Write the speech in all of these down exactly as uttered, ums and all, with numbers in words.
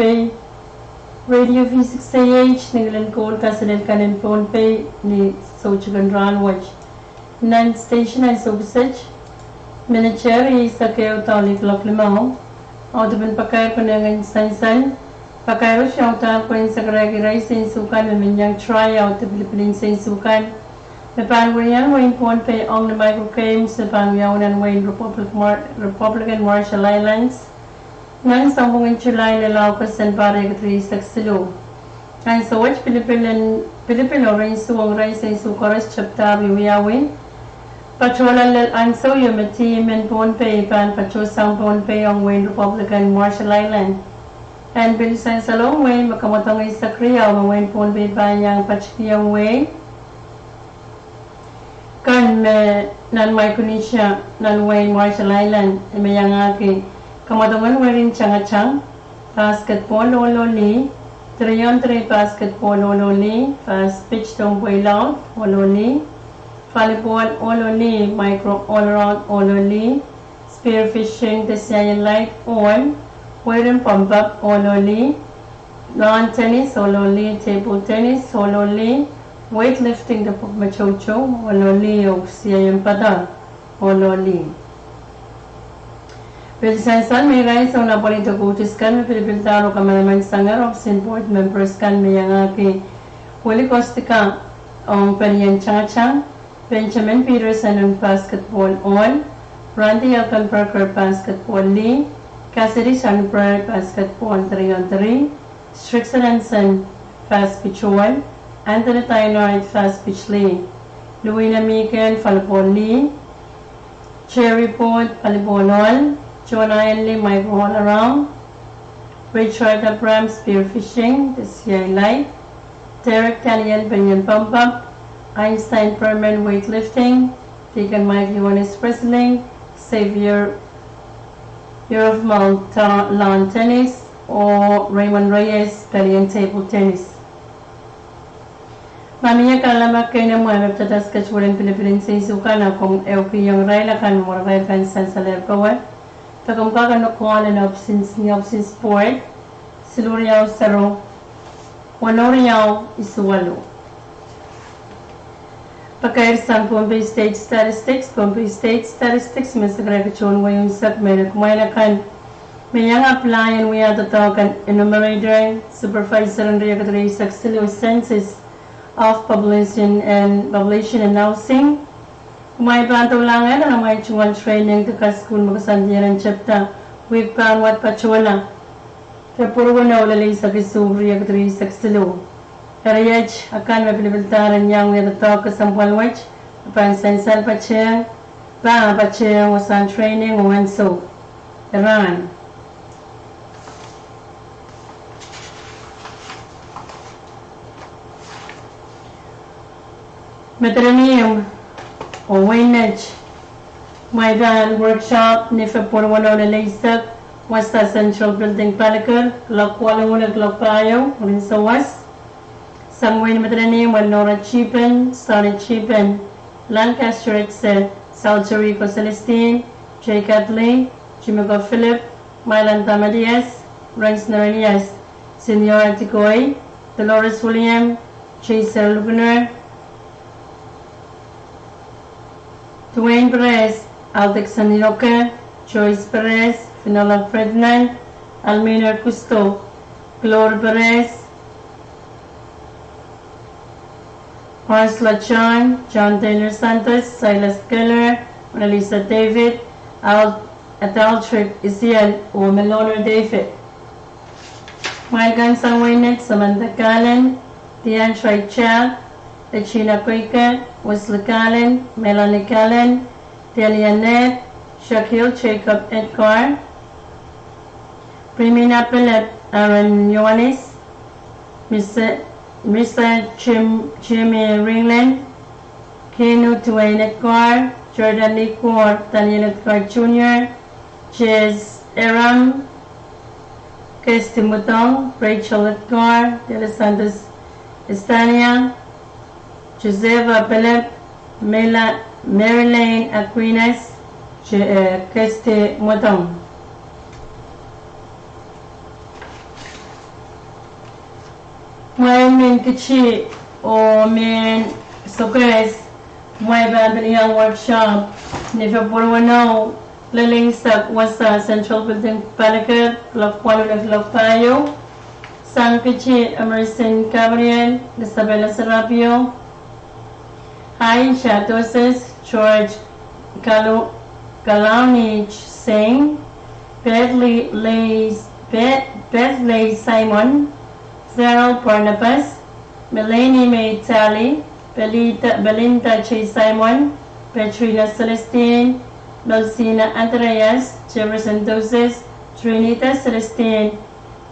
Pohnpei, Radio V six A H, ni ngilen koul kaselel kan en Pohnpei, ni soutikin rahn wet. Nan station ansou kiset, minit eisek ehu doadoahk limau. Audepen pakair konehng en sansal. Pakair wet audahl pwehn sakarehki irail seinsukan me men iang try out de pilipil en seinsukan me pahn wia nan wehin Pohnpei ong ni micro games me pahn wiawi nan wehin Republic Mar-, Republican Marshall Islands. Nan sounpwongin July lel August en pahr riekid rieisek siluh. Ansou wet pilipil en, pilipil oh rehn suwong irail seinsu koaros tepda wiawi. Patohla lel ansou ieu me team en Pohnpei pahn patohsang Pohnpei ong wehin Republican Marshall Island. En pil sansal ong wehi me kamwadong eisek riau me wehin Pohnpei pahn iang patikihong wehi kan me nan Micronesia, nan wehin Marshall Island, e me iangahki kamwadong en werin tangatang, basketball ohl oh lih, three on three basketball ohl oh lih, fast pitch tohnpweilong ohl oh lih, volleyball ohl oh lih, micro all around ohl oh lih, spear fishing de siain laid ohl, werin pompap ohl oh lih, lawn tennis ohl oh lih, table tennis ohl oh lih, weightlifting de pwuhk me toutou ohl oh lih, oh siain padahk ohl oh lih. Pil sansal me irail soun apwalih de coaches kan me pilipildahr oh kamanaman sang ehr, office en board members kan me iangahki Willie Kostka ong pelien tangatang, Benjamin Peterson ong basketball ohl, Randy Elkenberger basketball lih, Cassidy Sandberg basketball three on three, Strixon Hansen fast pitch ohl, Anthony Thainard fast pitch lih, Louina Mikel volleyball lih, Jerry Port volleyball ohl, John Henley micro all around, Richard Abrams spear fishing de siain laid, Derek Daniel pelien pompap, Einstein Berman weightlifting, Deacon Mike Ioanis wrestling, Xavier Yerofmal lawn tennis, oh Raymond Reyes pelien table tennis. Ma mie kalelapak keinemwe me pid atail schedule en pilipil en seinsukan, a komw ehukihong irail akan me mwurin irail pahn sansalehr powe, de komw kak call en office en, ni office en sport, siluh riau sero, weneu riau isuh waluh. Pakair sang Pohnpei State Statistics, Pohnpei State Statistics me sakarehki tohn wehi unsek me kumwail akan me iang apply en wia doadoahk en enumerator, supervisor en riekid rieisek siluh, Census of Population and, Population and Housing. Kumwail pahn doulahngehr nan amwail tungoal training de kasukuhl me koasoandier en tepda wihk pahn wad patohla February weneu lel eisek isuh, riekid rieisek siluh. Eri iet akan me pilipildahr en iang wia doadoahk kesempwal wet, pahn sansal patehng, pahn patehng wasahn training oh ansou rahn. Medilenium oh Wainet, mwail pahn workshop ni February weneu lel eisek, wasa Central Building Palikir, kuloak waluh lel kuloak pahieu mwurin souwas. Sang wehin Medilenium, Nora Chipen, Sonny Chipen, Lancaster Etze, Salterico Celestine, Jay Kadley, Jimiko Philip, Mylanda Matias, Rens Nerenias, Senior Atikoi, Dolores William, Jaser Lukner, Dwayne Perez, Aldrickson Inoke, Joyce Perez, Finola Ferdinand, Alminer Kusto, Glory Perez, Marcela John, John Taylor Santos, Silas Keller, Mona Lisa David, Al-, Adaltrip Isiel, oh Meloner David. Mwail kan sang Wainet, Samantha Kallen, Diane Traichak, Regina Koike, Wesley Kallen, Melanie Kallen, Delia Ned, Shaquille Jacob Edgar, Primina Philip, Aaron Ioanis, Misa, Misa Jim, Jimmy Ringland, Kenu Dwayne Edgar, Jordan Lee Kwor, Daniel Edgar Junior, Jess Eram, Kirsty Mudong, Rachel Edgar, Dela Santos Estania, Joseph Apelep, Mela, Marilyn Aquinas, Je-, eh, Kirsty Mudong. Mwein mehn keti oh mehn sokehs, mwein pahn pil iang workshop ni February weneu, lel eisek wasa, Central Building, Palikir, kuloak waluh lel kuloak pahieu. Sang keti: Emerson Gabriel, Isabella Serapio, Aisha Joseph, George Kalu-, Kalaunich Singh, Pedley Lay, Pe-, Pedley Simon, Farrell Barnabas, Melanie May Talley, Belinda, Belinda J Simon, Petrina Celestine, Melsina Andreas, Jefferson Joseph, Trinita Celestine,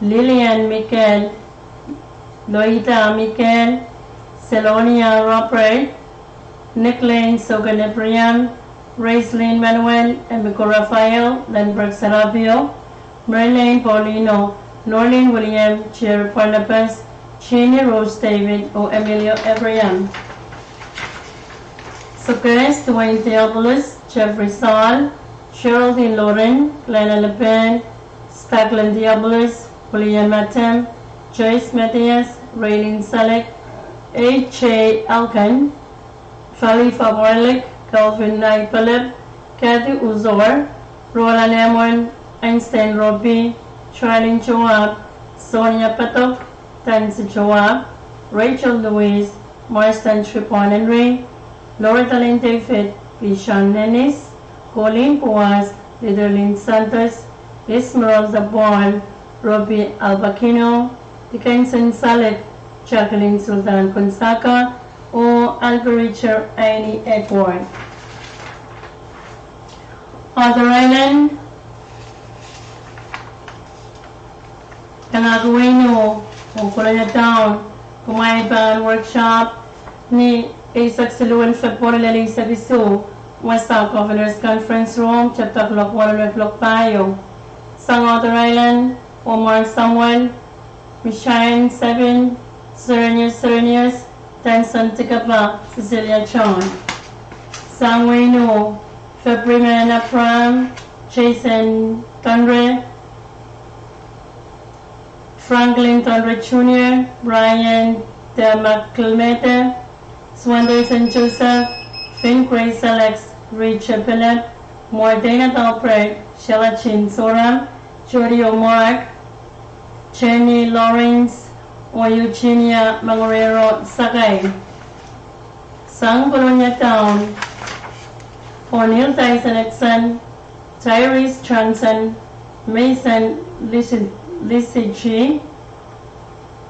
Lillian Michael, Loida Michael, Selonia Robert, Nicklane Soken Abraham, Raislin Manuel, Emiko Raphael, Lambert Serapio, Merlin Paulino, Norlin William, Jerry Barnabas, Jeannie Rose David, oh Emilio Abraham. Sokehs: Dwayne Theophilus, Jeffrey Saul, Geraldine Lauren, Glenn Alpen, Stacklin Theophilus, William Atem, Joyce Matthias, Raylene Salek, A J Alkan, Fali Faborlik, Calvin Nai Philip, Kathy Uzor, Roland Amon, Einstein Robi, Charlene Joab, Sonia Padok, Tansi Joab, Rachel Louise, Marston Tripon Henry, Loretta Lynn David, Bishon Nennis, Colleen Boas, Litherlin Santos, Esmeralda Paul, Robi Albakino, Dickenson Salek, Jacqueline Sultan Gonzaga, oh Albericher Aini Edward. Other Island, Tangahki Weino oh Kolonia Town, kumwail pahn workshop ni eisek siluh en February lel eisek isuh, wasa Governors Conference Room, tepda kuloak waluh lel kuloak pahieu. Sang Other Island, Omar Samuel, Mishain Sabin, Serenius Serenius, Tanson Tikapa, Cecilia John. Sang Weino, Febriman Abraham, Jason Tonre, Franklin Tonre Junior, Brian Demakelmete, Swanderson Joseph, Finn Grace Alex, Richard Philip, Mordena Dalbert, Sheila Jean Soram, Jody O'Mark, Jenny Lawrence, oh Eugenia Mangorero Sakai. Sang Kolonia Town, O'Neil Tyson Edson, Tyrese Johnson, Mason Lisi-, Lisiji,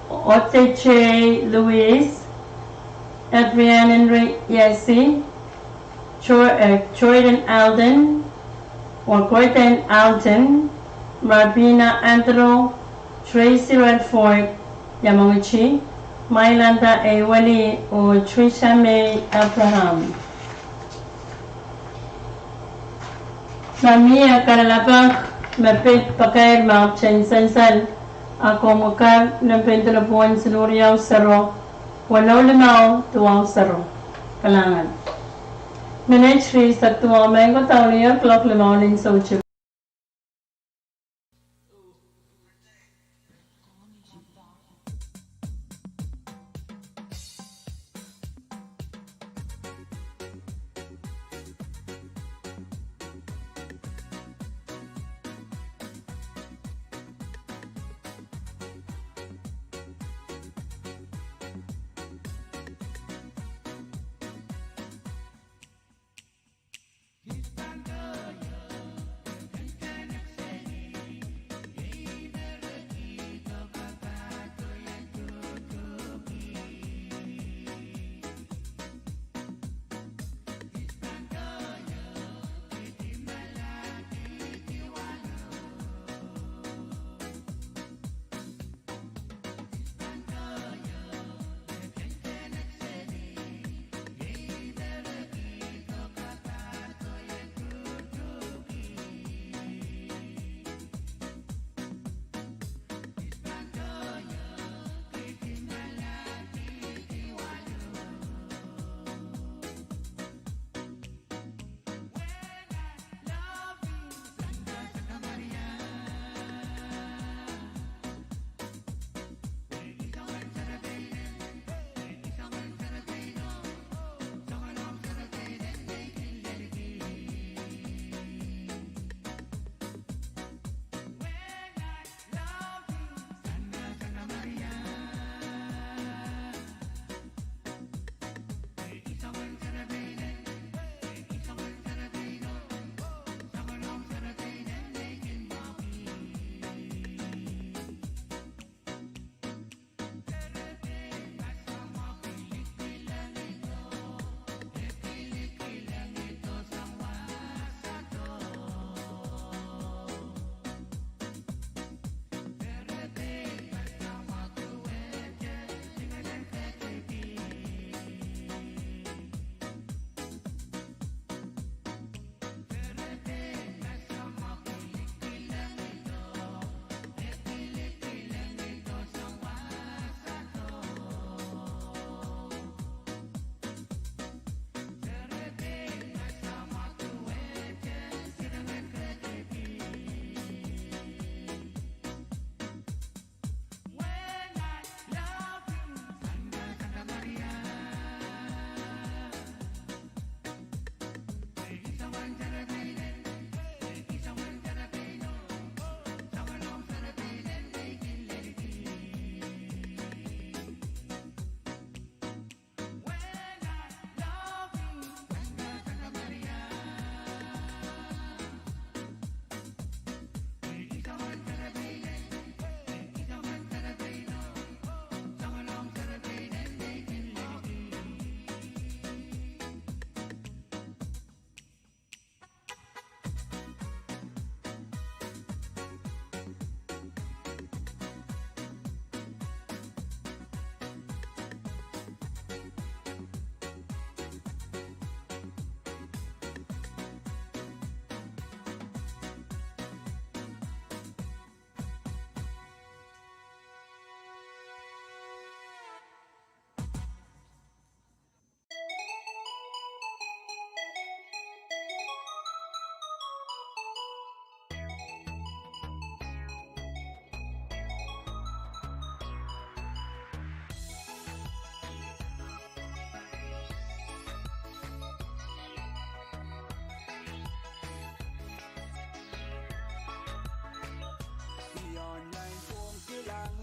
Oteje Louise, Adrian Henry Yasi, Jor-, eh, Jordan Alden, oh Gordon Alden, Marbina Andrew, Tracy Redford, Yamauchi, Mailanda A. Weli, oh Trisha May Abraham. Ma mie kalelapak me pid pakair mahk en sansal, a komw kak nempe en delepwohn siluh riau sero, weneu limau duwau sero. Kalahngan. Minit rieisek duwau maing ko, daulier kuloak limau nin soutik.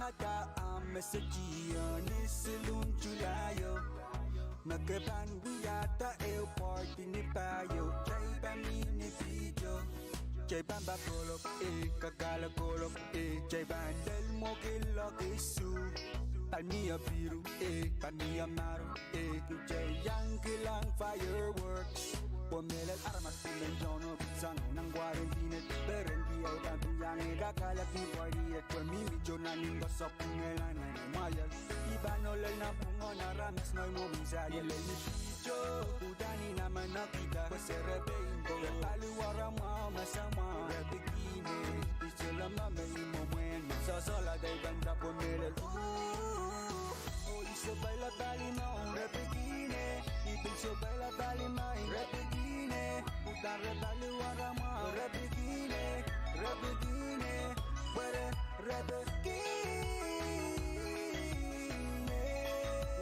Wiahda ahmw mesej ieu ni siluh July o. Me ke pahn wiahda ehu party ni pahieu, kitail pahn mih ni video. Kitail pahn pahn kolok, eh, kakala kolok, eh, kitail pahn lel mwoki loki su. Pahn mie piru, eh, pahn mie maru, eh, kitail iang kilang fireworks. Pwe mehlel aramas pil en tohn oh sang nan quarantine, perengki ei pahn pil iang ei kakalek ni party et, pwe mihmi tohn nan nin kosok ngelan en mwahier. I pahn olel nan pwungen aramas ngehi mwomwen saliel ni video. Uhdahn I namanokihda pwe serepein ko, re paliwar mwahu me samwa, re pikihne. I solahr me I mwomwen sohsohla de I pahn dahpw mehlel. Oh, I sohpeila pali mwahu, re pikihne. I pil sohpeila pali mwahu, re pikihne. Uhdahn re paliwar mwahu, re pikihne, re pikihne, pwe re, re pikihne.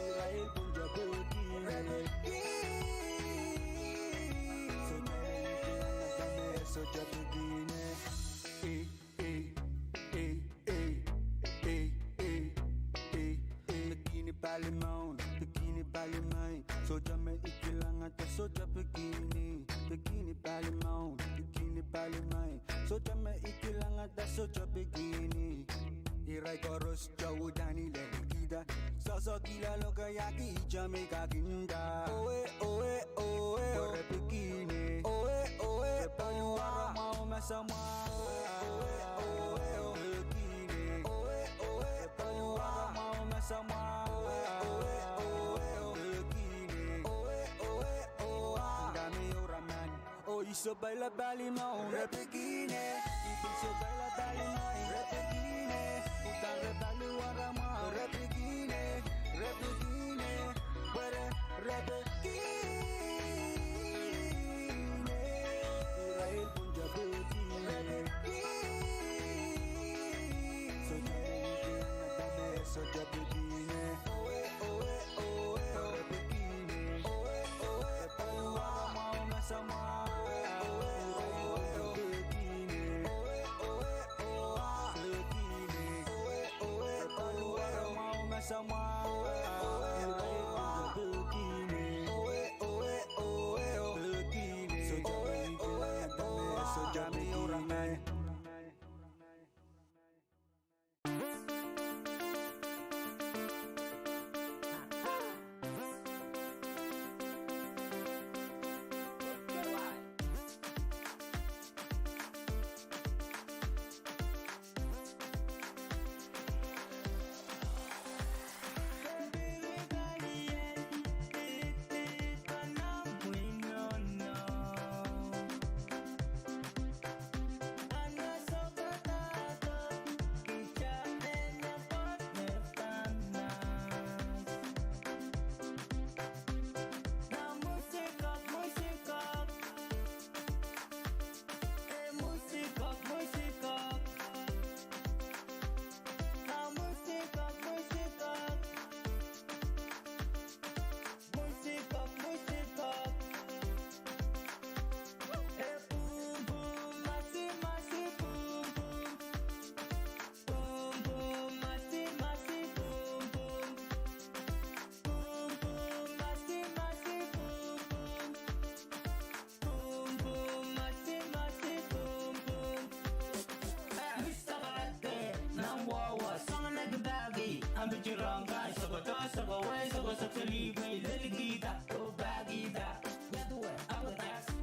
Irail pwon te pikihne. Re pikihne. Sohte me I pikihne, sohte pikihne. Eh, eh, eh, eh, eh, eh, eh, eh. Pikihne pali mwahu, pikihne pali mwahu. Sohte me I kilangada, sohte pikihne. Pikihne pali mwahu, pikihne pali mwahu. Sohte me I kilangada, sohte pikihne. Irail koaros te uhdahn I lelkihda. Sohsohkihla lokaiahki ihte me I kakinda. Owe, owe, owe, oh. Pwe re pikihne. Owe, owe, re paliwar mwahu me samwa. Owe, owe, owe, oh. Pikihne. Owe, owe, re paliwar mwahu me samwa. Owe, owe, owe, oh. Pikihne. Owe, owe, owe, oh. Ndahme irail men. Oh, I sohpeila pali mwahu, re pikihne. I pil sohpeila pali mwahu, re pikihne. Uhdahn re paliwar mwahu, re pikihne, re pikihne, pwe re, re pikihne. Irail pwon te pikihne. Re pikihne. Sohte pikihne, sohte pikihne. Owe, owe, owe, oh. Re pikihne. Owe, owe, owe, re paliwar mwahu me samwa. Owe, owe, owe, oh. Pikihne. Owe, owe, owe, pikihne. Owe, owe, re paliwar mwahu me samwa. Owe, owe, owe, oh. Pikihne. Owe, owe, owe, oh. Pikihne. Owe, owe, owe, oh. Sohte pikihne.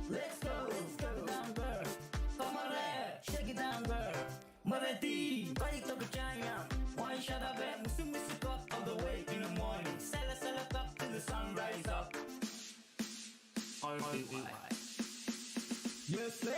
Let's go. Let's go. Down, girl. Come on, shake it down, girl. Mweredi, body talk giant. One shot of it, musu musu cock all the way in the morning. Sala sala cock till the sun rise up. All right. Yes, sir.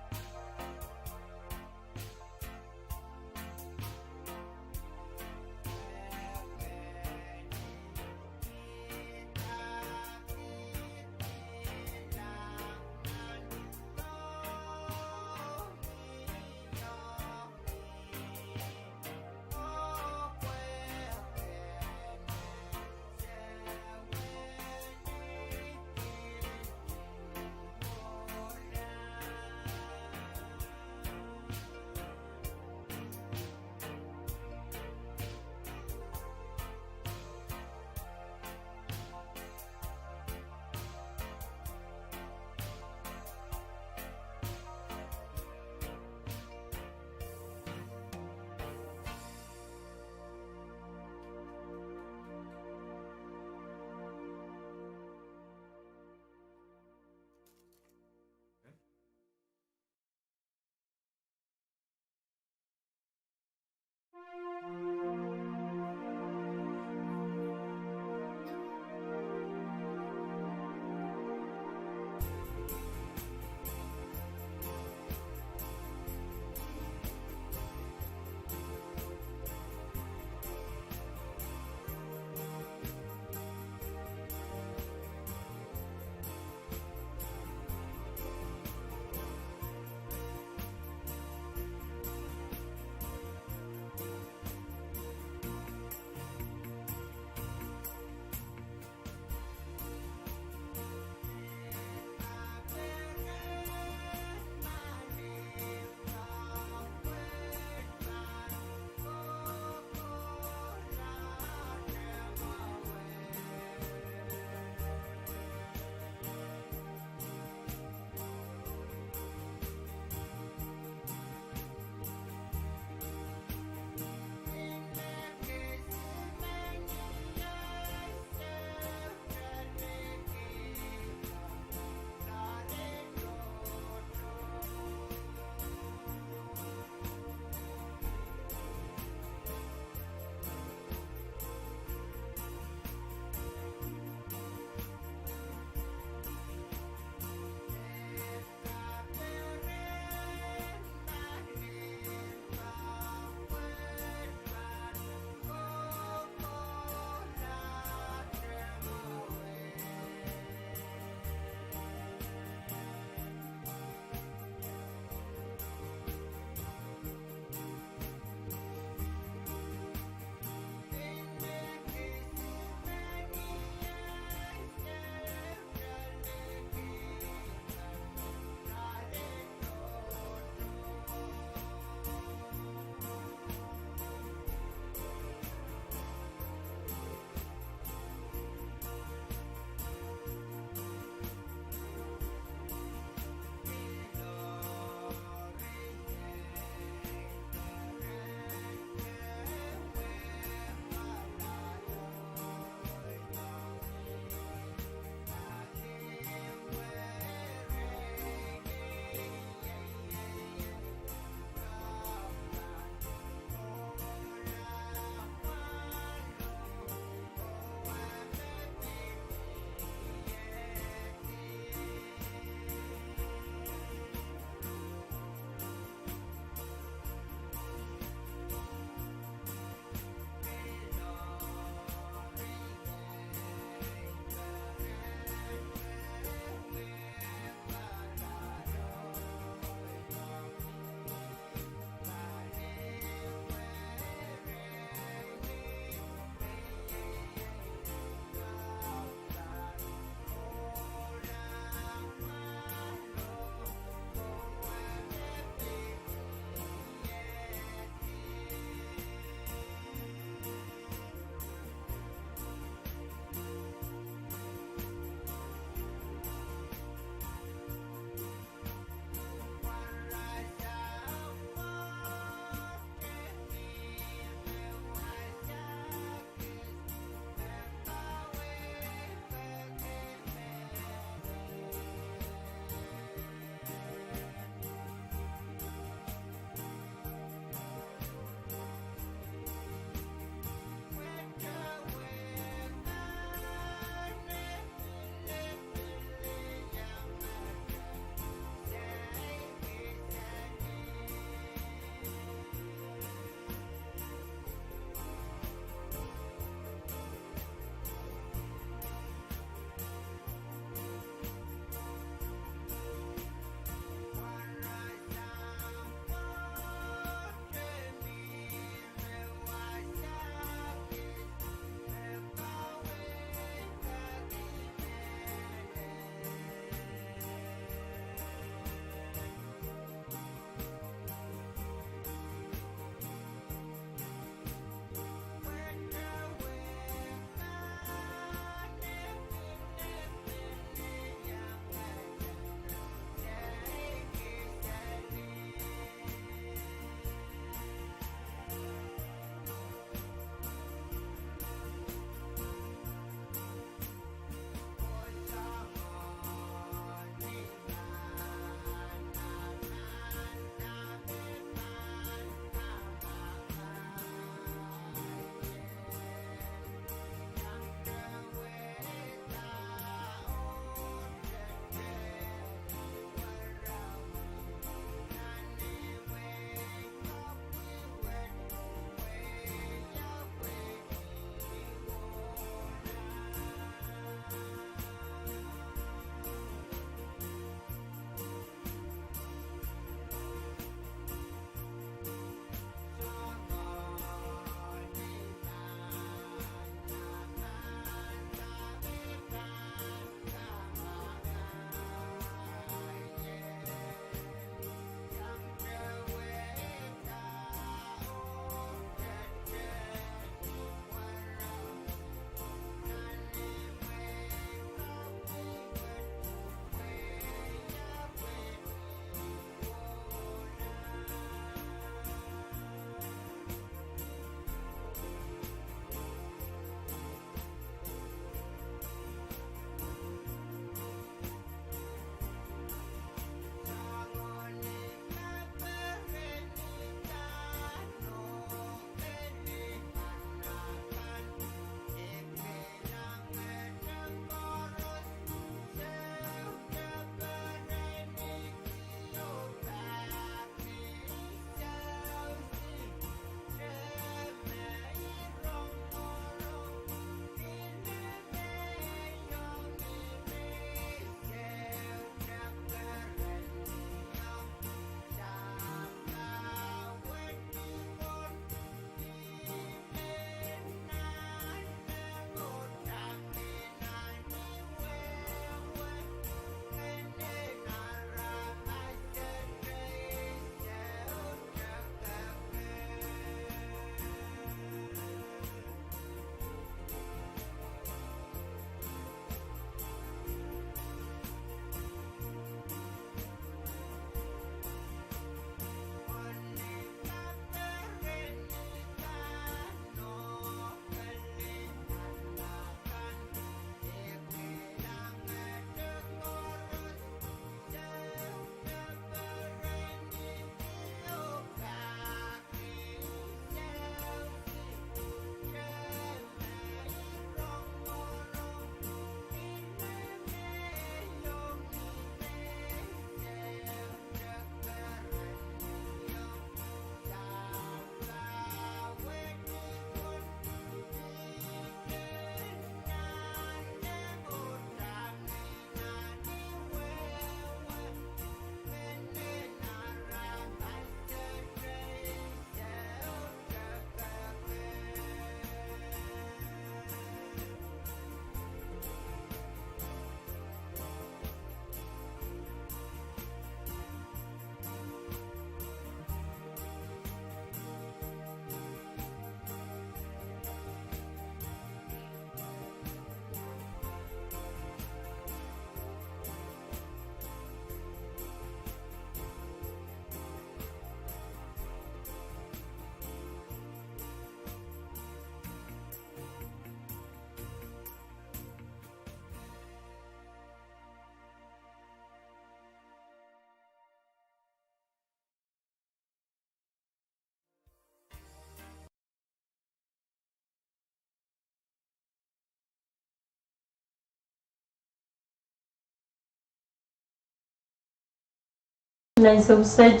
Nan sewese,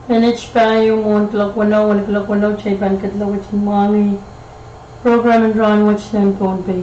menet pahieu mwohn kuloak weneu, wen kuloak weneu, kitail pahn ketilong wet en mwahngih program en rahnwet nan Pohnpei.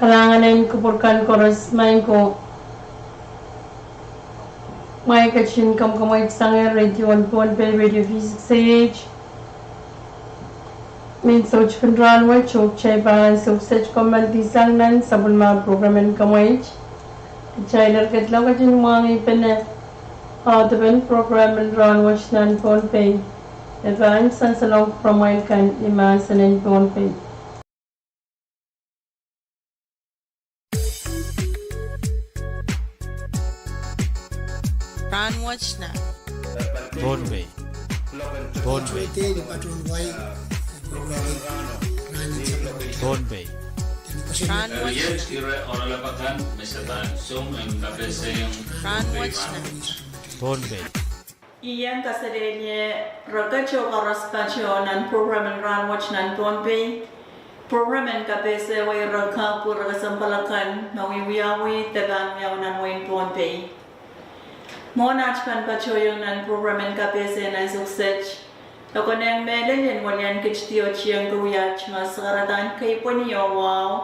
Kalahngan en kupwur kan koaros, maing ko. Mwahu ketin kamwakamwaht sang Radio One Pohnpei, Radio V six A H. Mehn soutik en rahn wet, oh kitail pahn ansou kiset kommoaldi sang nan sapwellimomwi program en kamwaht. Kitail eri ketilong ketin mwahngih pene audepen program en rahn wet nan Pohnpei. E pahn sansalong kupwuramwail kan ni mahsen en Pohnpei. Rahn wet nan Pohnpei. Pohnpei. Pohnpei. Rahn wet nan. Rahn wet nan Pohnpei. I en kaselehlie rehn kitail koaros patoh nan program en rahn wet nan Pohnpei. Program en kapehse wet rehn pwuhk kesempwal akan me wiawi de pahn wiawi nan wehin Pohnpei. Mwohn aht pahn patohiong nan program en kapehse nan ansou kiset, e konehng mehlel en welian kit diotieng duwe aht tungoal sakaradahn keipweni oh wahu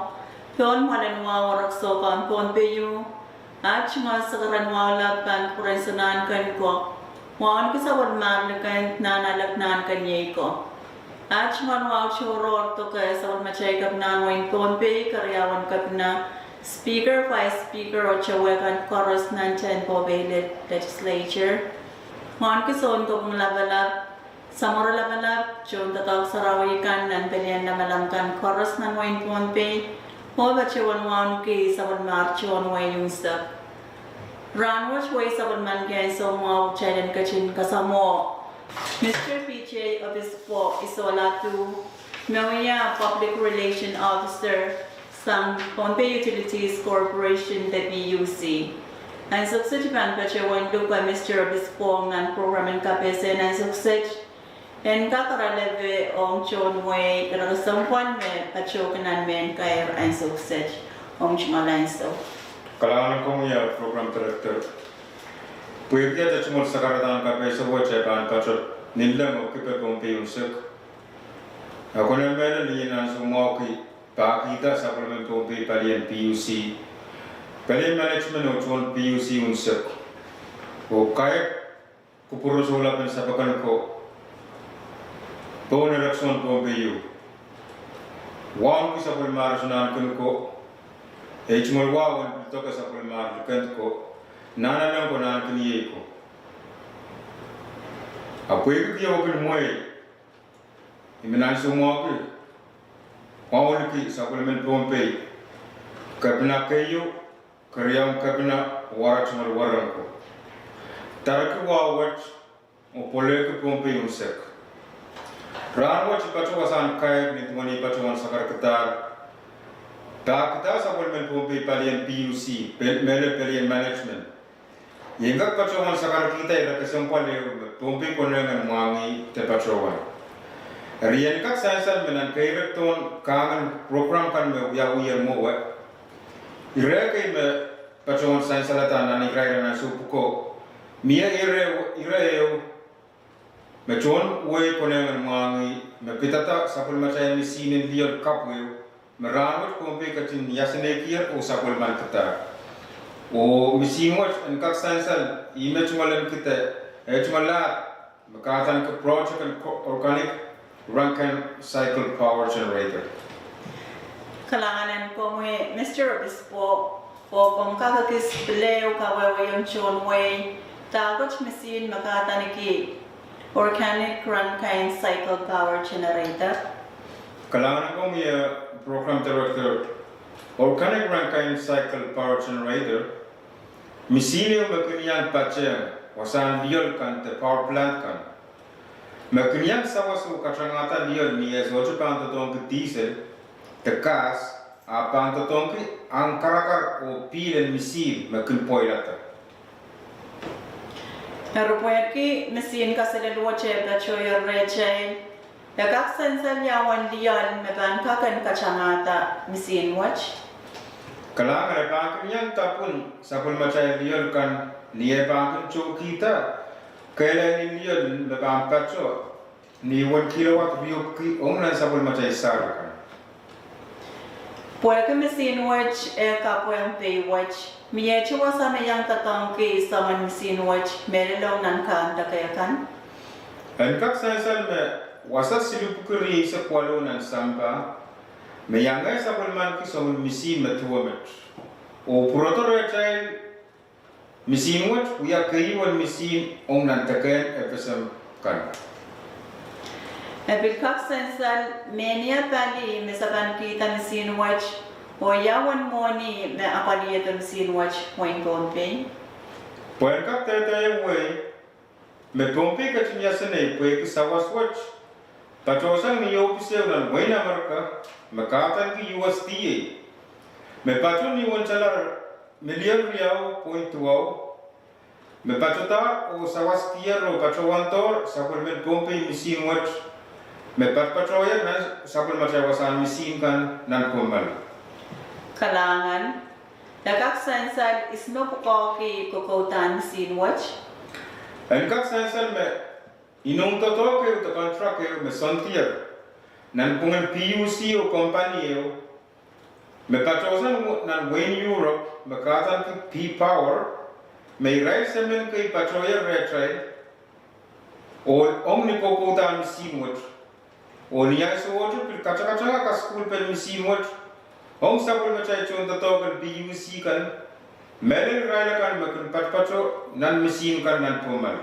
pohn mwoalen wahu erekiso kan Pohnpei ieu. Aht tungoal sakaradahn wahu lap pahn kupwuren Sanahnken ko, wahu en ki sapwellimar likend nan alap Nahnken iei ko. Aht tungoal wahu tohrohr doke sapwellimatail kepina en wehin Pohnpei, keriaun kepina, Speaker, Vice Speaker, oh towe kan koaros nan tehnpas en Pohnpei Legislature. Wahu en ki Sounkopwung Lapalap, Samworo Lapalap, tohn doadoahk sarawi kan nan pelien lamalam kan koaros nan wehin Pohnpei, oh patohwan wahu en ki sapwellimar tohn wehi unsek. Rahn wet wehi sapwellimanki ansou mwahu kitail en ketin kasamwo Mister P J Obispo Isola Tuu, me wia Public Relation Officer sang Pohnpei Utilities Corporation de P U C. Ansou kiset I pahn patohwan luke Mister Obispo nan program en kapehse nan ansou kiset, en kak rallepe ong tohn wehi ire kesempwal me patohki nan mehn kair ansou kiset. Omw tungoal ansou. Kalahngan komwi, eh, program director. Pwehki aht tungoal sakaradahn kapehse wet e pahn patoh ni leng oh kipe Pohnpei unsek, e konehng mehlel ni ansou mwahu ki pahkihda sapwellimen Pohnpei palien P U C, palien management oh tohn P U C unsek, oh kaidehn kupwure soulap en sapwellimen ko pohn erekiso en Pohnpei ieu. Wahu en ki sapwellimar Sanahnken ko, eh, tungoal wahu en pil doke sapwellimar likend ko, nan alap ko Nahnken iei ko. Ahpw pwehki kihong pil mwehi, I men ansou mwahu ki wahu en ki sapwellimen Pohnpei, kepina keieu, keriaun kepina, oh ahr tungoal wahu en ko. Darki wahu wet oh pwelehki Pohnpei unsek. Rahn wet I patohwan sang kair ni duwen I patohwan sakarkihdahr, pahkihda sapwellimen Pohnpei palien P U C, pel-, mehlel palien management. I en kak patohwan sakarkihda ire kesempwal ehu me Pohnpei konehng en mwahngih de patohwan. Eri I en kak sansal me nan keirek tohn kahngen program kan me wiawi mwowe, ire kei me patohwan sansalada nan irair en ansou pwuko, mie ire, ire ehu me tohn wehi konehng en mwahngih, me pidada sapwellimatail misihn en lioal kapw ehu, me rahn wet Pohnpei ketin iasenehkier oh sapwellimankihda. Oh misihn wet en kak sansal, ih me tungoal en kihda, eh, tungoal lahd, me kahdaneki project en ko-, organic Rankine cycle power generator. Kalahngan en komwi, Mister Obispo, oh komw kak ekis pil ehu kawehwehiong tohn wehi dahkot misihn me kahdaneki organic Rankine cycle power generator. Kalahngan en komwi, eh, program director, organic Rankine cycle power generator, misihn ehu me kin iang patehng wasahn lioal kan de power plant kan. Me kin iang sawas oh katangada lioal ni eh sohte pahn doadoahngki diesel de gas, a pahn doadoahngki ahn karakar oh pihl en misihn me kin pweilada. Eri pwehki misihn kaselel wet e patohier rehtail, e kak sansal ia uwen lioal me pahn kak en katangada misihn wet? Kalahngan, e pahn kin iang dapwin sapwellimatail lioal kan ni e pahn kin tohkihda kehlail en lioal me pahn patoh ni uwen kilowatt riepwuki ong nan sapwellimatail sair kan. Pwehki misihn wet eh kapwehng pei wet, miehte wasa me iang doadoahngki soangen misihn wet mehlel ong nan kahn deke kan? En kak sansal me wasa silipwuki rieisek waluh nan sampah me iang sapwellimaniki soangen misihn me duwe met oh pwurodo rehtail misihn wet wia keieu en misihn ong nan dekehn FSM kan. E pil kak sansal mehnia pali me se pahn kihda misihn wet, oh ia uwen mwohni me apwaliada misihn wet wehin Pohnpei? Pwehn kak dehde wehi me Pohnpei ketin iasenei pwehki sawas wet patohsang ni ohpis ehu nan wehin Amerika me kahdaneki USDA me patoh ni uwen dolar milion riau point duwau me patohdahr oh sawaskihda oh patohwandohr sapwellimen Pohnpei misihn wet me patopatohier nan sapwellimatail wasahn misihn kan nan Pohnpei. Kalahngan. E kak sansal ihs me pwukoahki kokoudahn misihn wet? En kak sansal me inoun doadoahk ehu de contract ehu me soandier nanpwungen PUC oh kompani ehu me patohsang nan wehin Europe me kahdaneki P-POWER me irail semen kei patohier rehtail oh ong ni kokoudahn misihn wet. Oh ni ahnsowohte pil katakatanga kasukuhlpen misihn wet ong sapwellimatail tohndoadoahk en PUC kan mehlel irail akan me kin patopato nan misihn kan nan Pohnpei.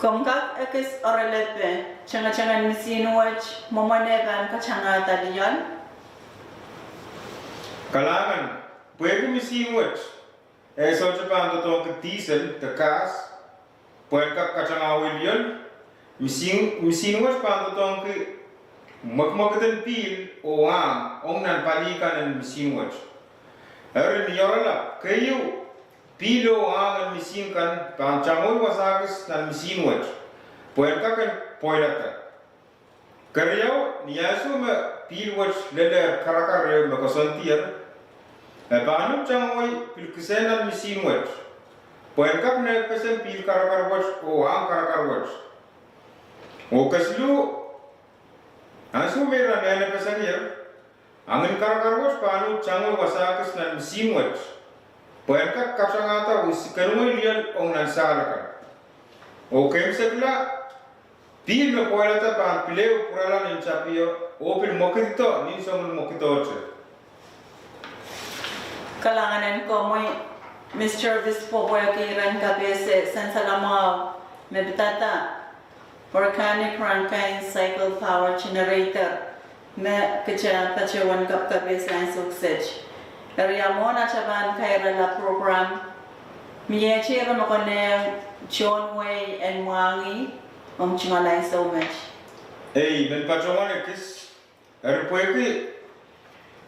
Komw kak ekis orelepe tengetengen misihn wet mwomwen eh pahn katangahda lioal? Kalahngan. Pwehki misihn wet eh sohte pahn doadoahngki diesel de gas pwehn kak katangahwei lioal, misihn wet pahn doadoahngki mwekimwekid en pihl oh ahng ong nan pali kan en misihn wet. Eri ni orelap keieu, pihl oh ahng en misihn kan pahn tangoi wasa kis nan misihn wet pwehn kak en pwoilada. Keriau, ni ansou me pihl wet lelehr karakar ehu me koasoandier, e pahn uhd tangoi pil kisehn nan misihn wet pwehn kak nehkpeseng pihl karakar wet oh ahng karakar wet. Oh kesiluh, ansou me ira nehnehpesengier, ahngin karakar wet pahn uhd tangoi wasa kis nan misihn wet pwehn kak katangahda oh sikenwei lioal ong nan sahl akan. Oh keimwseklahn, pihl me pwoilada pahn pil ehu pwurala nin tapio oh pil mwekiddo nin soangen mwekidohte. Kalahngan en komwi, Mister Obispo, pwehki iren kapehse sansalamwahu me pidada organic Rankine cycle power generator me kitail patohwan kapkapehse ansou kiset. Eri ia mwohn atail pahn kairala program, miehte me konehng tohn wehi en mwahngih ong tungoal ansou met? Ei, men patohwan ekis. Eri pwehki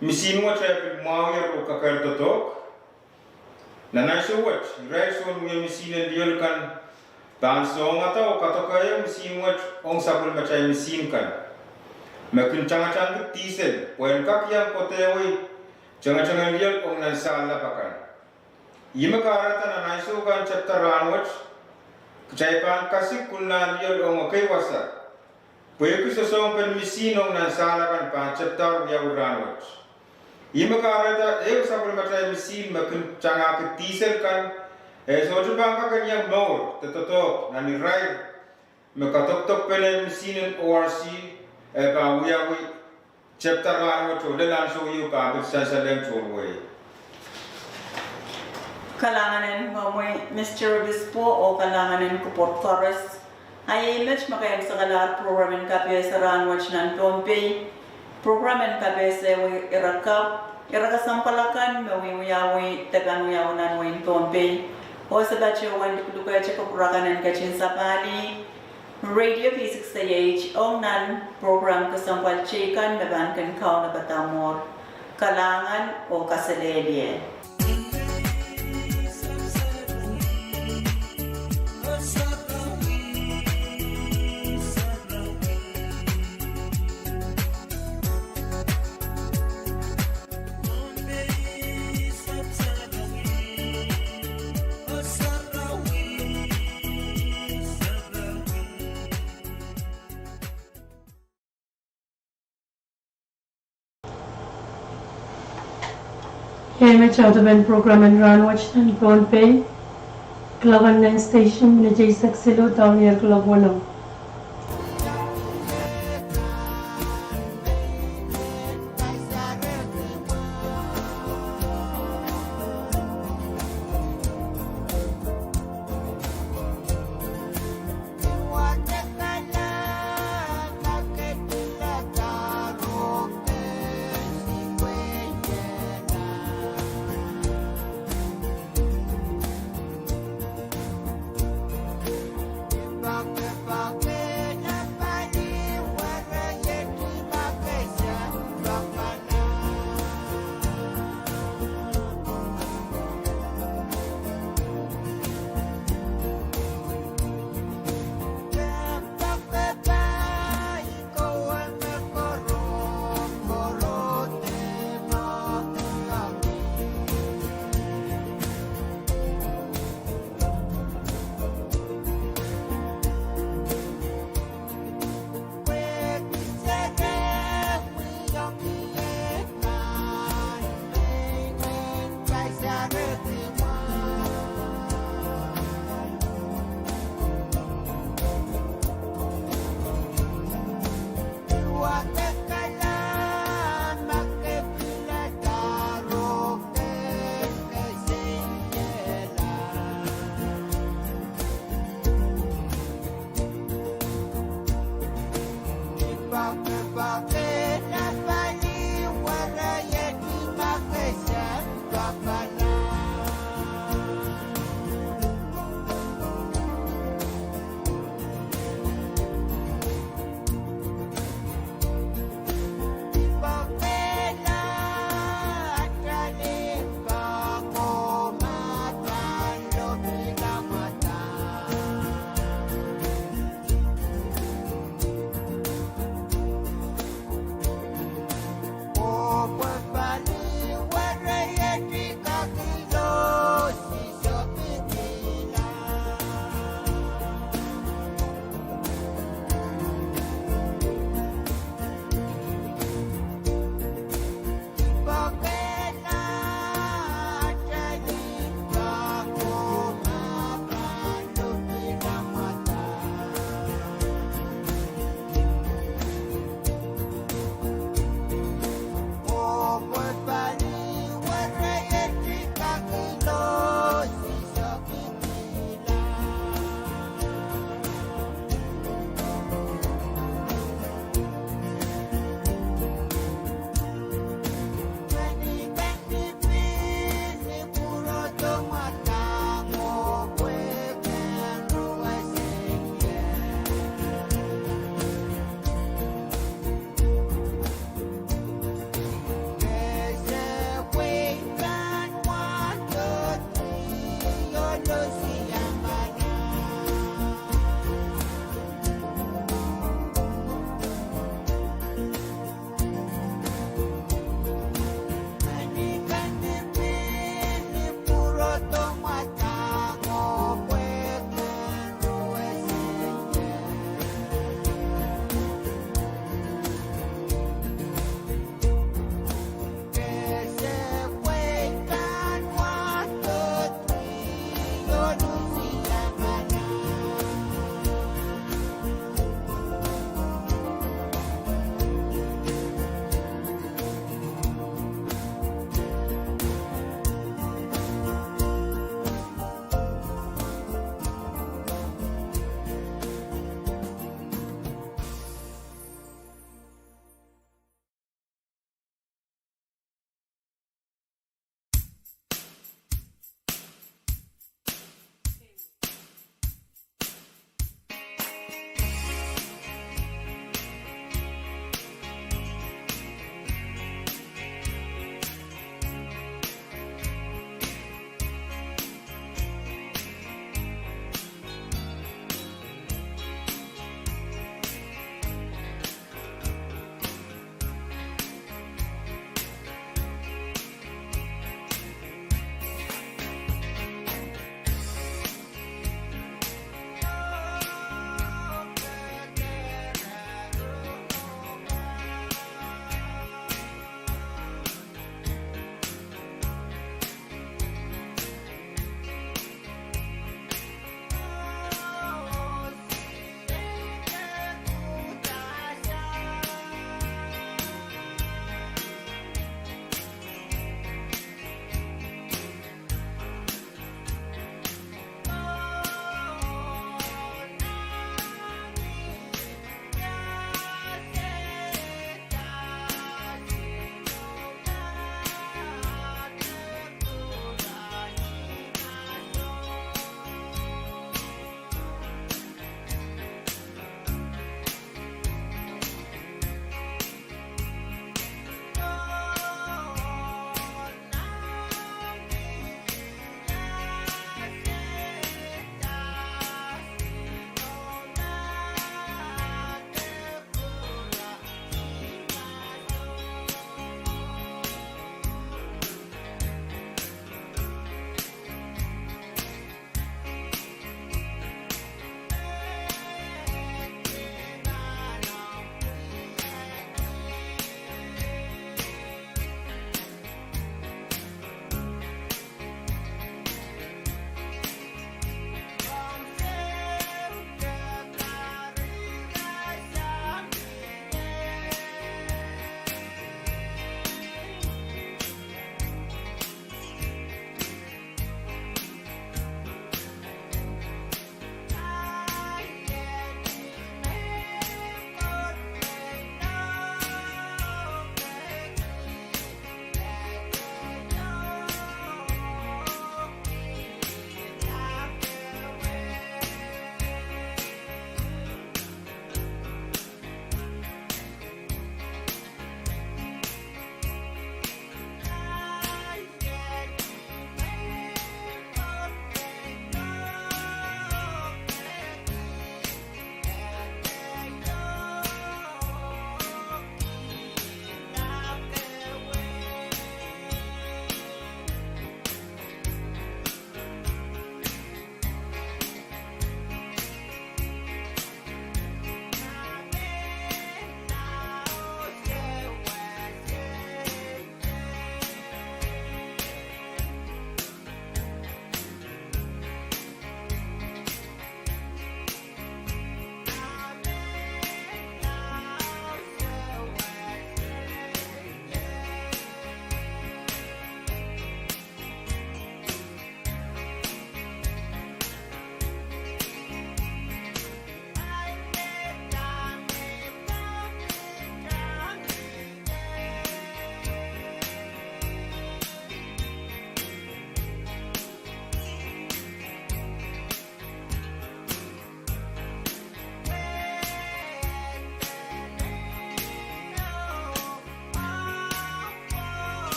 misihn wet e pil mwahuier oh kakehr doadoahk, nan ansou wet irail soun wia misihn en lioal kan pahn sohngada oh kadokehieng misihn wet ong sapwellimatail misihn kan me kin tangatangki diesel pwehn kak iang kodehwei tengetengen lioal ong nan sahl lap akan. Ih me kahrehda nan ansou kan tepda rahnwet, kitail pahn kasik kunlahn lioal ong ekei wasa pwehki sosohngpen misihn ong nan sahl akan pahn tepdahr wiawi rahnwet. Ih me kahrehda ehu sapwellimatail misihn me kin tangahki diesel kan e sohte pahn kak en iang mour de doadoahk nan irair me kadokdokpene misihn en ORC e pahn wiawi tepda rahnwet oh lel ansou ieu pahn pil sansalehng tohn wehi. Kalahngan en komwi, Mister Obispo, oh kalahngan en kupwur koaros. A iei met me keimwseklahr program en kapehse rahnwet nan Pohnpei. Program en kapehse wia ire kak, ire kesempwal akan me wiewiawi de pahn wiawi nan wehin Pohnpei. Oh se patohwan luklukehte kupwur akan en ketin sapahl radio V six A H ong nan program kesempwal teikan me pahn kin kaunopada mour. Kalahngan oh kaselehlie. Iei me tohtohpen program en rahnwet nan Pohnpei. Kuloak en nan station minit eisek siluh dohng ire kuloak weneu.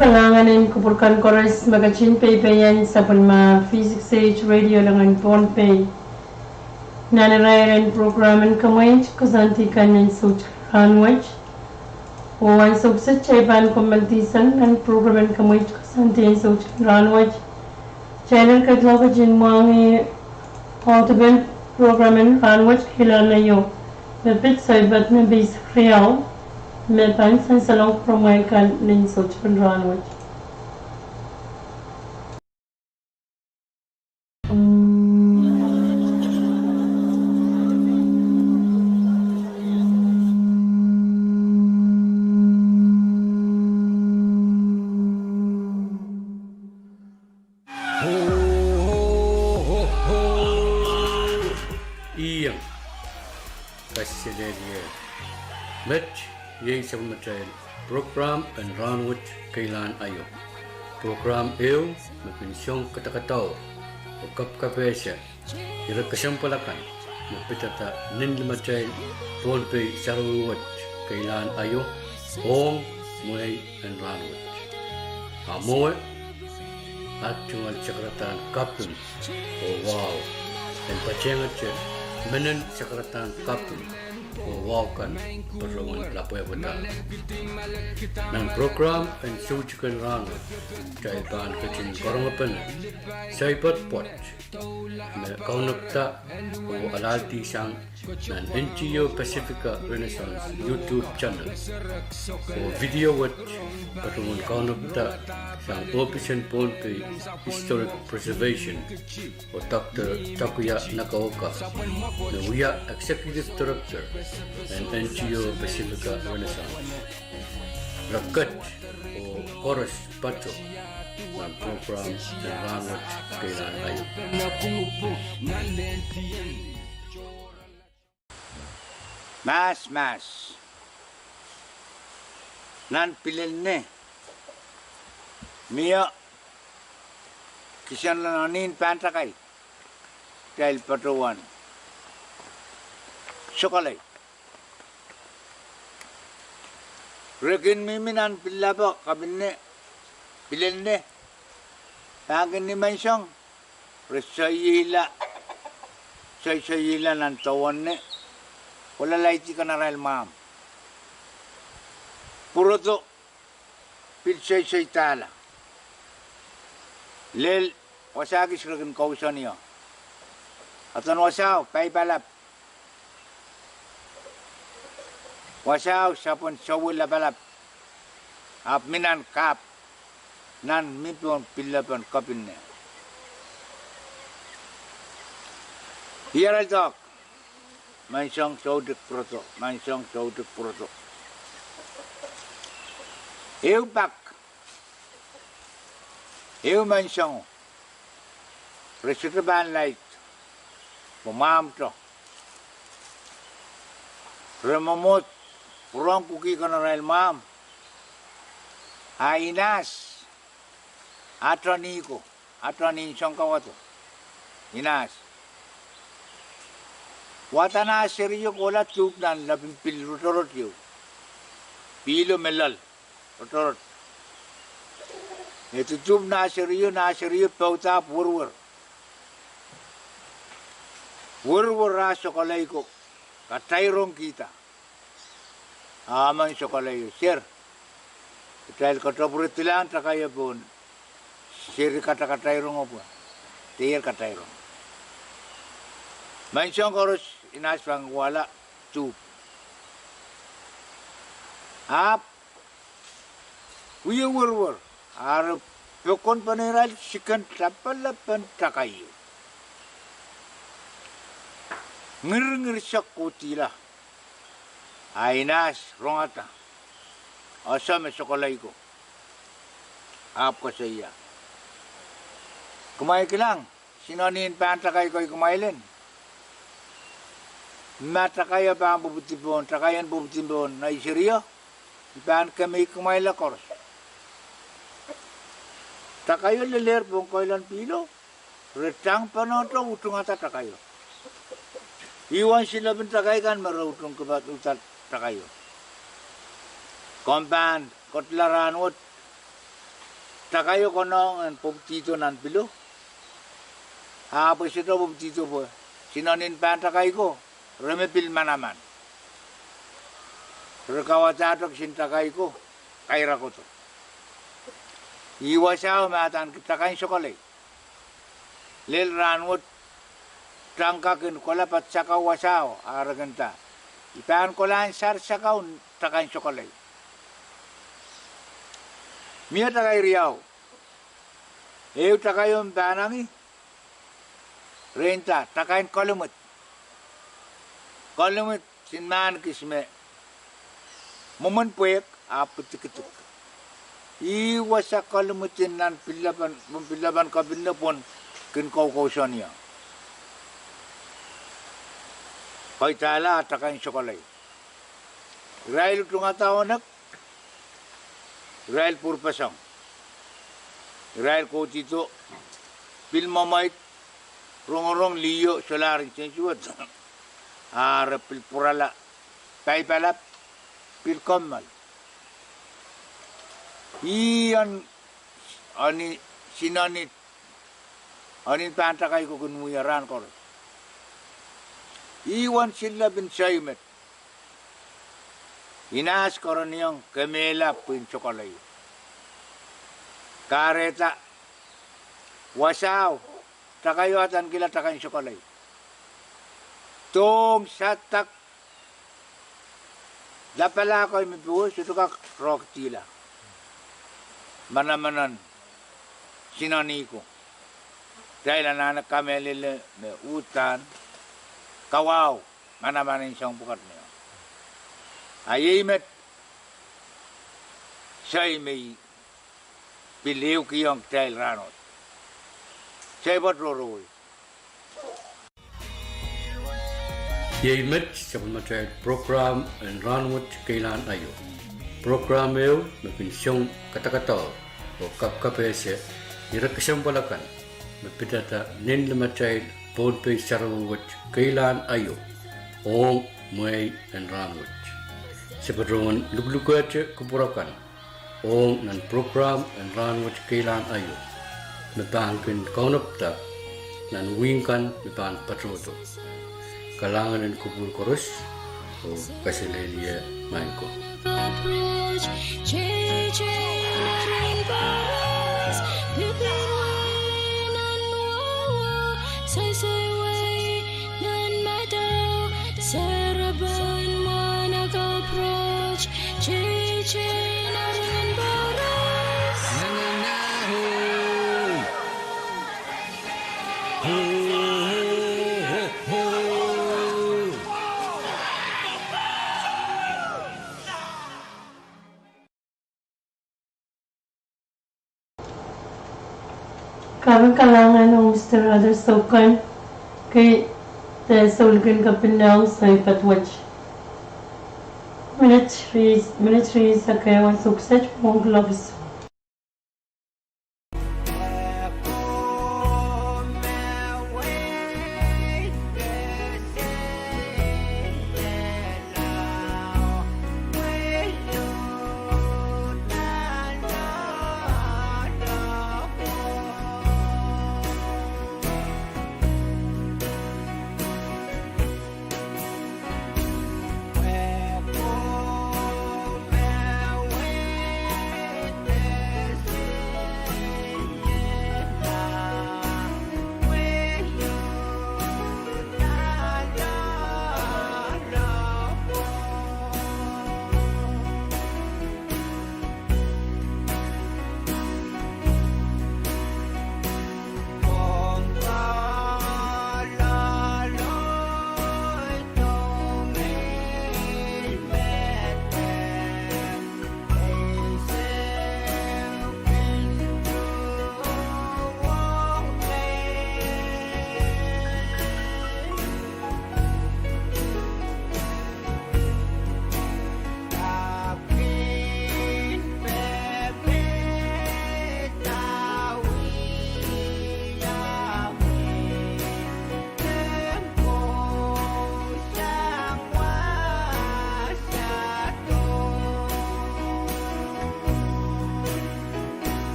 Kalahngan en kupwur kan koaros me ketin peipeian sapwellime V six H Radio langehn Pohnpei. Nan irair en prokram en kemweit koasoandi kan en sohte rahnwet. Oh ansou kiset kitail pahn kommoaldi sang nan prokram en kemweit koasoandi en sohte rahnwet. Kitail en ketin mwahngih audepen prokram en rahnwet keilahn aio, me pid soai pat nan peis riau, me pahn sansalong prokram kan en sohte rahnwet. Iang, kaselehlie. Met iei sapwellimatail prokram en rahnwet keilahn aio. Prokram ehu me kin song kadakadau oh kapkapehse ire kesempwal akan me pidada nin limatail Pohnpei sarawi wet keilahn aio ong mwehi en rahnwet. A mwowe, at tungoal sakaradahn kaping oh wahu, en patehngete menen sakaradahn kaping oh wahu kan patohwan lapwehpwada. Nan prokram en soutikin rahnwet, kitail pahn ketin karongepene soai poat pwoat me kaunopda oh alahldi sang nan N G O Pacifica Renaissance YouTube channel, oh video wet patohwan kaunopda sang ohpis en Pohnpei Historic Preservation oh Doctor Takuya Nagaoka, me wia Executive Director en N G O Pacifica Renaissance. Re ket oh koaros patoh nan prokram en rahnwet keilahn aio. Mahs, mahs. Nan pilel ne mie, kisehn inonin pahn takai, kitail patohwan sokalei. Re kin mihmi nan pil lapo kapinne, pilel ne, pahn kin ni menseng, re soisoila, soisoila nan dowen ne, oh lalaidi kanarail mwahmw. Pwurodo, pil soisoidahla. Lel wasa kis re kin kousoan ie. Aden wasao paipalap. Wasao sapwen sowe lapalap. Ahpw mi nan kahpw, nan mi pohn pil lapen kapinne. Iarail doak, menseng soutik pwurodo, menseng soutik pwurodo. Ehu pak, ehu mensengo, re sohte pahn laid, pwe mwahmwto. Re mwomwohd pwurehng kuki kanarail mwahmw, a inahs, a tohnihko, a tohn nsong kawado, inahs. Wadahn ah serio kohla duhp nan lapin pil rotorot ieu, pihlo me loal, rotorot. E duduhp nah serio, nah serio pouda pwe werwer. Werwer ah sokalei ko katairongkihda. A emen sokaleio, ser, kitail katepwuredilahng takaio pohn seri katakatairongo pwe dehr katairong. Menseng koaros inahs pahn kohla duhp. Ahpw wie werwer, a re pokonpene irail siken tapelepen takaio. Ngirngir sek kohdihla, a inahs rongada, ese me sokalei ko. Ahpw koasoia, kumwail kilang, sinonin pahn takai kei kumwail en. Ma takaio pahn pwupwudi pohn, takaien pwupwudi pohn nei serio, I pahn kemehik kumwail koaros. Takaio lelehr pohn koilen pihlo, re tangpene te utungada takaio. Ih uwen silepin takai kan me re utungkihda takaio. Komw pahn ketila rahnwet, Takaio konehng en pwupwudihdo nan pilo. Ahpw e sohte pwupwudihdo pwe sinonin pahn takai ko, re me pil manaman. Re kauwadahdo kisin takai ko, kairakodo. Ih wasao me adaneki takain sokolei. Lel rahnwet tangka kin kohla pat sakau wasao, a re kin nda, I pahn kolahn sar sakau takain sokolei. Mie takai riau. Ehu takaio me pahnangih, re nda takain kolimwid. Kolimwid sin mahn kis me mwomwen pwehk ahpw pitikitik. Ih wasa kolimwid en nan pillap en, pillap en kepinne pwon kin koukousoan ie. Kaidehla takain sokolei. Irail utungada onek, irail pwurpeseng. Irail kohdihdo, pil mwomwid, rongorong liho solahr nsensuwed. A re pil pwurala, paipalap, pil kommoal. Ih en, en, sinonin, en pahn takai ko kin wia rahn koaros. Ih wen sillep en soai met. Inahs kereniong kemehla pwihn sokolei. Kahrehda wasao, takaio adanekihla takain sokolei. Dohng, sadak, lapalahkoi me powe sohte kak rohkidihla manamanen sinonih ko. Kitail anahne kamehlele me uhdahn kawahu manaman en soahng pwukat me. A iei met soai me I pil ehukihong kitail rahnwet. Soai pwoat rorowei. Iei met sapwellimatail prokram en Rahnwet Keilahn Aio. Prokram ehu me kin song kadakadaur oh kapkapehse ire kesempwal akan me pidada nin limatail Pohnpei sarawi wet keilahn aio ong mwehi en rahnwet. Se patohwan luklukehte kupwur akan ong nan prokram en Rahnwet Keilahn Aio me pahn kin kaunopada nan wihk kan me pahn patohdo. Kalahngan en kupwur koaros oh kaselehlie maing ko. Kaping kalahngan ong Mister Others Soukan, kei de souleng en kapinga ong soai patohwan. Minit ris, minit ris ehu ke wan soukiset pwong kilokis.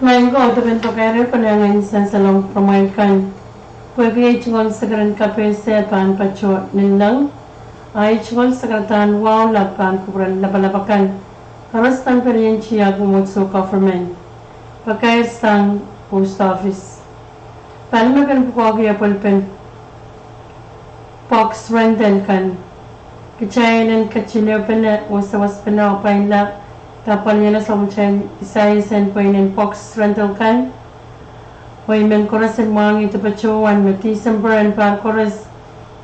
Maing ko, dipin pakaire konehng en sansalong pwuromwail kan. Pwehki ei tungoal sakaradahn kapehse pahn patoh nanleng, a ei tungoal sakaradahn wahu lap pahn kupwuren lapalap akan. Koaros nan pelien tiahk mwomwohdiso government, pakair sang post office. Pali me kin pwukoahki apwalipen box rental kan. Kitail en ketineupene oh sawaspene apwalih, apwaliala sapwellimatail isaisen pweinen box rental kan. Oh I men koaros en mwahngih de patohwan me December en pahr koaros,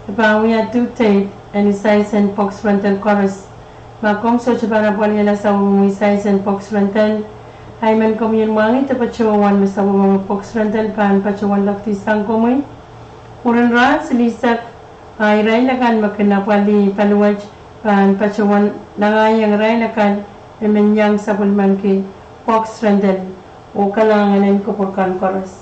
e pahn wia due date en isaisen box rental koaros. Ma komw sohte pahn apwaliala sapwellimomwi isaisen box rental, I men komwi en mwahngih de patohwan me sapwellimomwi box rental pahn patohwan lokdi sang komwi. Mwurin rahn silihsek, a irail akan me kin apwalih paliwet pahn patohwan langahieng irail akan me men iang sapwellimaniki box rental oh kalahngan en kupwur kan koaros.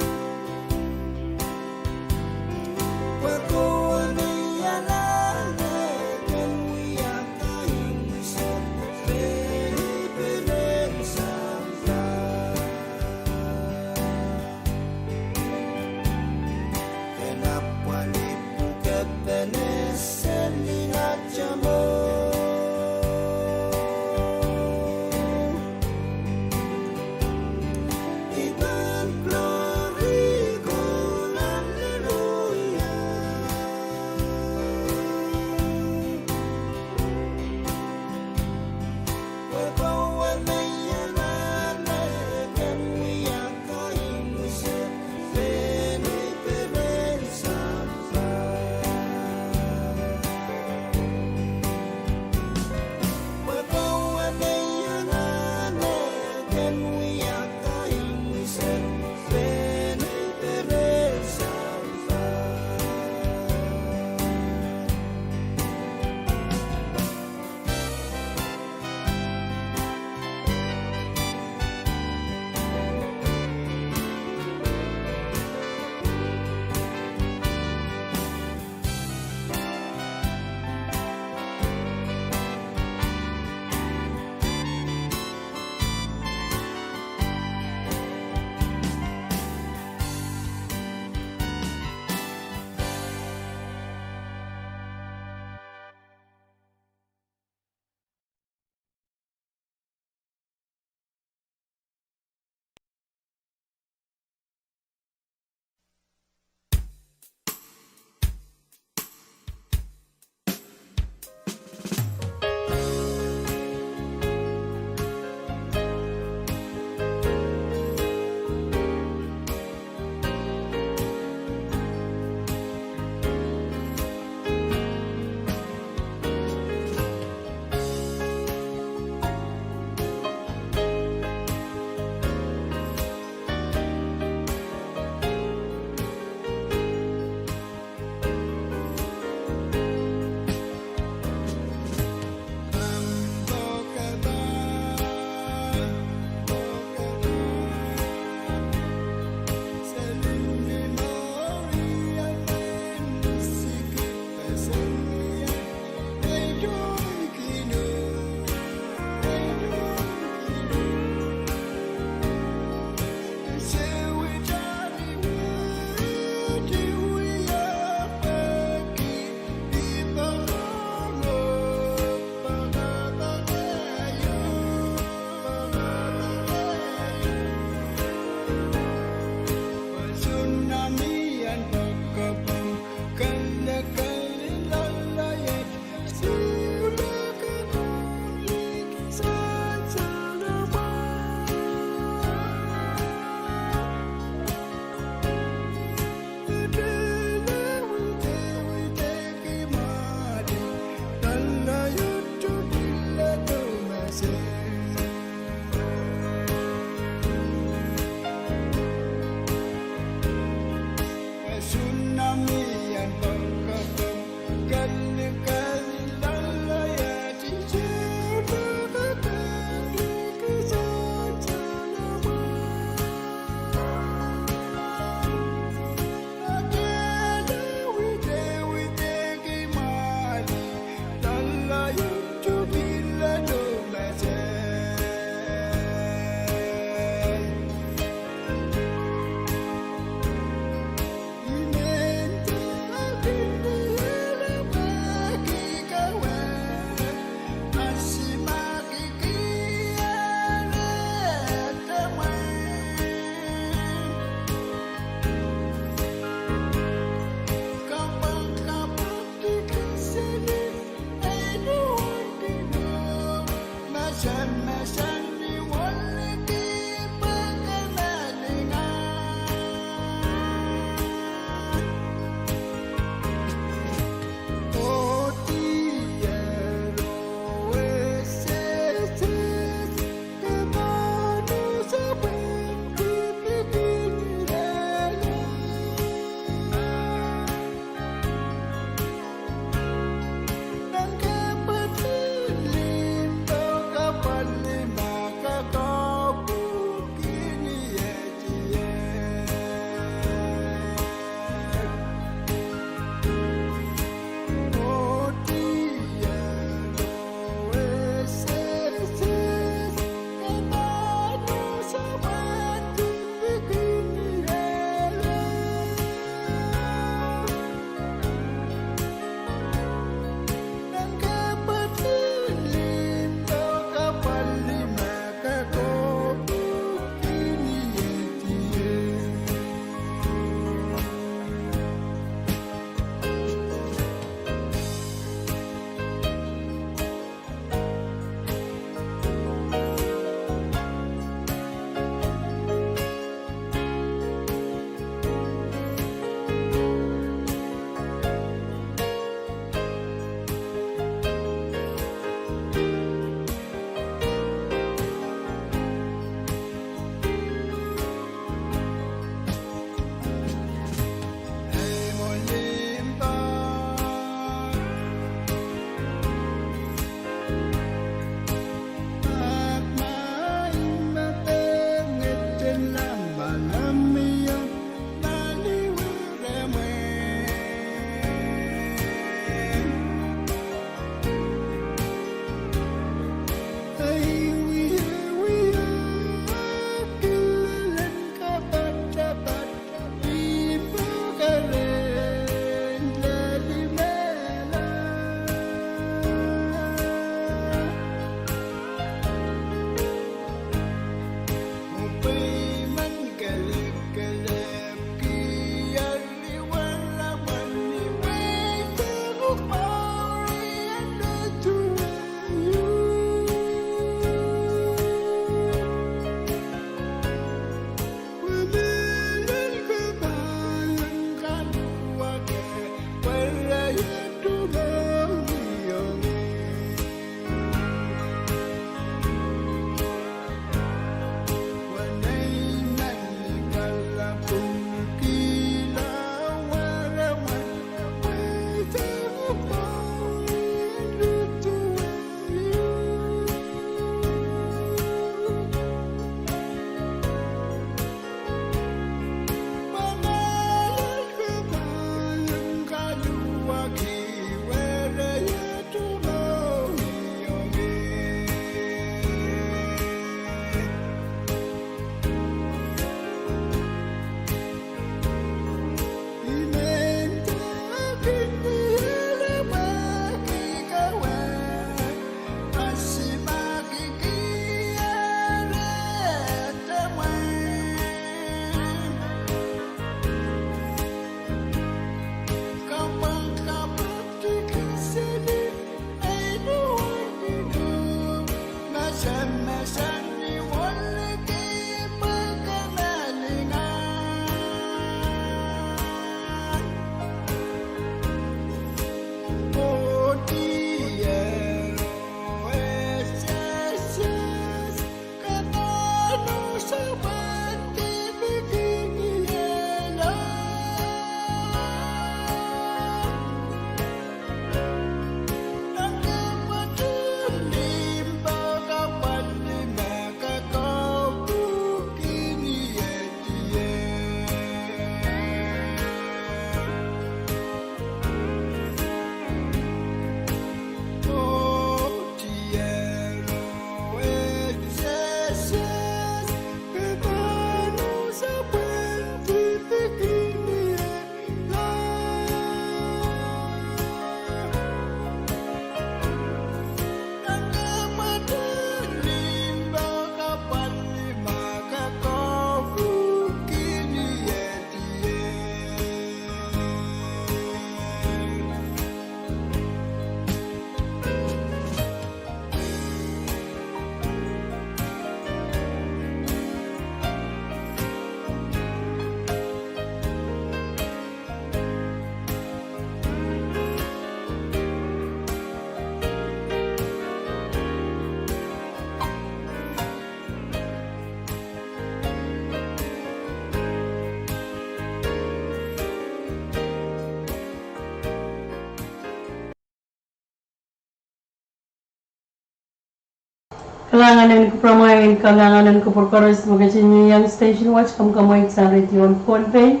Kalahngan en kupwuramwail, kalahngan en kupwur koaros me ketin iang station wet Kamkamwaij sang redio en Pohnpei.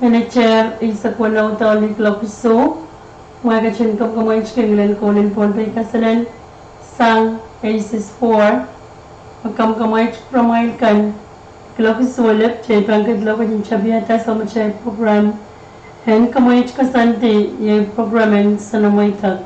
Manager, eisek weneu dohlik lokaia, mwail ketin kamkamwaij kei ngilen Kaunen Pohnpei Kasalen sang A C S four. Me kamkamwaij kupwuramwail kan, lokaia lep, kitail pahn ketido ketin tapihada soumatail program en Kamwaij Koasoandi, iei program en Soanamwaidek.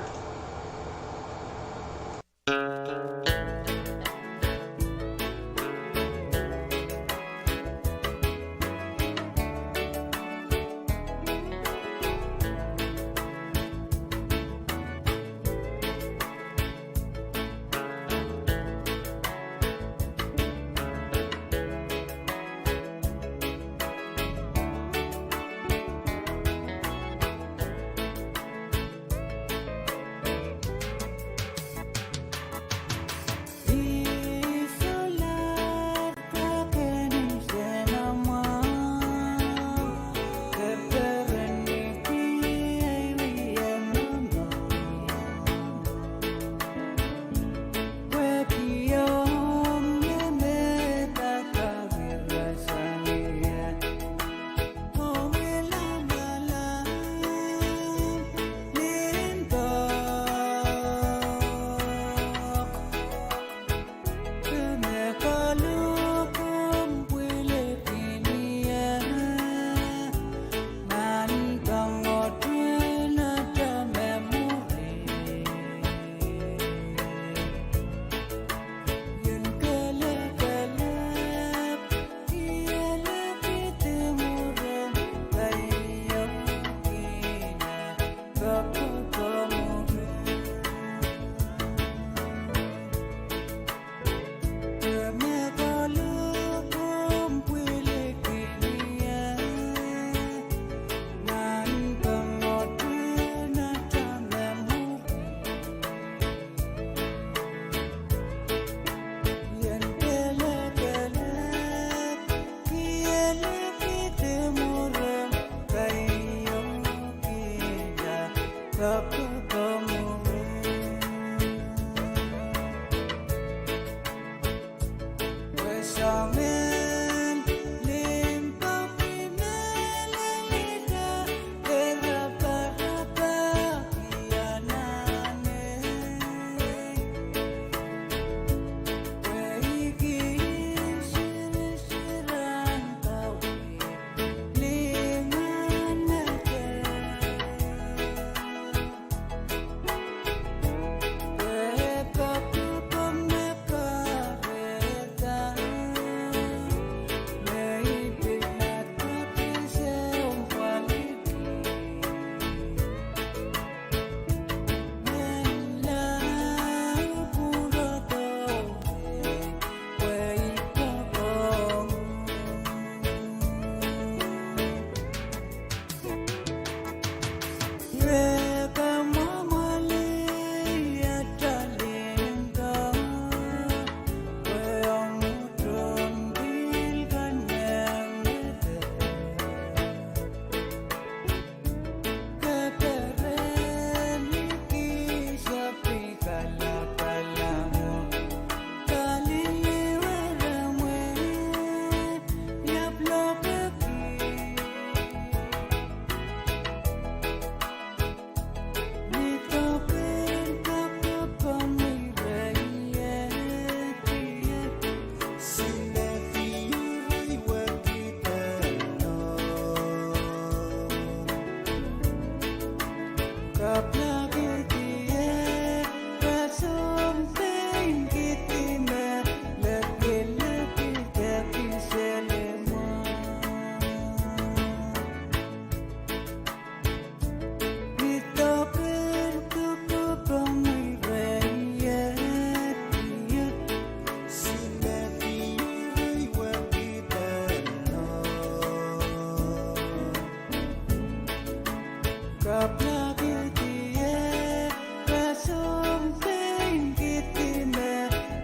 Kapwlakidi e, rasehng pein kidi me,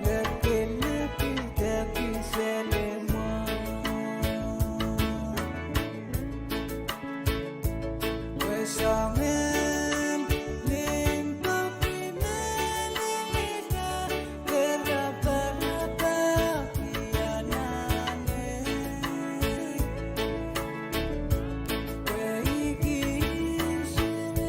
me kilipideki seli mwo. Pwe soangen limpoak me lelehda, de raparapahki anahne. Pwe I kisin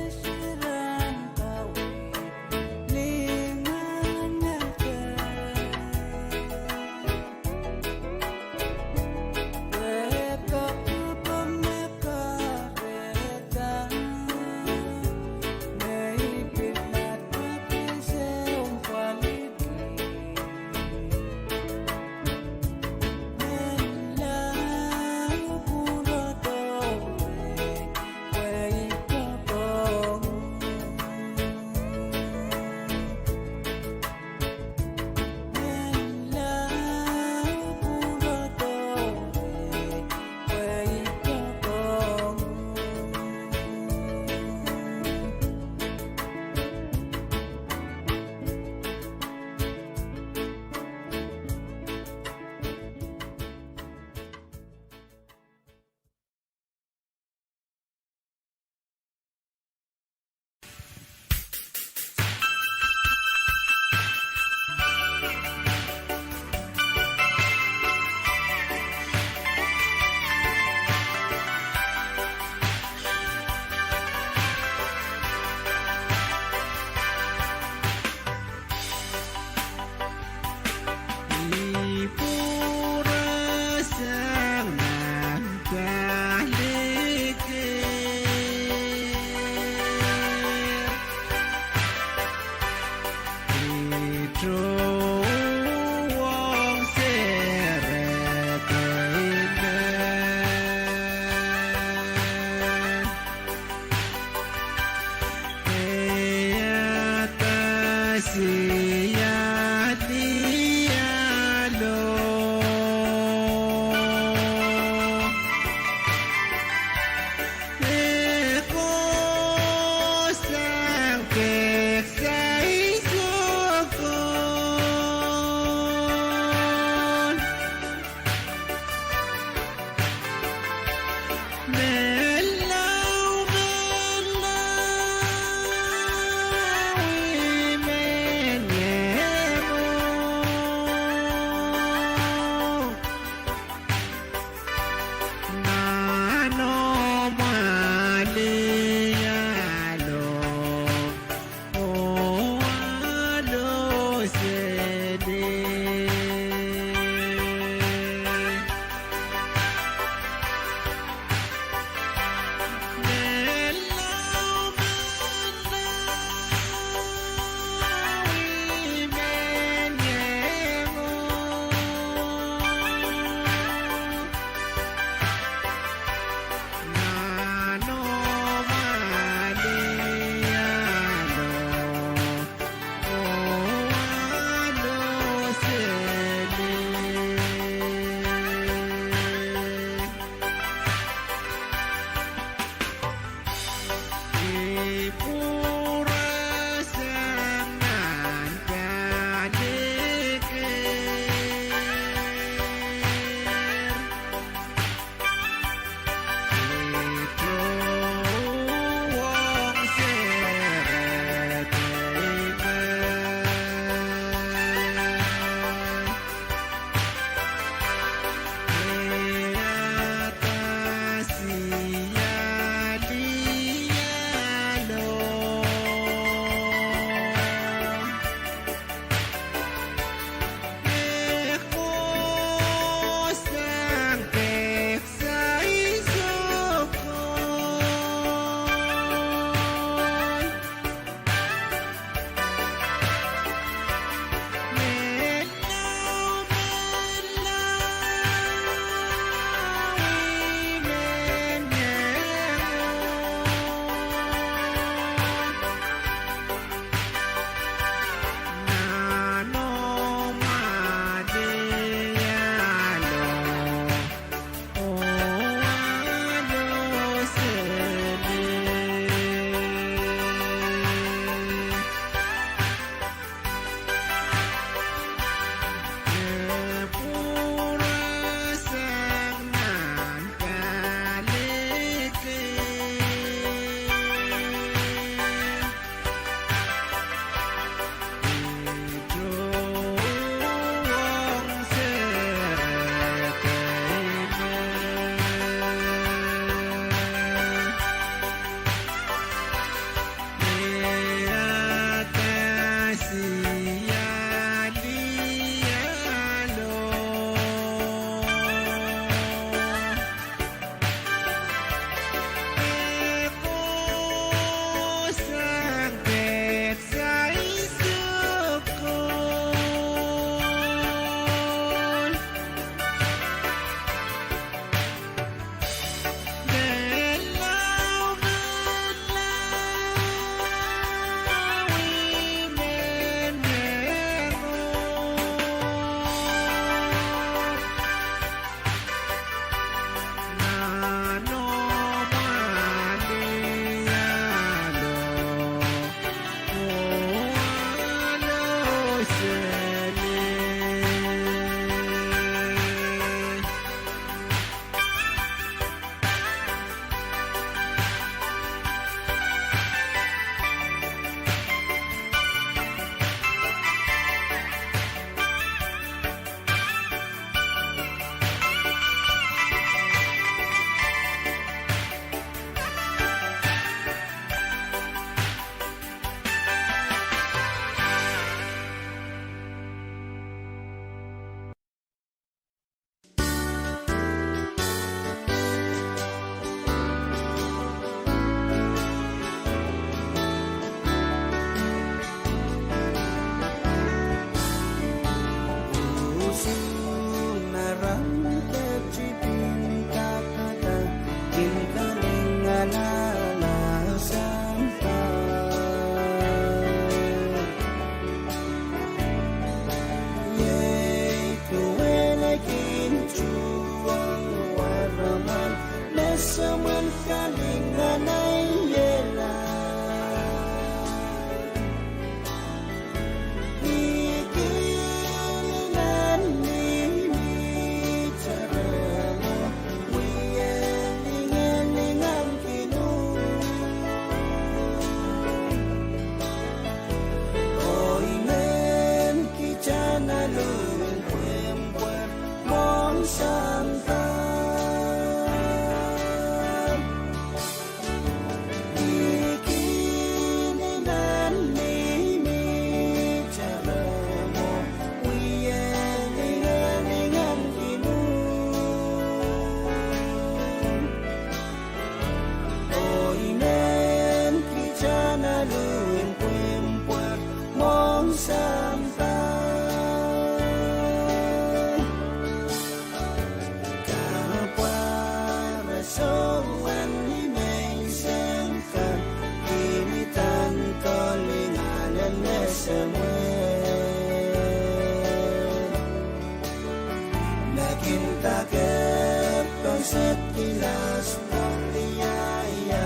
Sehd kilas pwuriaia,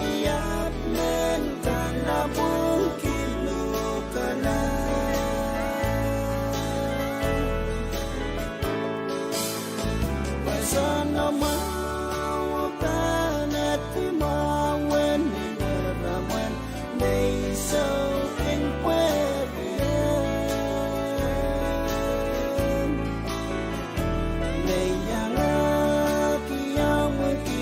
I ahpw men kan lapwungki luhkala. Pwe soanamwahu pahn edi mwahu en ni weramwen me I sou kin pwehki, me I iangahki omw ki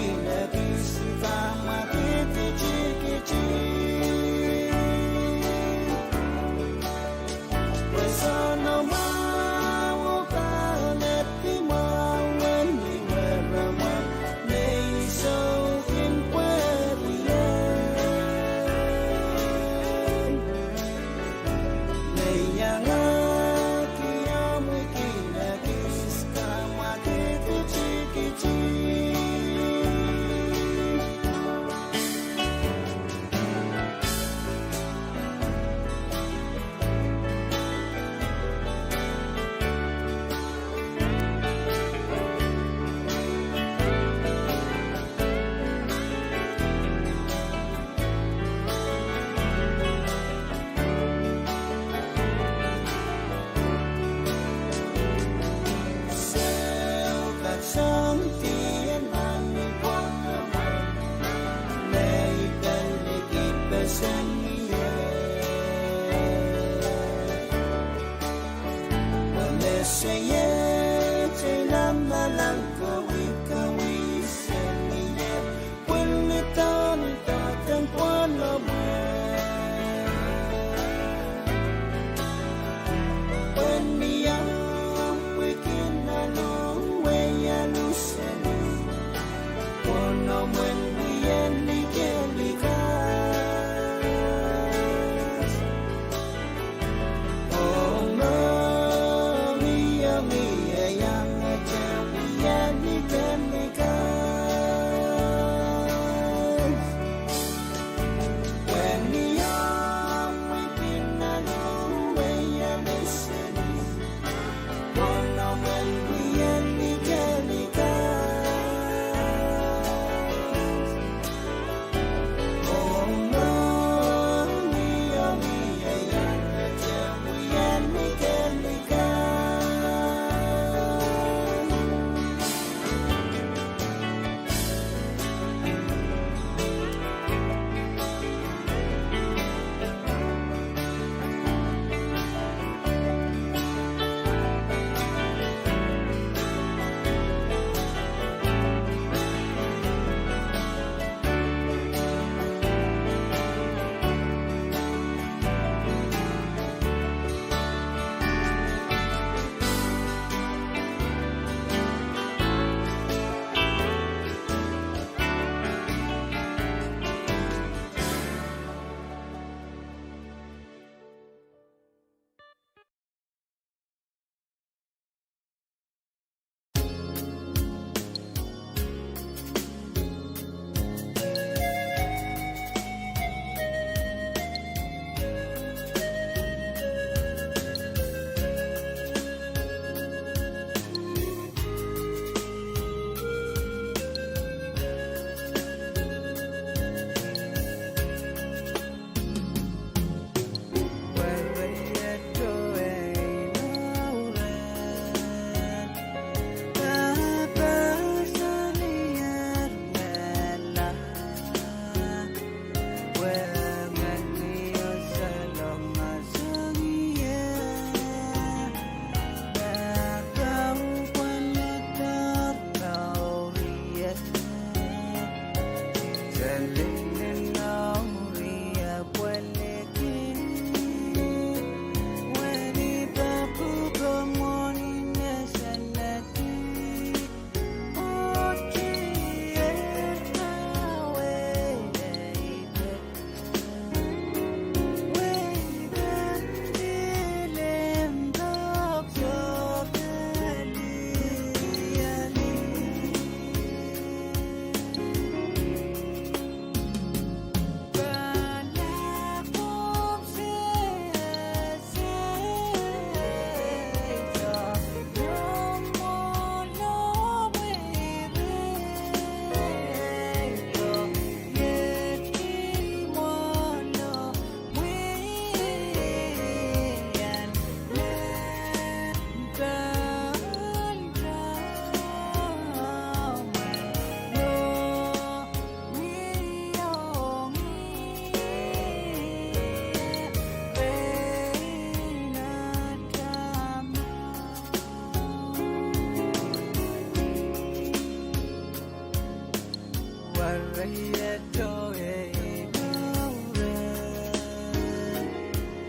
Eri eto ei mour,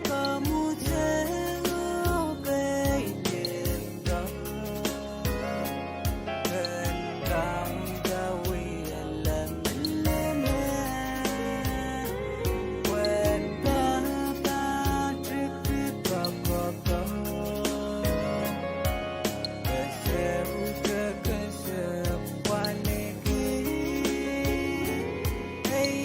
kamwute oh pein Kipro, ken kaunda wia leme leme, pwehn pahpahtik poakopoak, e sohte kesempwaliki. Ei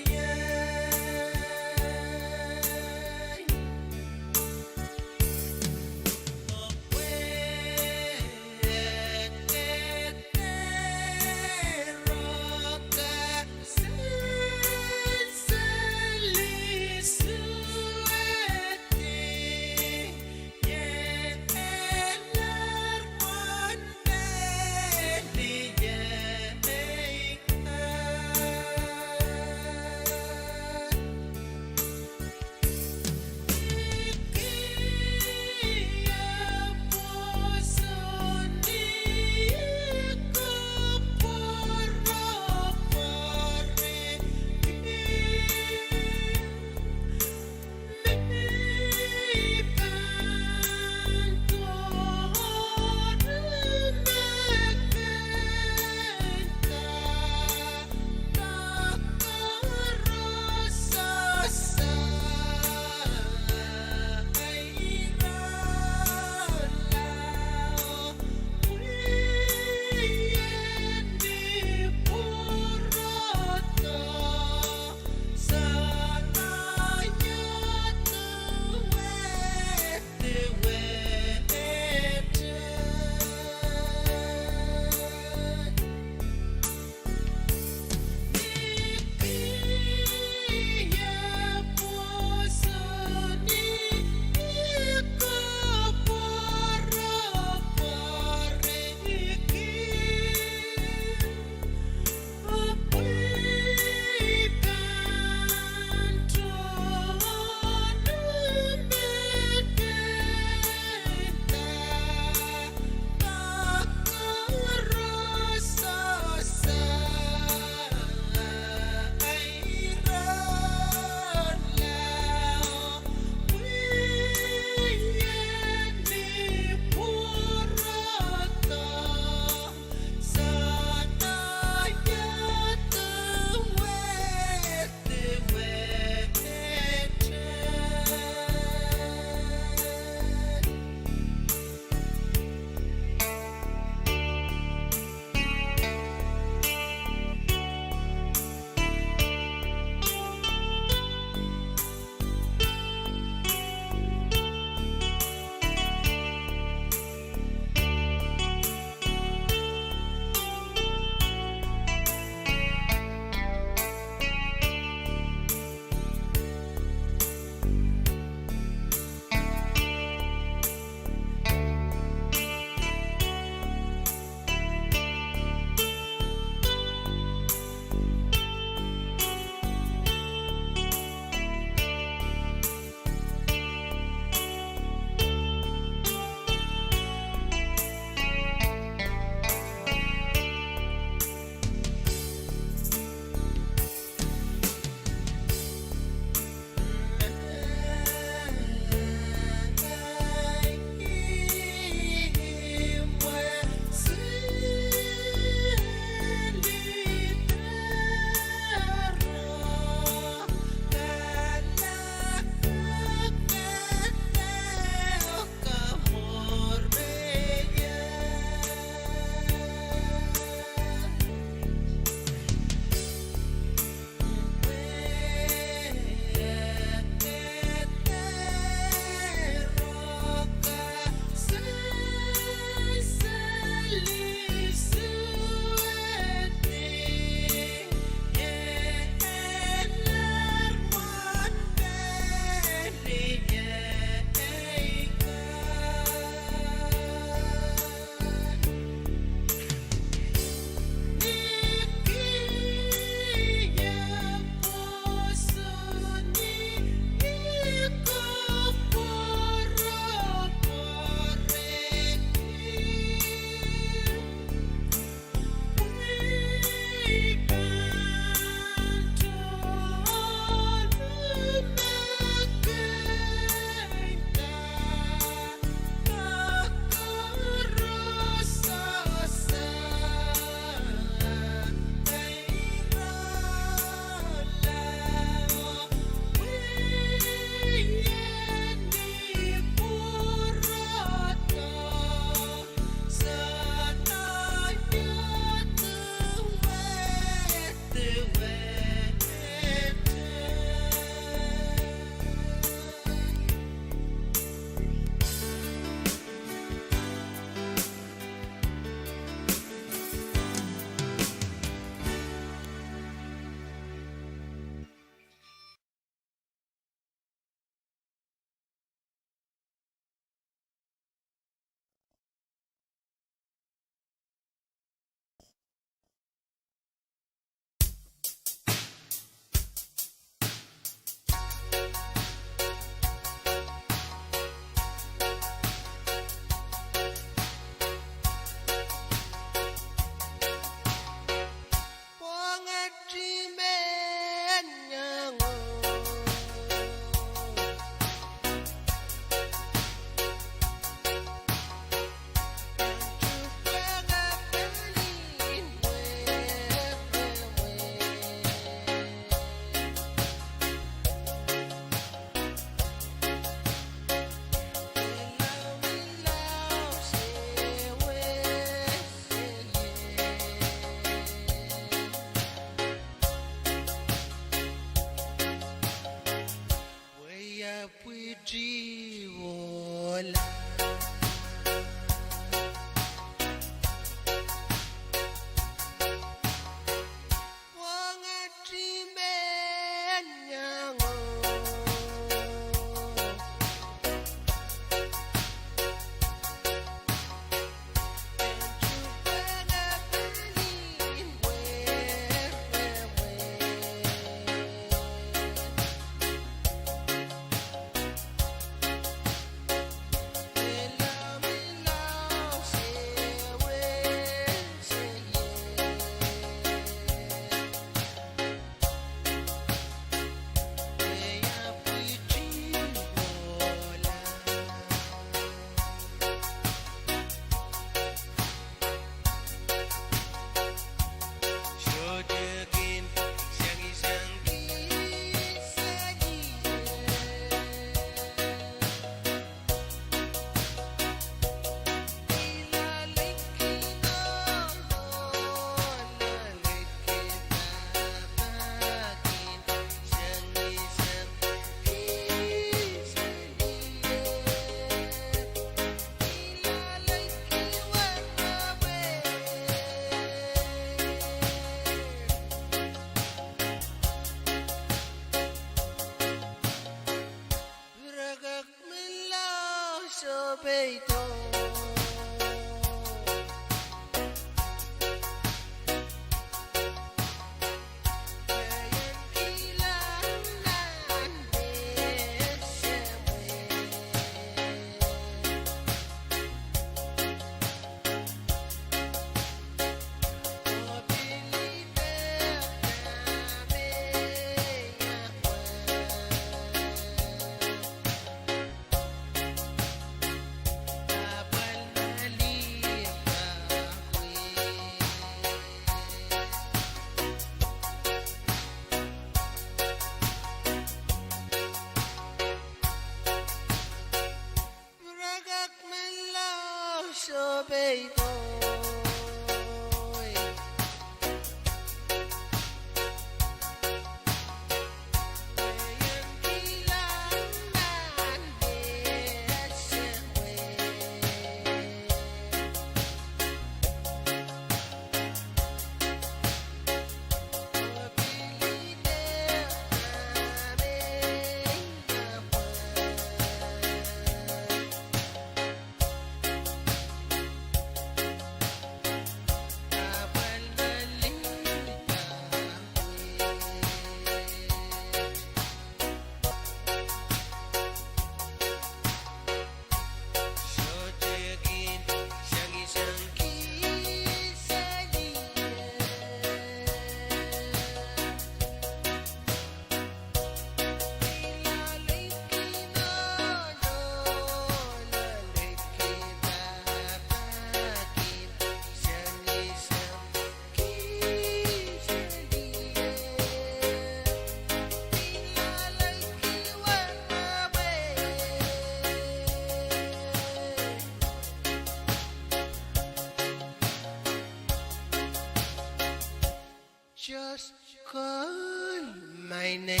Just call my name.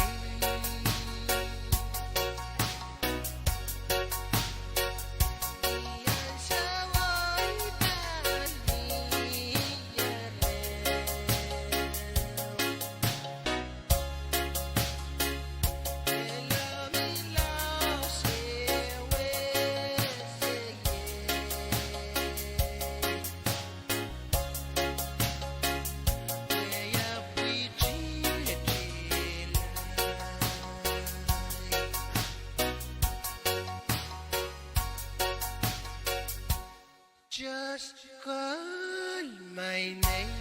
Just call my name.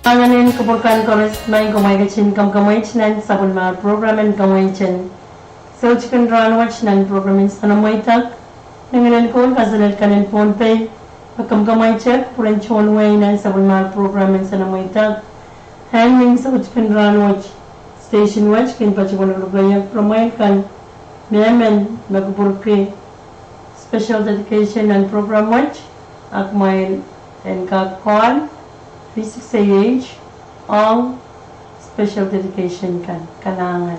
Anahne kupwur kan koaros, maing, kumwail ketin kamwakamwait nan sapwellimar program en kamwaiten Soutik en Rahnwet nan program en Soanamweidek. Ni ngehn en Koht, kaselel kan en Pohnpei, me kamwakamwaite kupwuren tohn wehi nan sapwellimar program en Soanamweidek. Ahn mihmi Soutik en Rahnwet station wet kin patohwan lukelukehiong pwuromwail kan mehmen me kupwurki special dedication nan program wet, a kumwail en kak call three six eight eight ong special dedication kan. Kalahngan.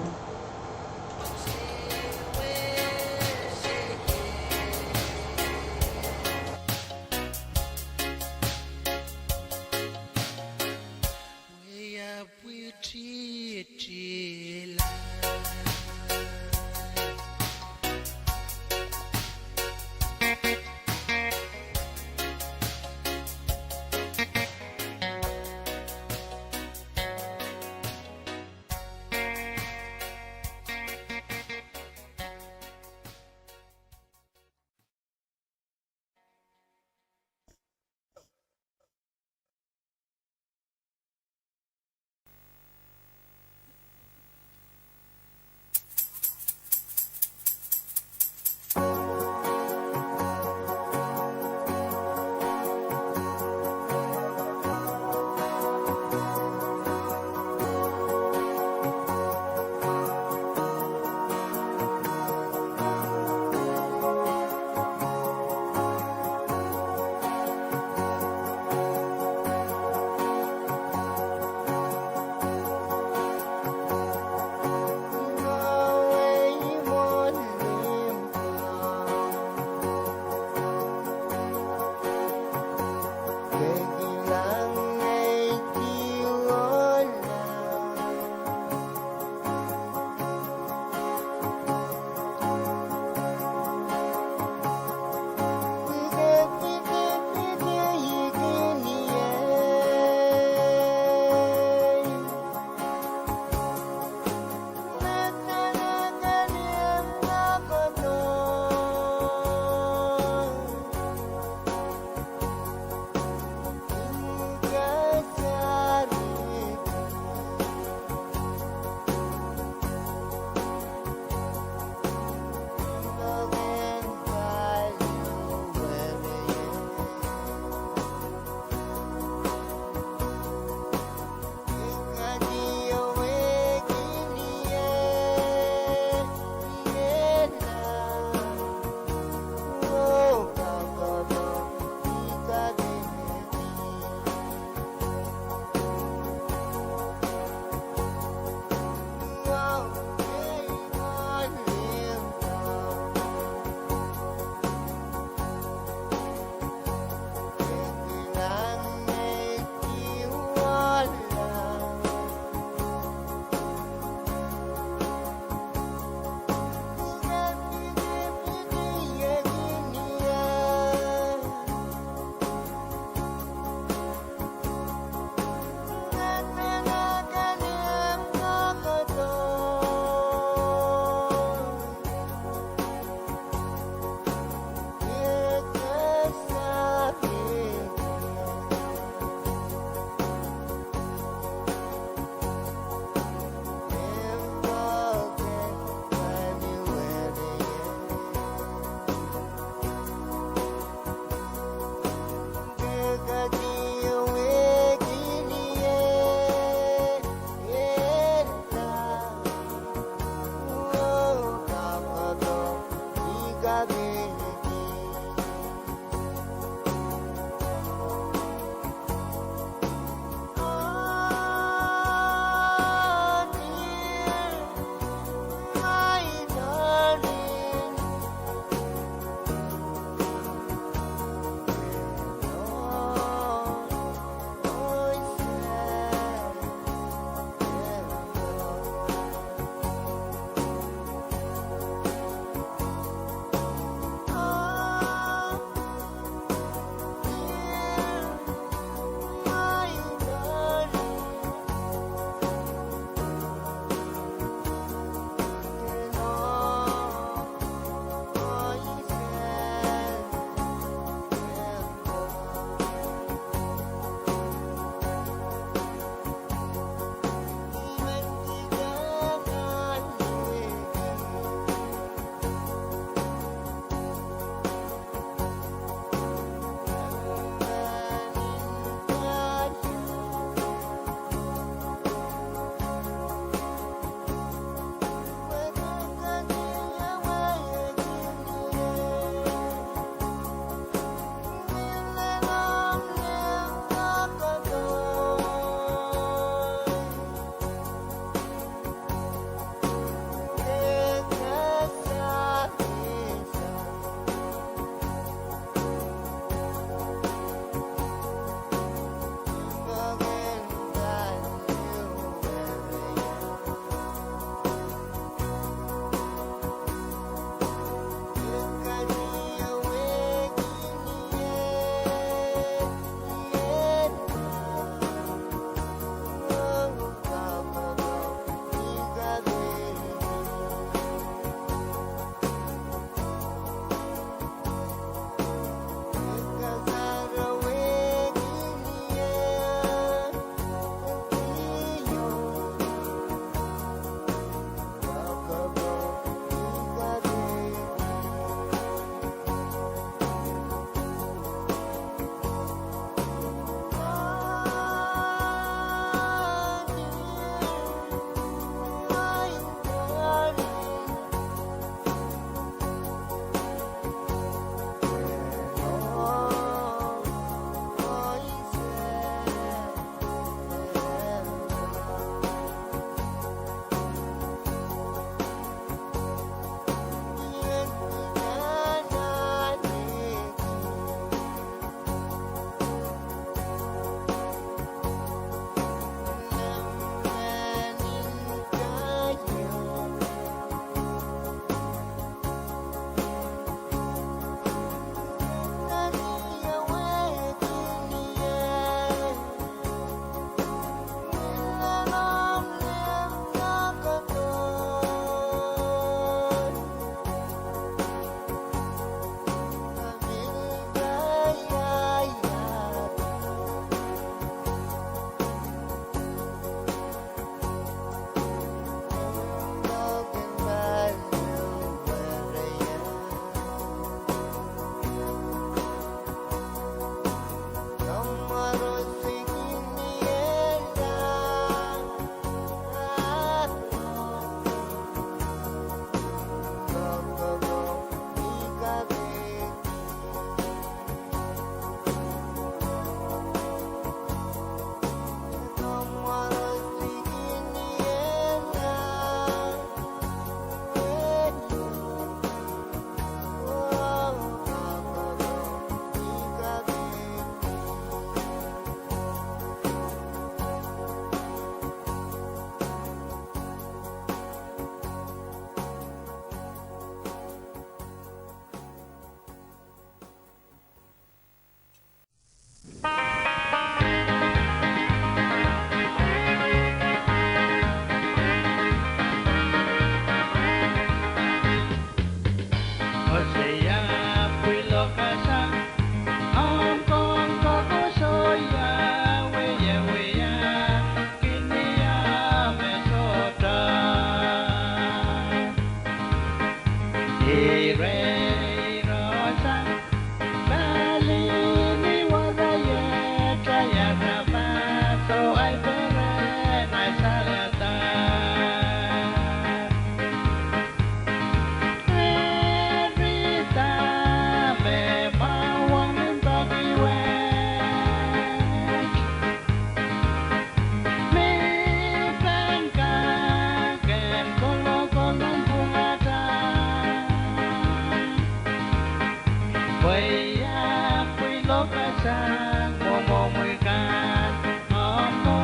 Pwe I ahpw pwilokasang mwomwohmwi kan, ahpw mwo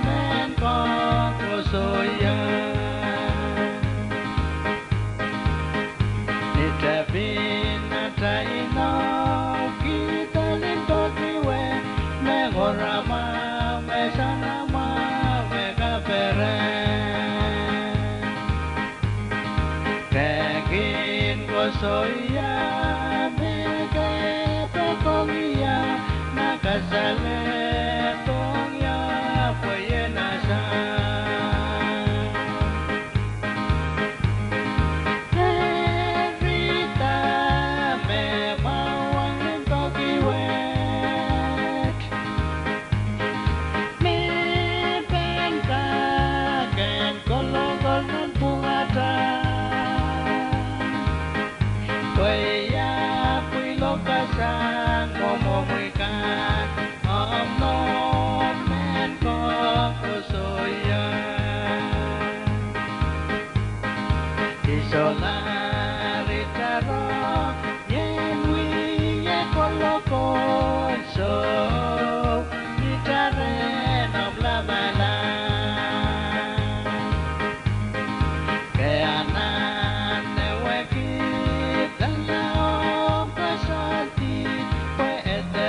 mehn koasoia. Ni tepin atail inou, kihda limpoak ih wet me ngoramwahu, me soanamwahu, me kaperen. Ke kin koasoia me ke poakohng ie, ma kasalehdohng ie pwe ien asang. Eri da me mwahu ong limpoak ih wet? Mie pen kak en kolokol nan pwungatail. Pwe I ahpw pwilokasang mwomwohmwi kan, ahpw mwo mehn koasoia. I solahr itarong, ien wia kolokol sou, itar en omw lamalam. Ke anahne wekidala oh koasoandi, pwe ede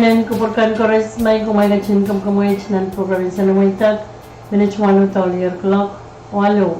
Kupwur kan koaros, ma kumwail ketin kamwkamweit nan prokram en Sahn en Mweidek, minit waluh dohlier klok waluh.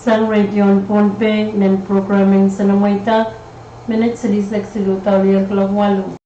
sang radio en Pohnpei, nen program en Soanamweida, minit silihsek siluh daulier kuloak waluh.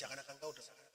Kitail en kak kaudokiong.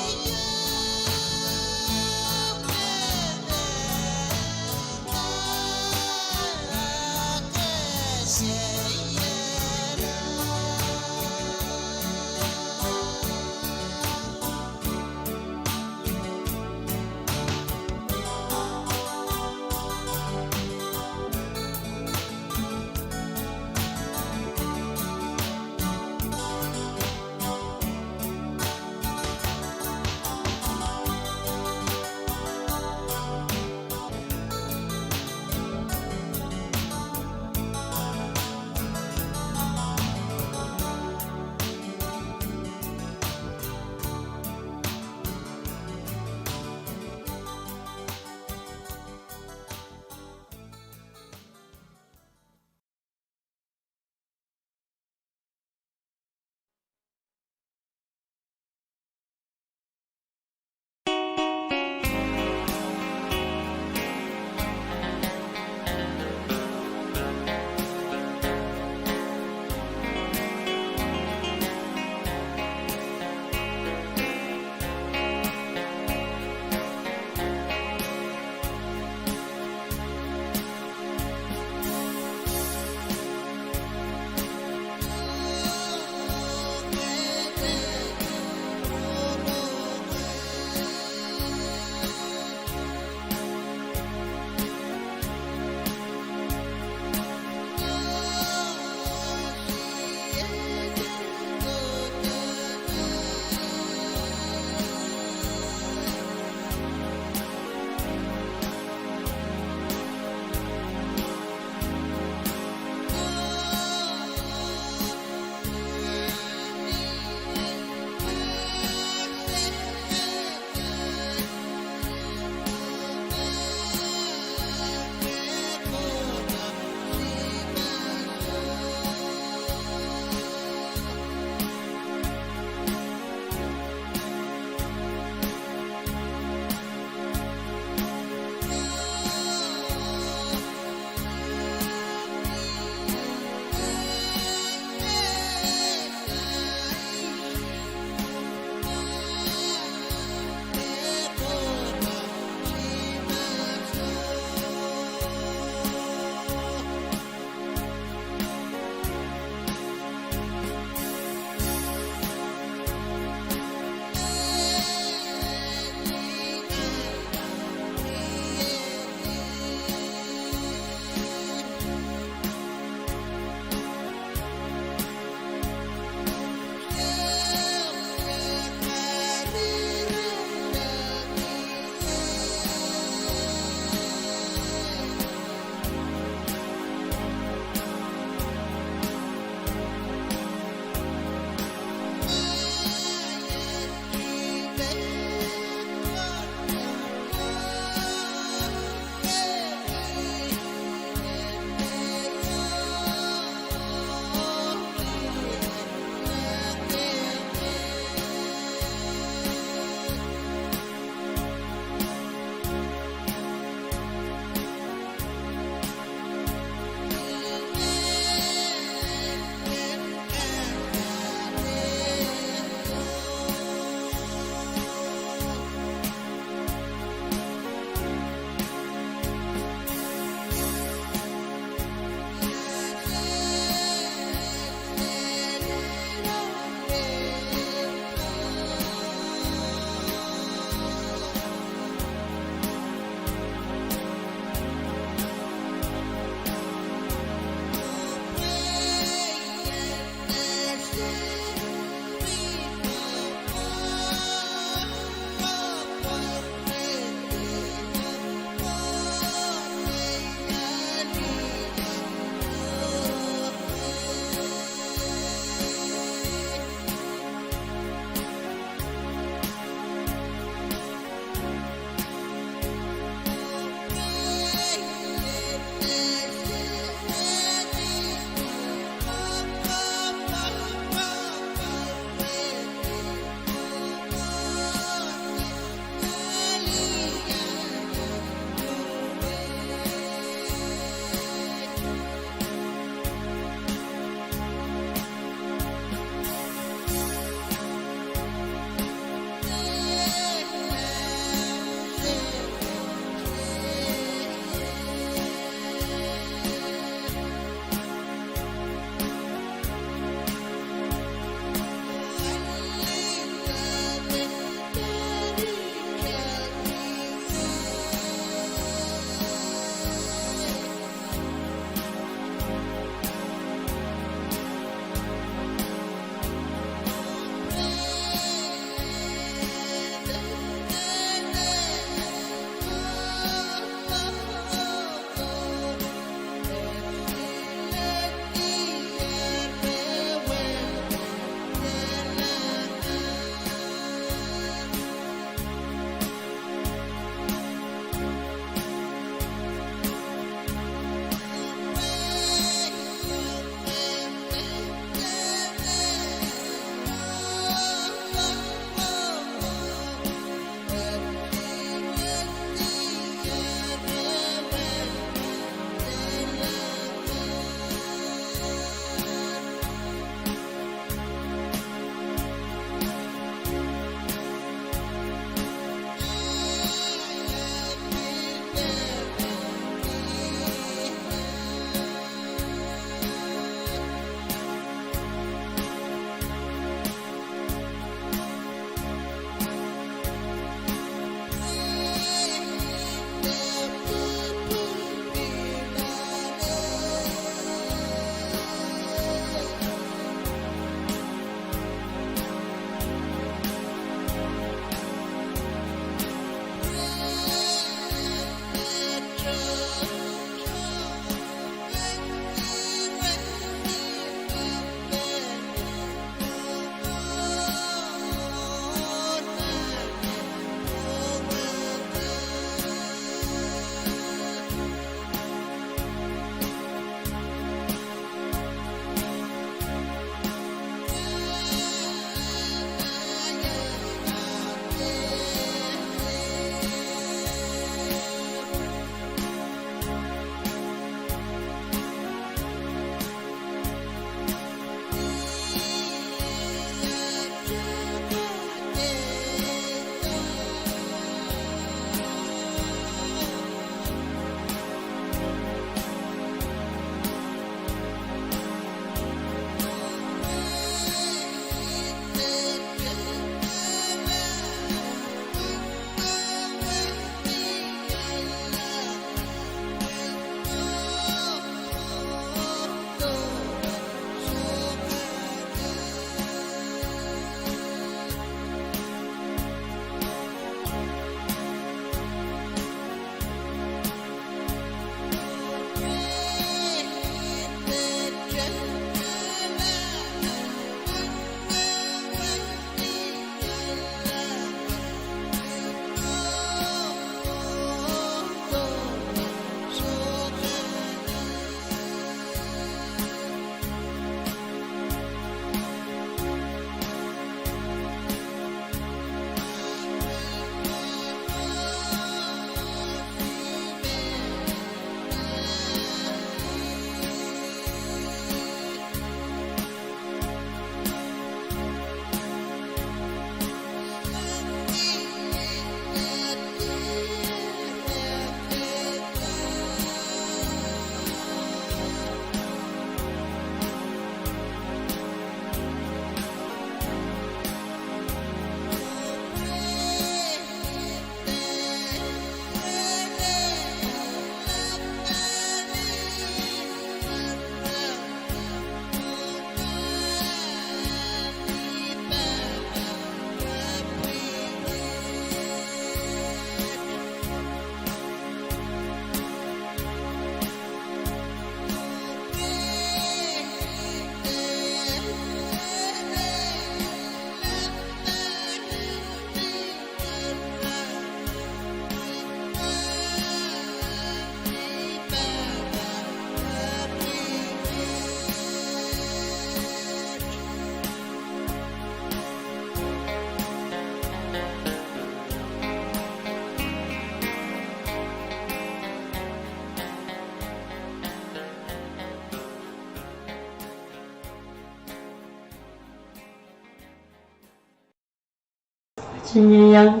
Iang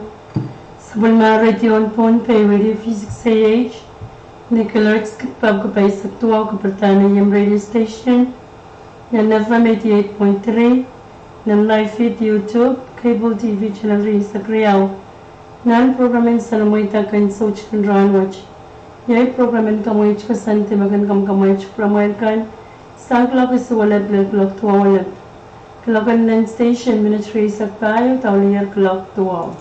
sapwellimar radio en Pohnpei, Radio V six A H, ni kilohertz kepahpwukat pahisek duwau, kapwurda nan radio station, nan F M eighty-eight point three, nan live feed YouTube, cable T V channel rieisek riau. Nan program en Soanamweida ken soutik en rahn wet. Iei program en kamwahuih koasoandi me kin kamwakamwaht pwuramwail kan, sang kuloak isuh elep lel kuloak duwau elep. Kuloak en nan station minit rieisek pahieu, daulier kuloak duwau.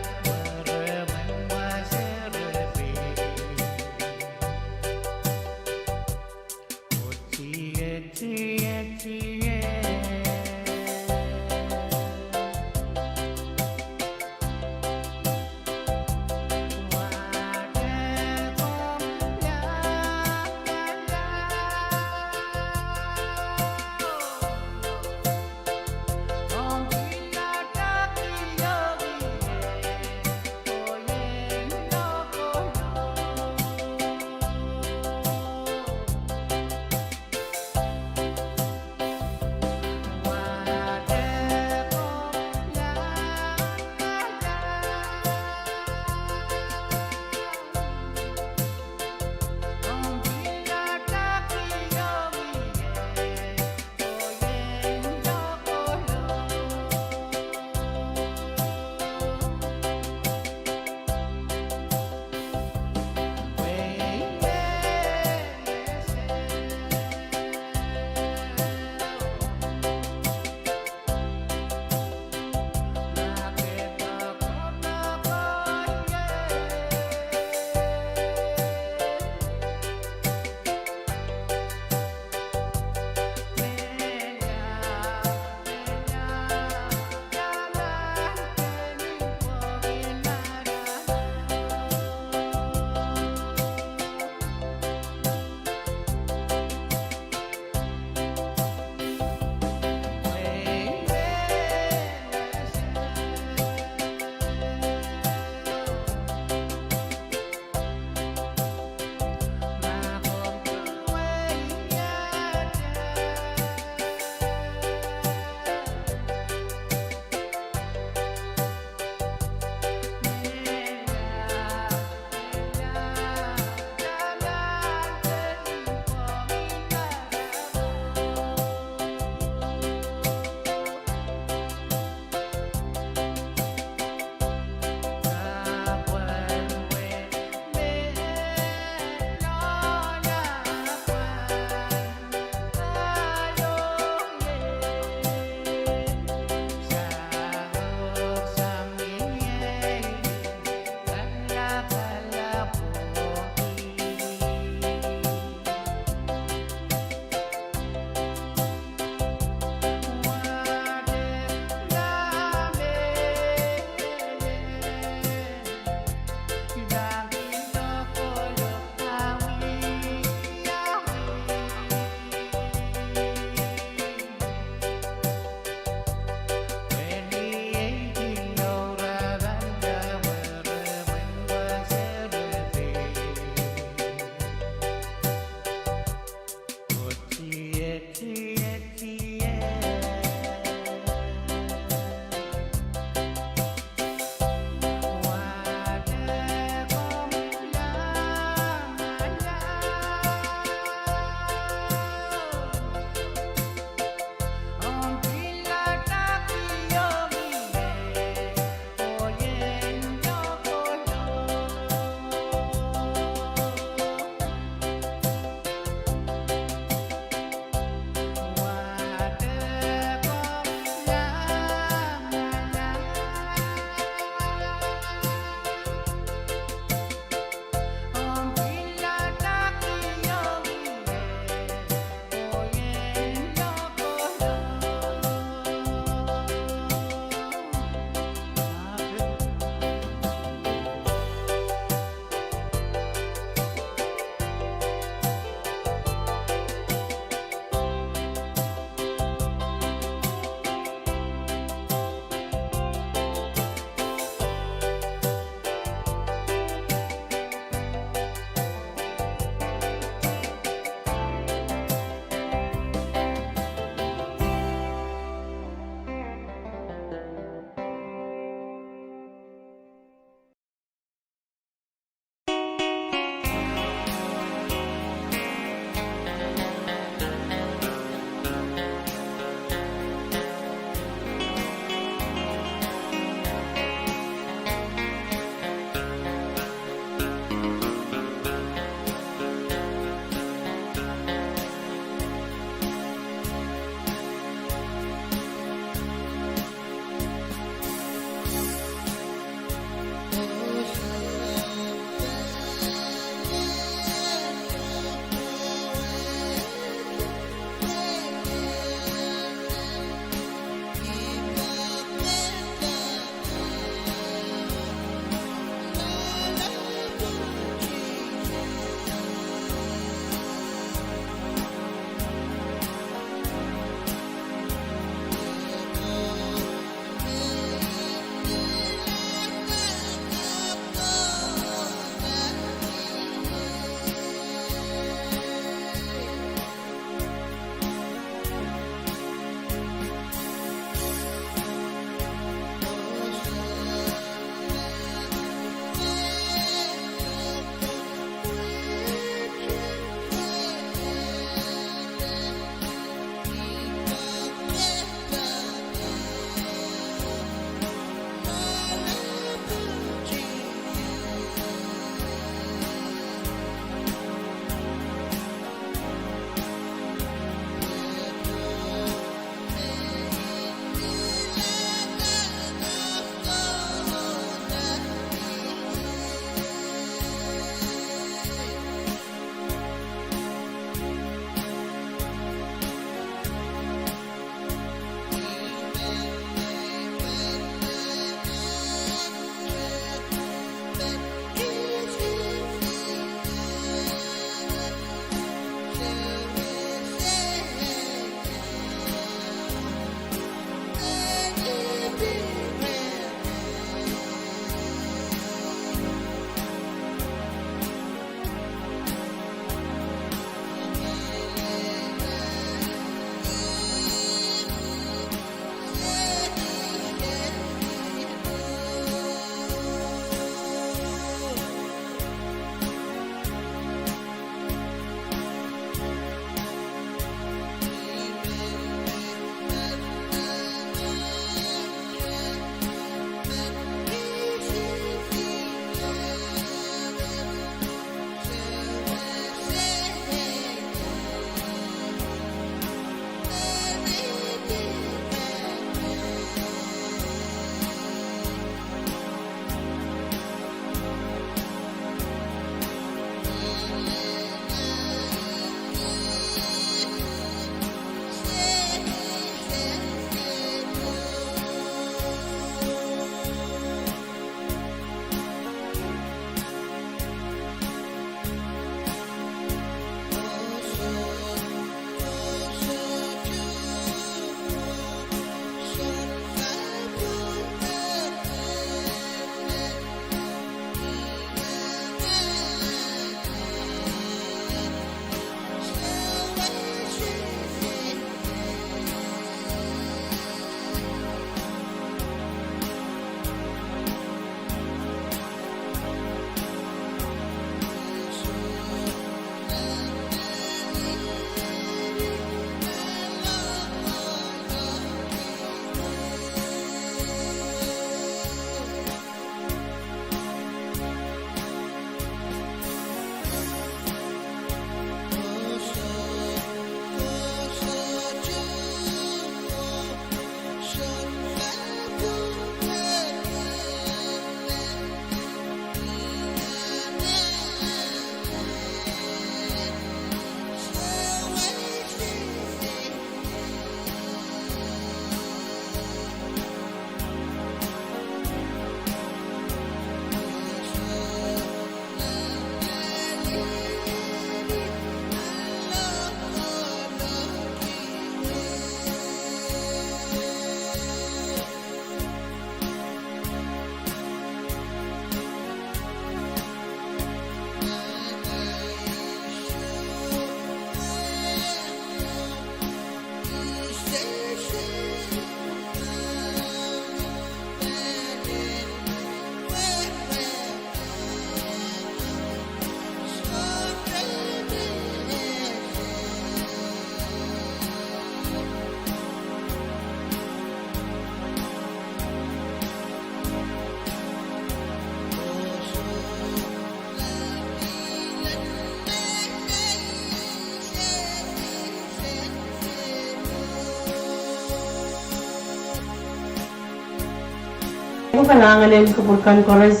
Kalahngan en kupwur kan koaros.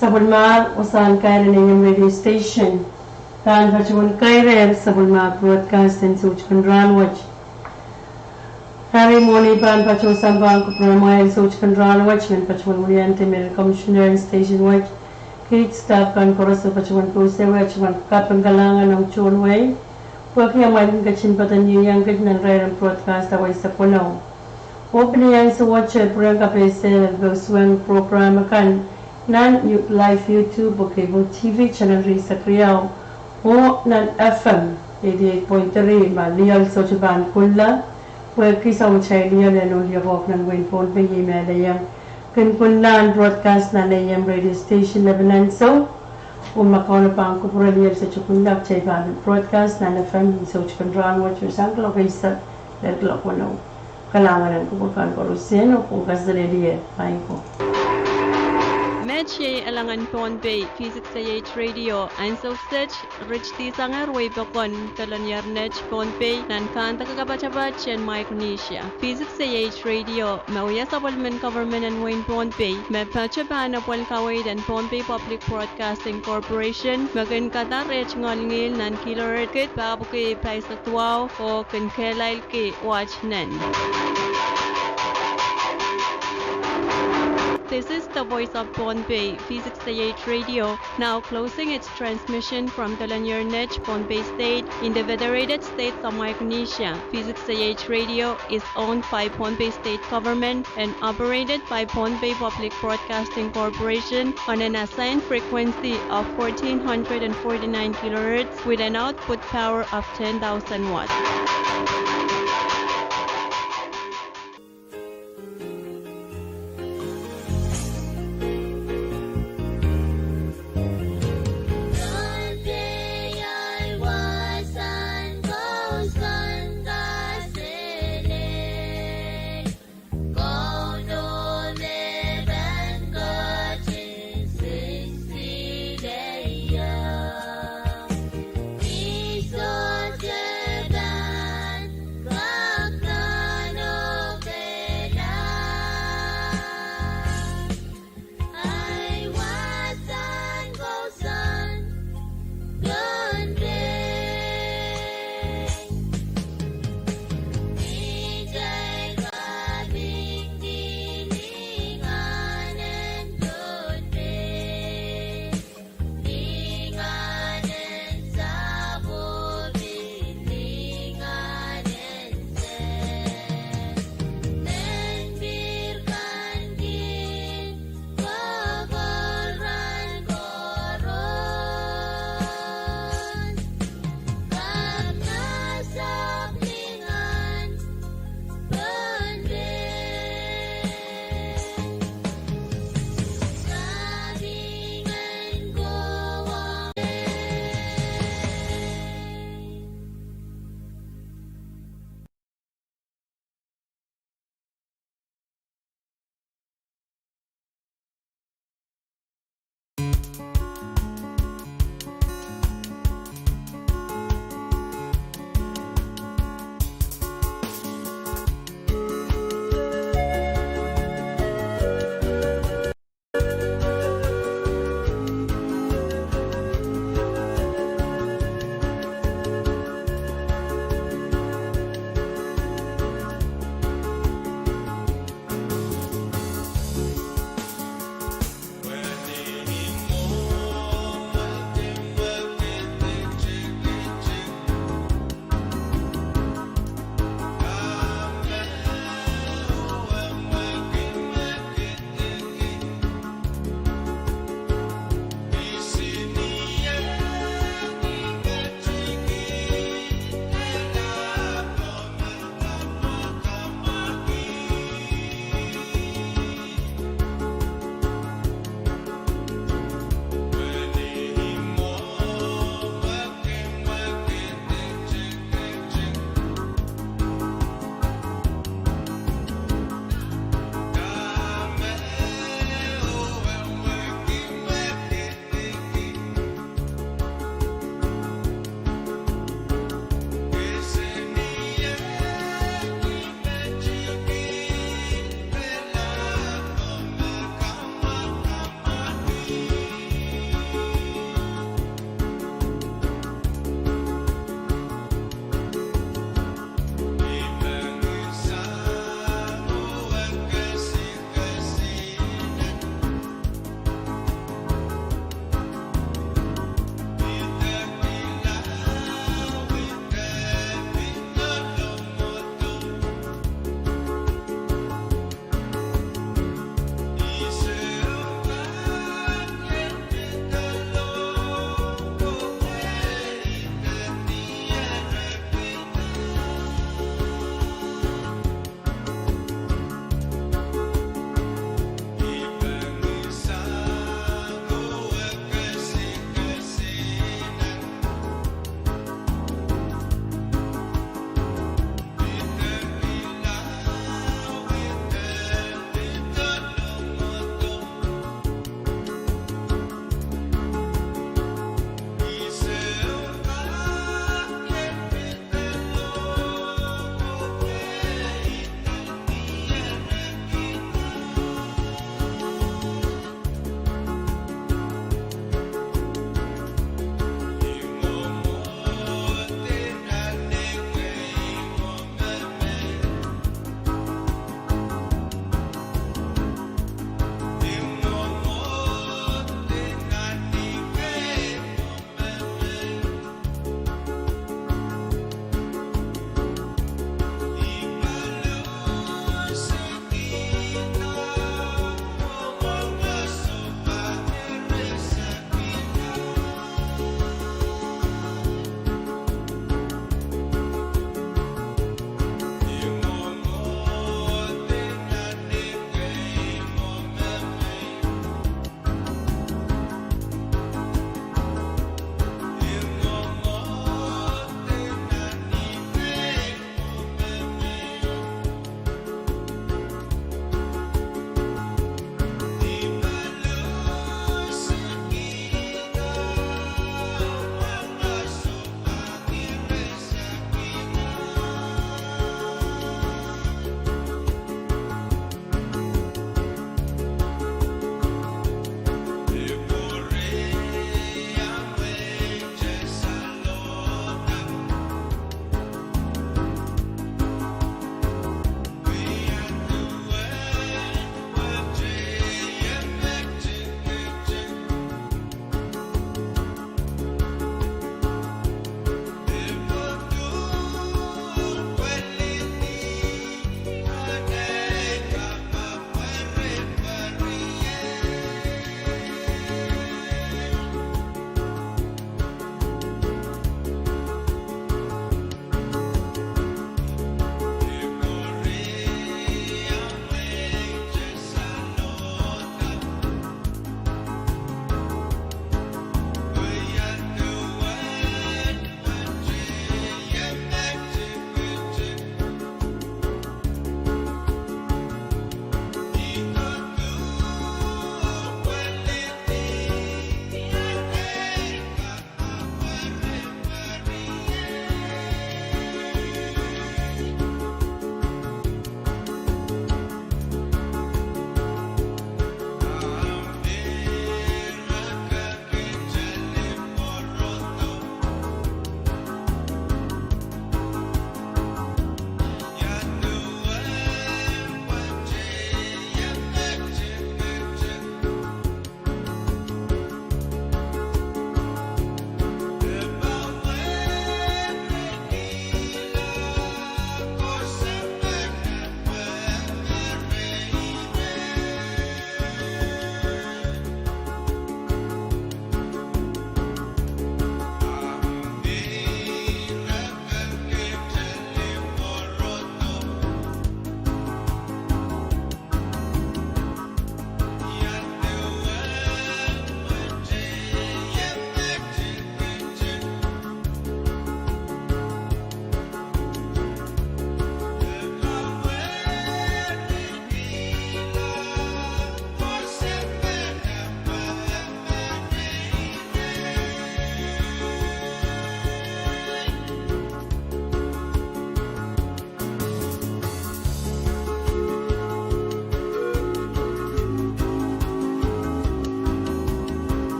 Sapwellimahr wasahn kair en A M radio station pahn patohwan kairehr sapwellimahr broadcast en soutik en rahnwet. Eri mwohni pahn patohwan sampah kupwuramwail soutik en rahnwet, men patohwan wiliandi Mayor, Commissioner en station wet, kiht staff kan koaros patohwan pousehwei, patohwan kaping kalahngan ong tohn wehi pwehki amwail kin ketin poaden ieiang kiht nan irair en broadcast awa eisek weneu. Oh pil ansou wet pwurehng kapehse pwehn suwed program akan nan live YouTube oh cable T V channel rieisek riau, oh nan F M eighty-eight point three, ma lioal sohte pahn kunla, pwehki soahng atail lioal en lioal ong nan wehin Pohnpei, I melehiong, kin kunlahng broadcast nan A M radio station lepin ansou. Oh ma Kauno pahn kupwurei lioal sohte kunla, kitail pahn broadcast nan F M soutik en rahnwet sang kuloak eisek lel kuloak weneu. Kalahngan en kupwur kan koaros, oh pwehn kaselehlie aiko. Met iei Alangan Pohnpei, V six A H Radio, ansou kiset, ritidi sang wehi pokon Dolonier Net Pohnpei, nan kandeke kapatapat en Micronesia. V six A H Radio, me wia sapwellimen government en wehin Pohnpei, me patohwan apwalih kaweid en Pohnpei Public Broadcasting Corporation, me kin kadahr eh tungoal ngihl nan kilohertz kid pahpwiki pahisek duwau oh kin kehlailki watt nen. This is the voice of Pohnpei, V six A H Radio, now closing its transmission from Dolonier Net, Pohnpei State, in the Federated States of Micronesia. V six A H Radio is owned by Pohnpei State Government and operated by Pohnpei Public Broadcasting Corporation on an assigned frequency of fourteen hundred and forty-nine kilohertz with an output power of ten thousand watts.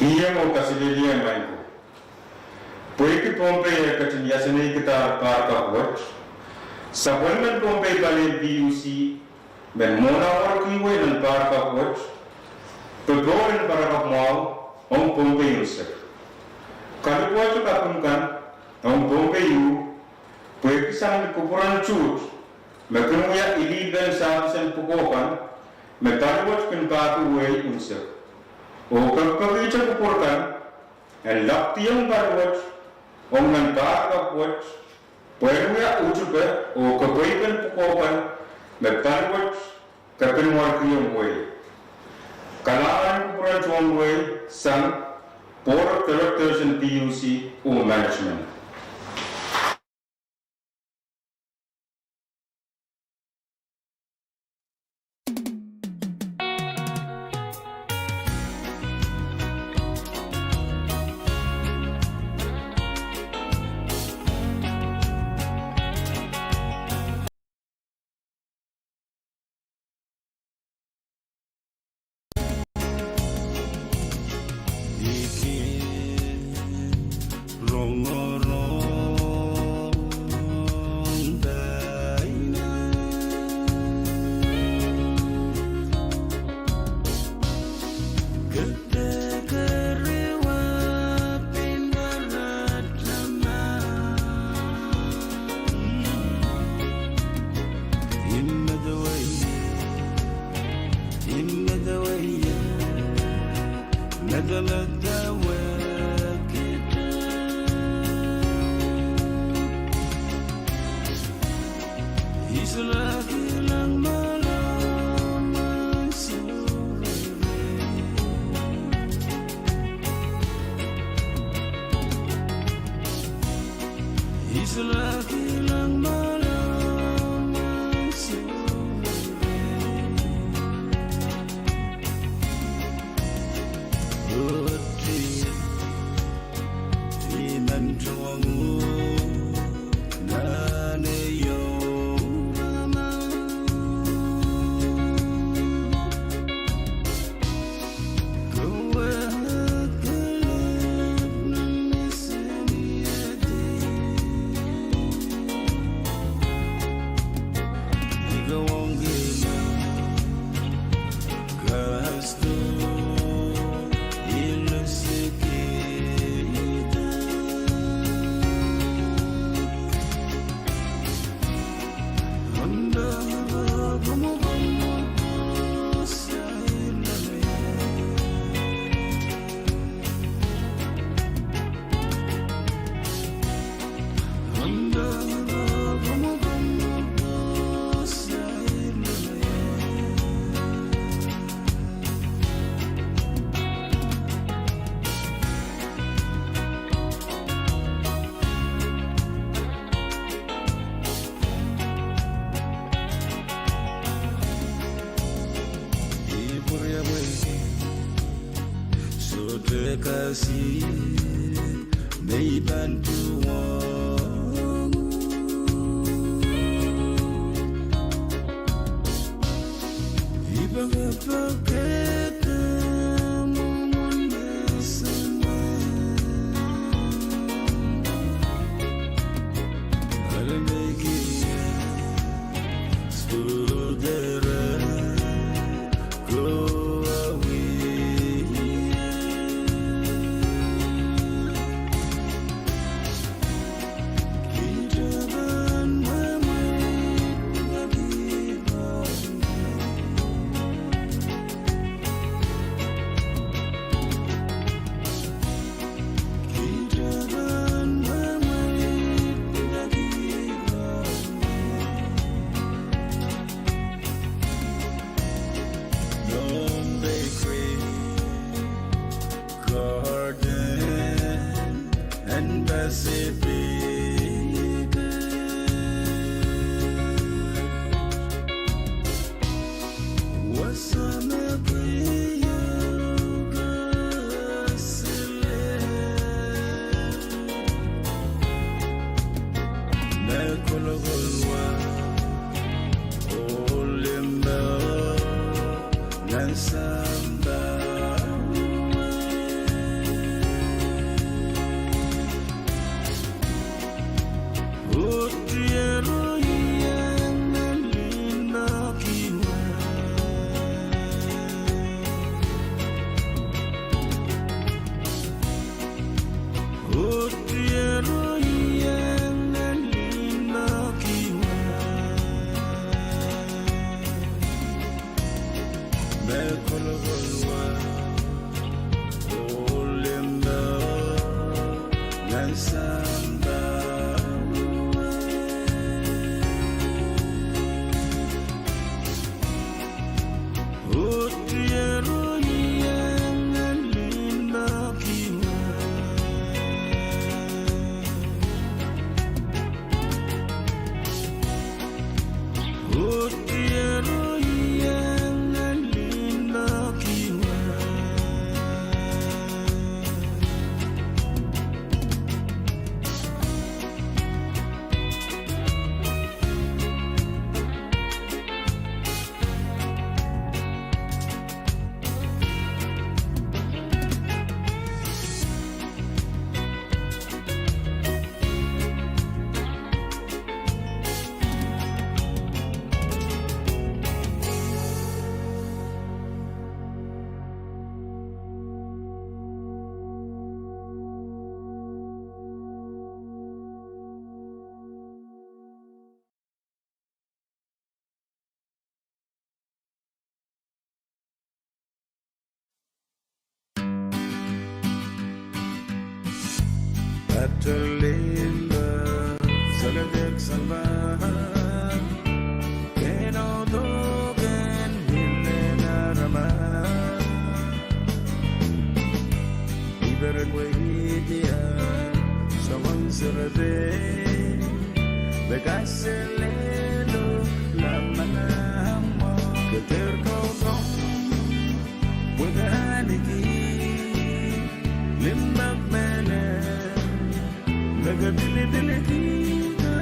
Ieng oh kaselehlie maing ko. Pwehki Pohnpei eh ketin iasenehkihda pahr kapw wet, sapwellimen Pohnpei palien P U C men mwohn ah warkihwei nan pahr kapw wet, popohl en pahr kapw mwahu ong Pohnpei unsek. Kalipwohte kaping kan ong Pohnpei u, pwehki sang ni kupwuren tuht me kin wia ilihpen sahpis en pwukoa kan, me paliwet kin pahkihwei unsek. Oh pekipekihte kupwur kan en lapwdiong paliwet ong nan pahr kapw wet, pwehn wia utupe oh kepweipen pwukoa kan me paliwet kepin warkihong wehi. Kalahngan kupwuren tohn wehi sang Board of Directors en P U C oh management. Patohlen pahn solahr dek sang pahn kehno doken mihlen aramas. Iperen wehwehki ahn soangen serepein me kaselehlo lamalam mwo. Ke dehr kaukaun pwehki ahneki limpoak mehlel me ke pilipilkihda,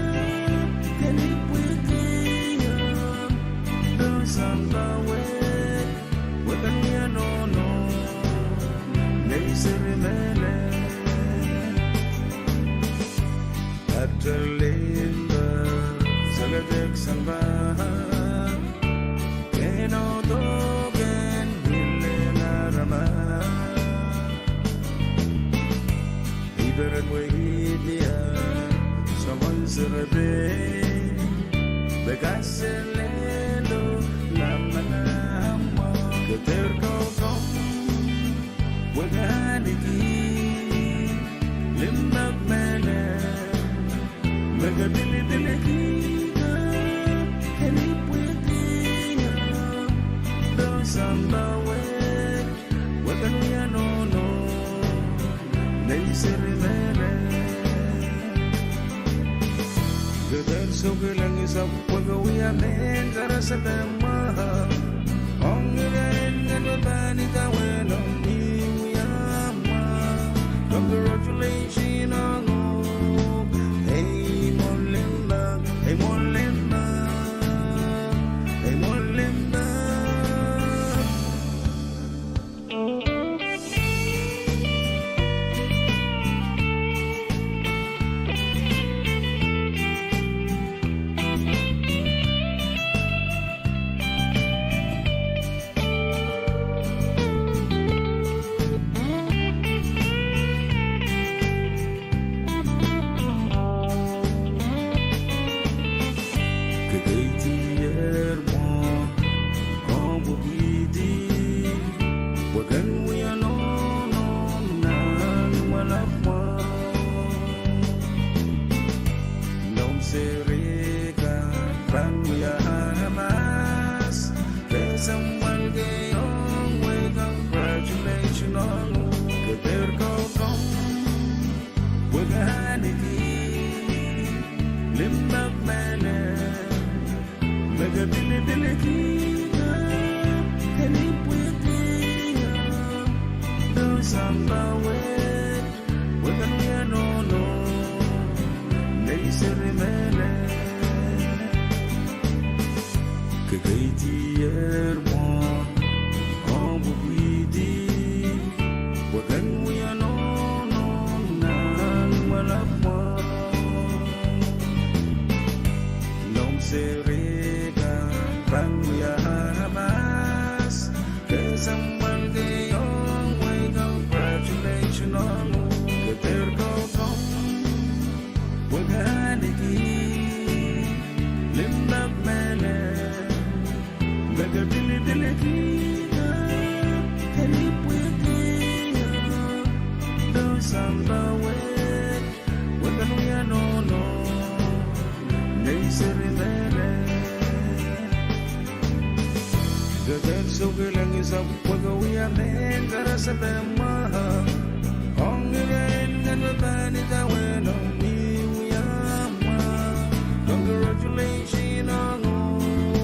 ke nipwikihda, pwe sampah wet, wet en wia nohno, nei seri mehlel. Patohlen pahn solahr dek sang pahn kehno doken mihlen aramas. Iperen wehwehki ahn soangen serepein me kaselehlo lamalam mwo. Ke dehr kaukaun pwehki ahneki limpoak mehlel me ke pilipilkihda, ke nipwikihda, pwe sampah wet, wet en wia nohno, nei seri mehlel. Ke dehr soukilengisang pwehki wia mehn karasepe mwo. Ong irail ngehi pahn idawehn ong ni wia mwo. Congratulations ong uhk. Ei mwo limpoak, ei mwo limpoak, ei mwo limpoak. Ke keidier mwo, oh pwupwidi, pwe ken wia nohno nan mwalap mwo. Noumw seri kan pahn wia aramas, kesempwal kei ong wehi congratulations ong uhk. Ke dehr kaukaun pwehki ahneki limpoak mehlel me ke pilipilkihda, ke nipwikihda, pwe sampah wet, wet en wia nohno, nei seri mehlel. Ke keidier mwo, oh pwupwidi, pwe ken wia nohno nan mwalap mwo. Noumw seri kan pahn wia aramas, kesempwal kei ong wehi congratulations ong uhk. Ke dehr kaukaun pwehki ahneki limpoak mehlel me ke pilipilkihda, ke nipwikihda, pwe sampah wet, wet en wia nohno, nei seri mehlel. Ke dehr soukilengisang pwehki wia mehn karasepe mwo. Ong irail ngehi pahn idawehn ong ni wia mwo. Congratulations ong uhk.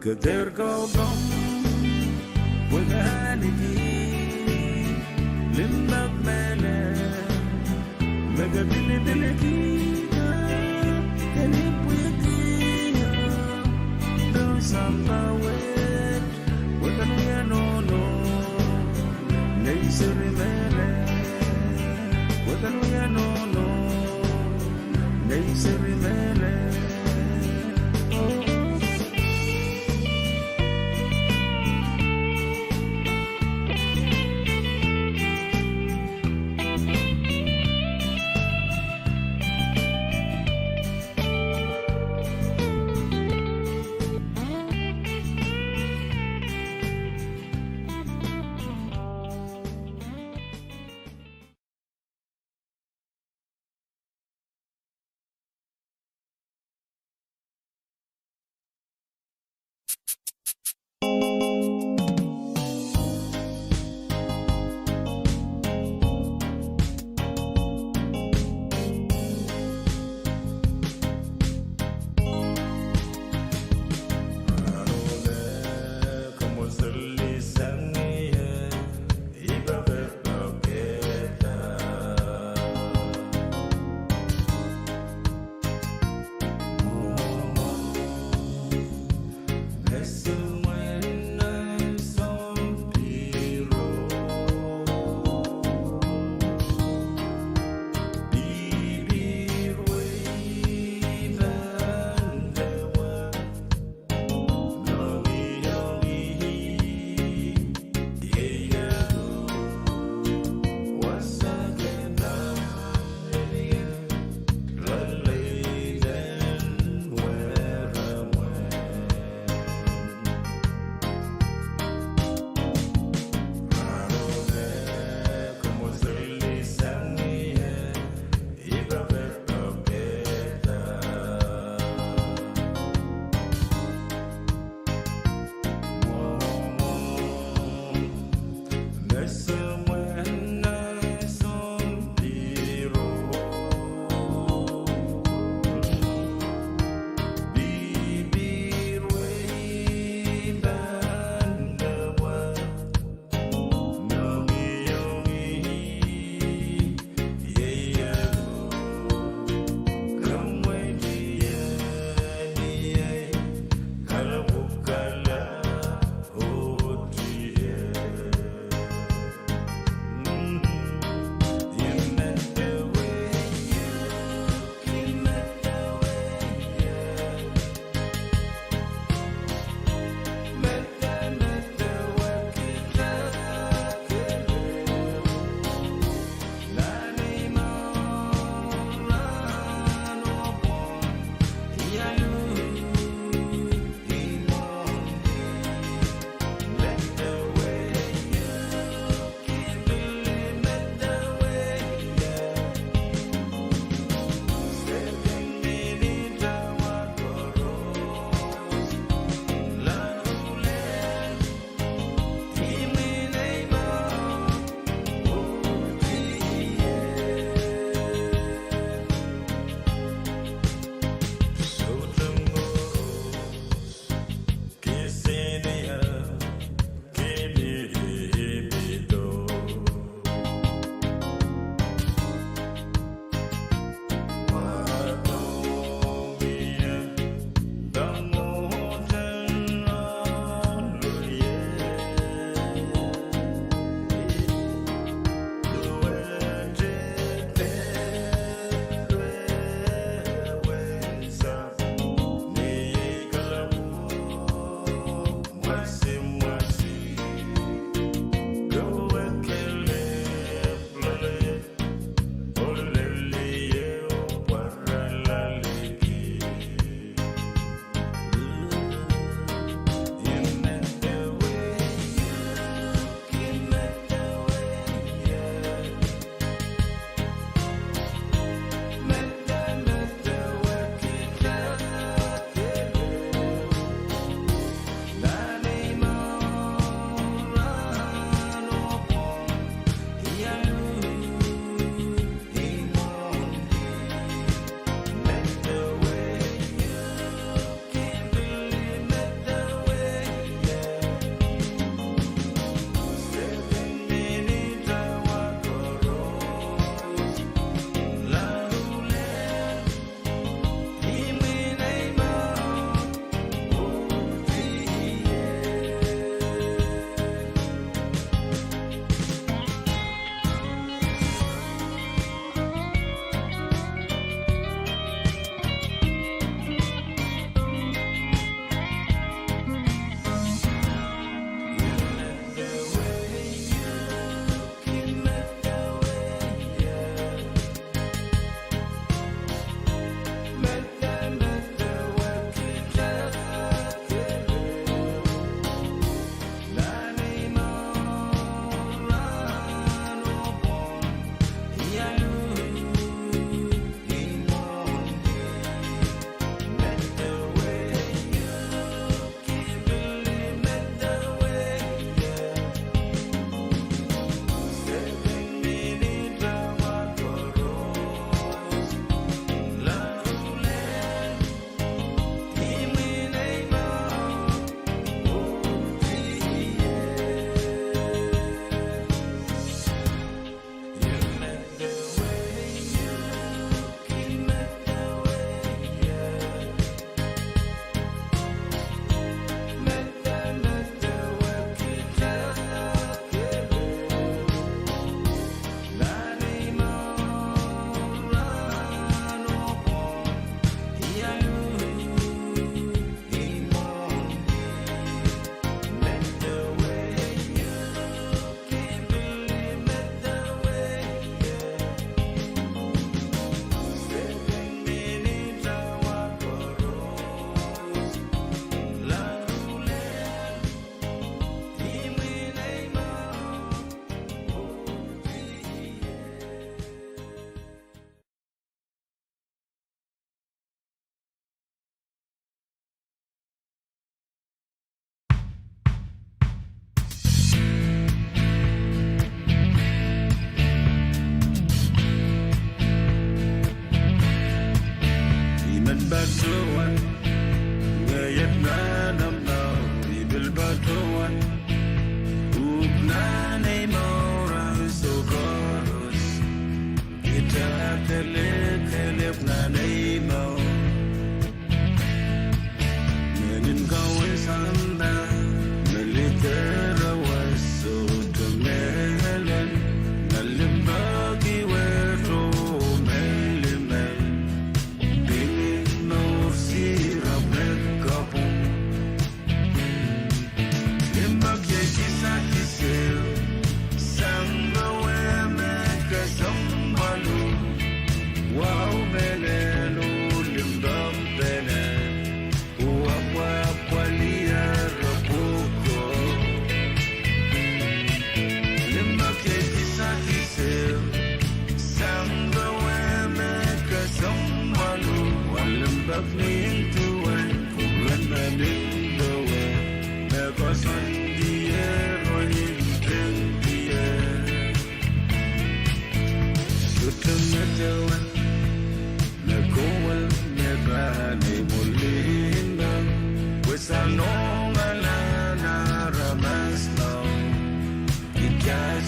Ke dehr kau komw pwekahki limpoak mehlel, me ke pilipilkihda, ke ipwikihda, pwe sampah wet pwe ken wia nohno, nei seri mehlel, pwe ken wia nohno, nei seri mehlel.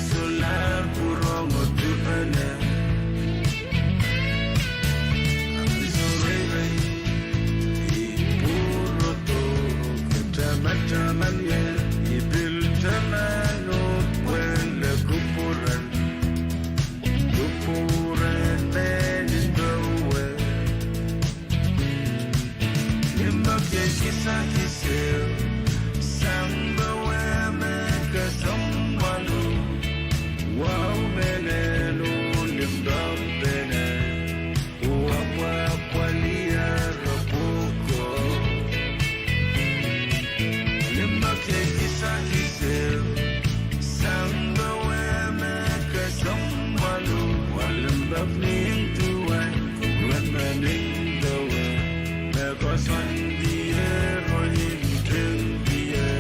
Solahr pwurongo dipene. Sohte reirei. I pwurodo, ke tamataman ie, i pil tamano pwehn kupwuren, kupwuren mehn indowe. Limpoak iei kisakis ehu, sang powe me kesempwalo, wahu mehlelo limpoak pene, oh apwahpwalih ara pwuko. Limpoak iei kisakis ehu, sang powe me kesempwalo, wa limpoak ni duwen, kupwuren mehn indowe, me koasoandi ie rohin tengdi ie.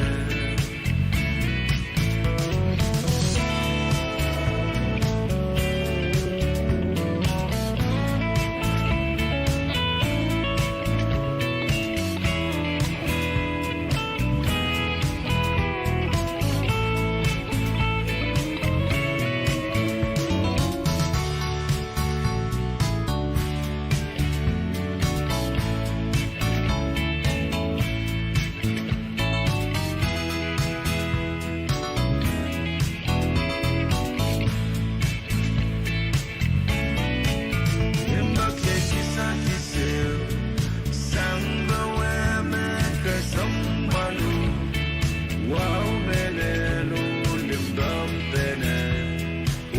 Limpoak iei kisakis ehu, sang powe me kesempwalo, wahu mehlelo limpoak pene,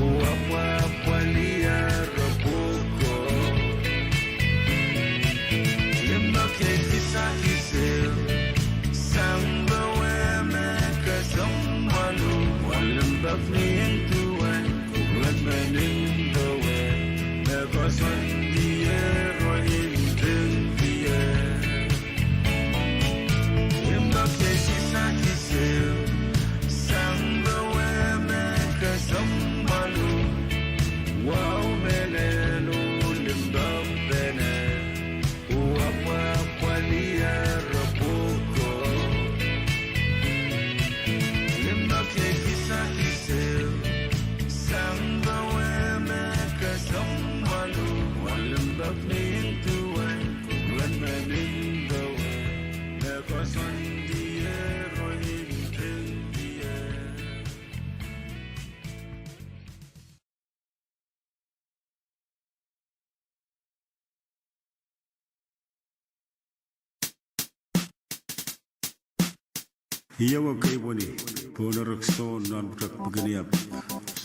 oh apwahpwalih ara pwuko. Limpoak iei kisakis ehu, sang powe me kesempwalo, wa limpoak ni duwen, kupwuren mehn indowe, me koasoandi ie rohin tengdi ie. Limpoak iei kisakis ehu, sang powe me kesempwalo, wahu mehlelo limpoak pene, oh apwahpwalih ara pwuko. Limpoak iei kisakis ehu, sang powe me kesempwalo, wa limpoak ni duwen, kupwuren mehn indowe, me koasoandi ie rohin tengdi ie. Ih ewe keipweni pohn erek soun nan pwutak Pikiniap,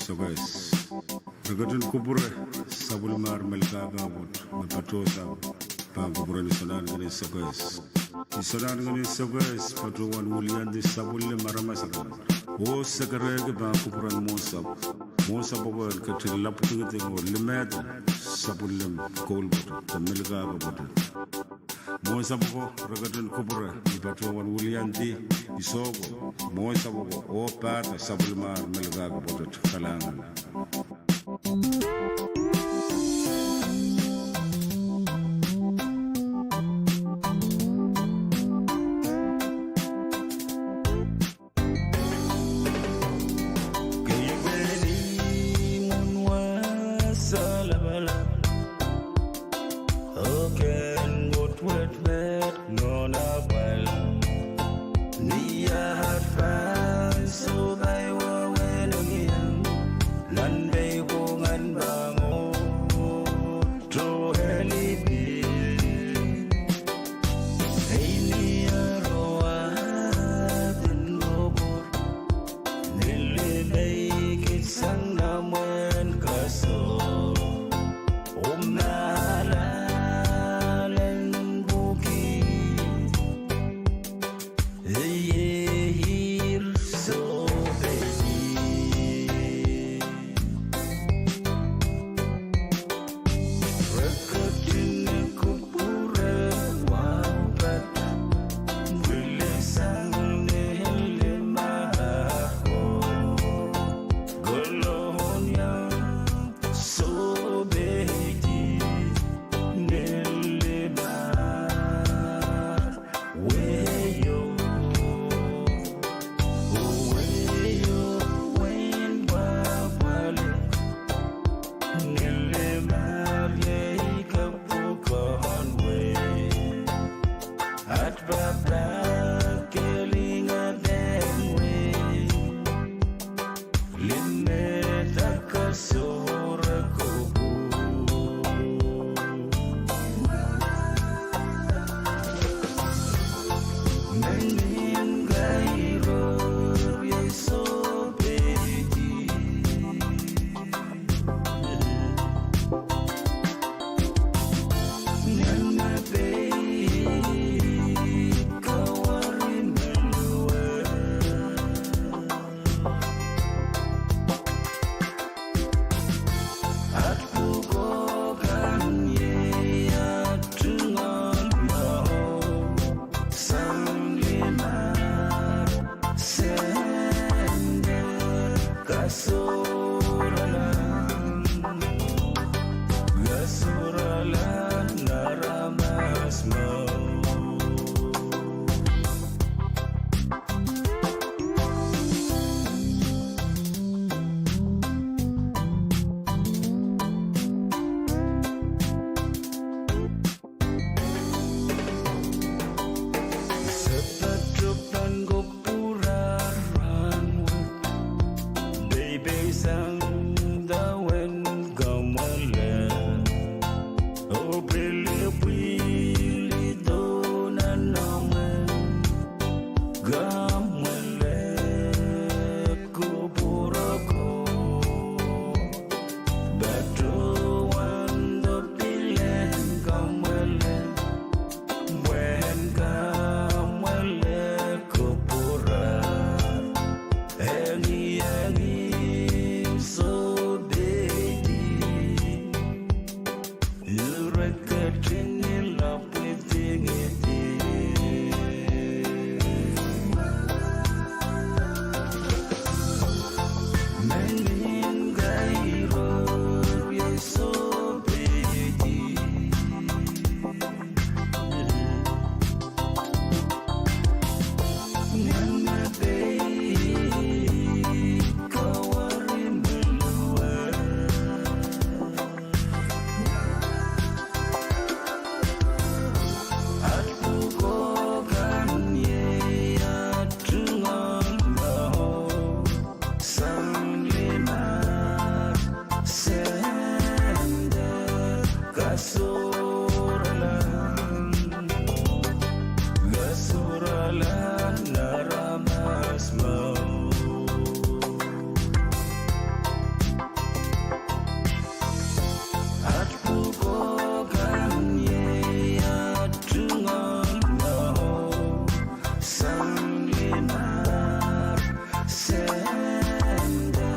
Sokehs. Re ketin kupwure sapwellimar Melkahka pwukat me patohsang pahn kupwuren Isonahnken en Sokehs. Isonahnken en Sokehs patohwan wiliandi sapwellime aramas akan oh sekerehki pahn kupwuren mwohnsapw. Mwohnsapw oko en ketin lapwdingiding oh limehda sapwellime koul pwoatet de Melkahka pwoatet. Mwohnsapw oko re ketin kupwure, I patohwan wiliandi, I sohko, mwohnsapw oko oh pahda sapwellimar Melkahka pwoatet. Kalahngan. Kasurala, kasurala, aramas mwahu. Sepatopan ko pwurar rahnwet, peipeisang dawen kamwele, oh pil pwili dohnan omwen kamwele, ko pwuroko. Patohwan dohpil en kamwele, pwehn kamwele ko pwurar. Engi, engi, sohpeidi. Ire ketin ila pwidingidi. Menin kairo iei sohpeidi. Ngen me pei kawari me luwe. At pwukoa kan iei at tungoal mwahu sang limar sehn de kasurala, kasurala aramas mwahu. At pwukoa kan iei at tungoal mwahu sang limar sehn de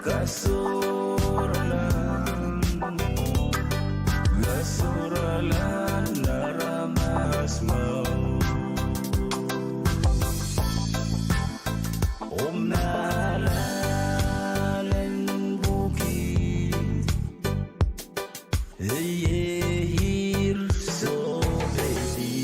kasurala, kasurala aramas mwahu. Oh mahlahlen pwuki, iei ir sohpeidi.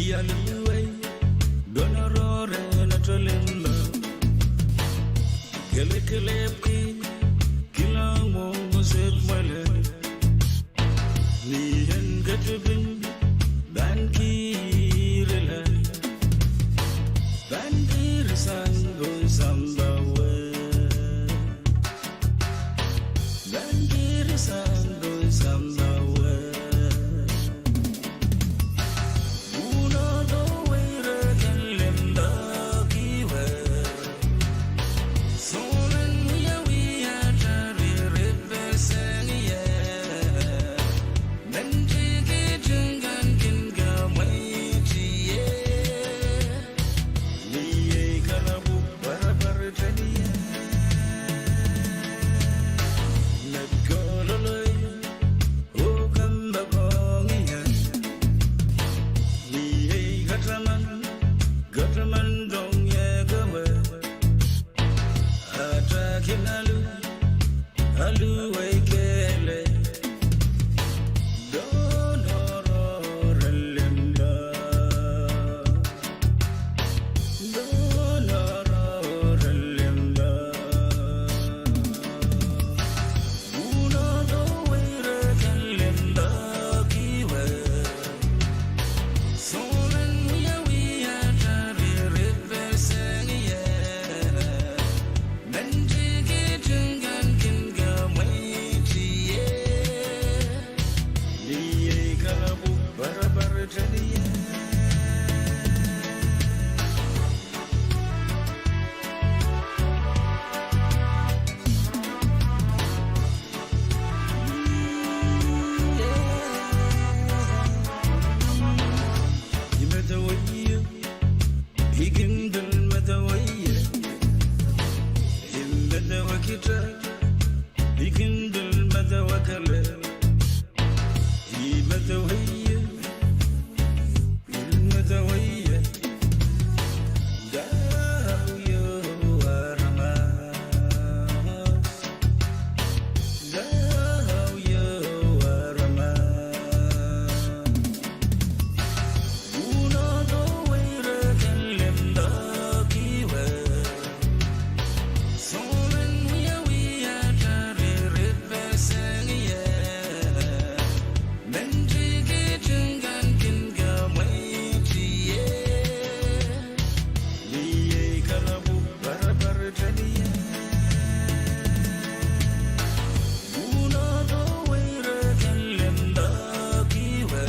Ialwei, donorohr en atolinla, kelekelepwki, kilang mwomwohdiso mwele. Ni en ketipin pahn kirila, pahn kiri sang pohn sampah wet. Pahn kiri sang pohn sampah wet. Pwunodo weirek en limpoak wet. Solen wiewia tari ripeseng ie. Mendikit kan kin kamweitie. Ni ei kalapw parapar tenie. Met kololei. Oh kampapong ie. Ni ei kataman, kataman dong ie kewe. Atail kin alu, alu ei kelehpw. Donorohr en limpoak. I kin pil medewe ie, I medewe kitail. I kin pil medewe kelehpw, I medewe ie, I medewe ie. Dau ieu aramas, dau ieu aramas. Unodo weire ken limpoak ie. Solen wiewia taririt peseng ie. Mendikit kan kin kamwetie. Liei kalapw parapar telie. Unodo weire ken limpoak ie.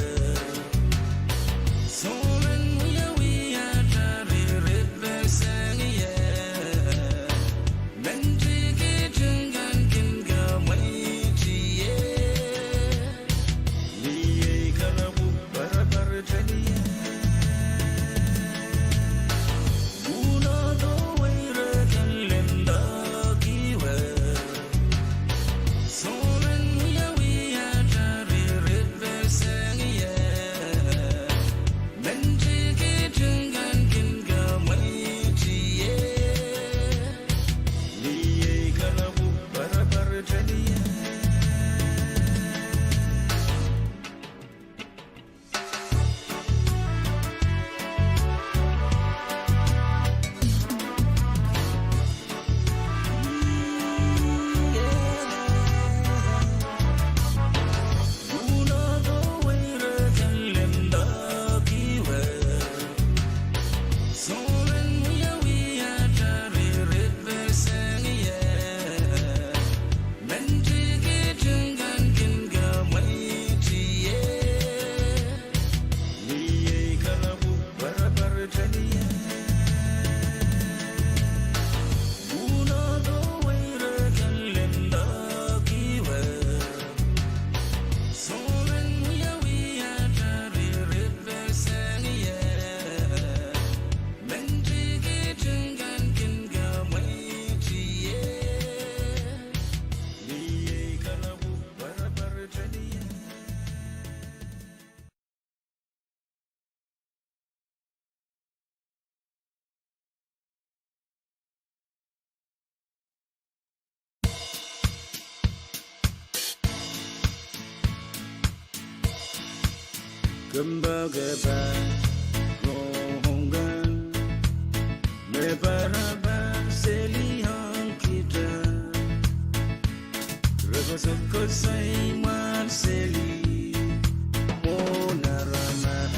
Solen wiewia taririt peseng ie. Mendikit kan kin kamwetie. Liei kalapw parapar telie. Unodo weire ken limpoak ie. Solen wiewia taririt peseng ie. Mendikit kan kin kamwetie. Liei kalapw parapar telie. Kempoakepahi rohng kan me parapar seli ong kitail. Re koasokoasoi mwahl seli mwohn aramas.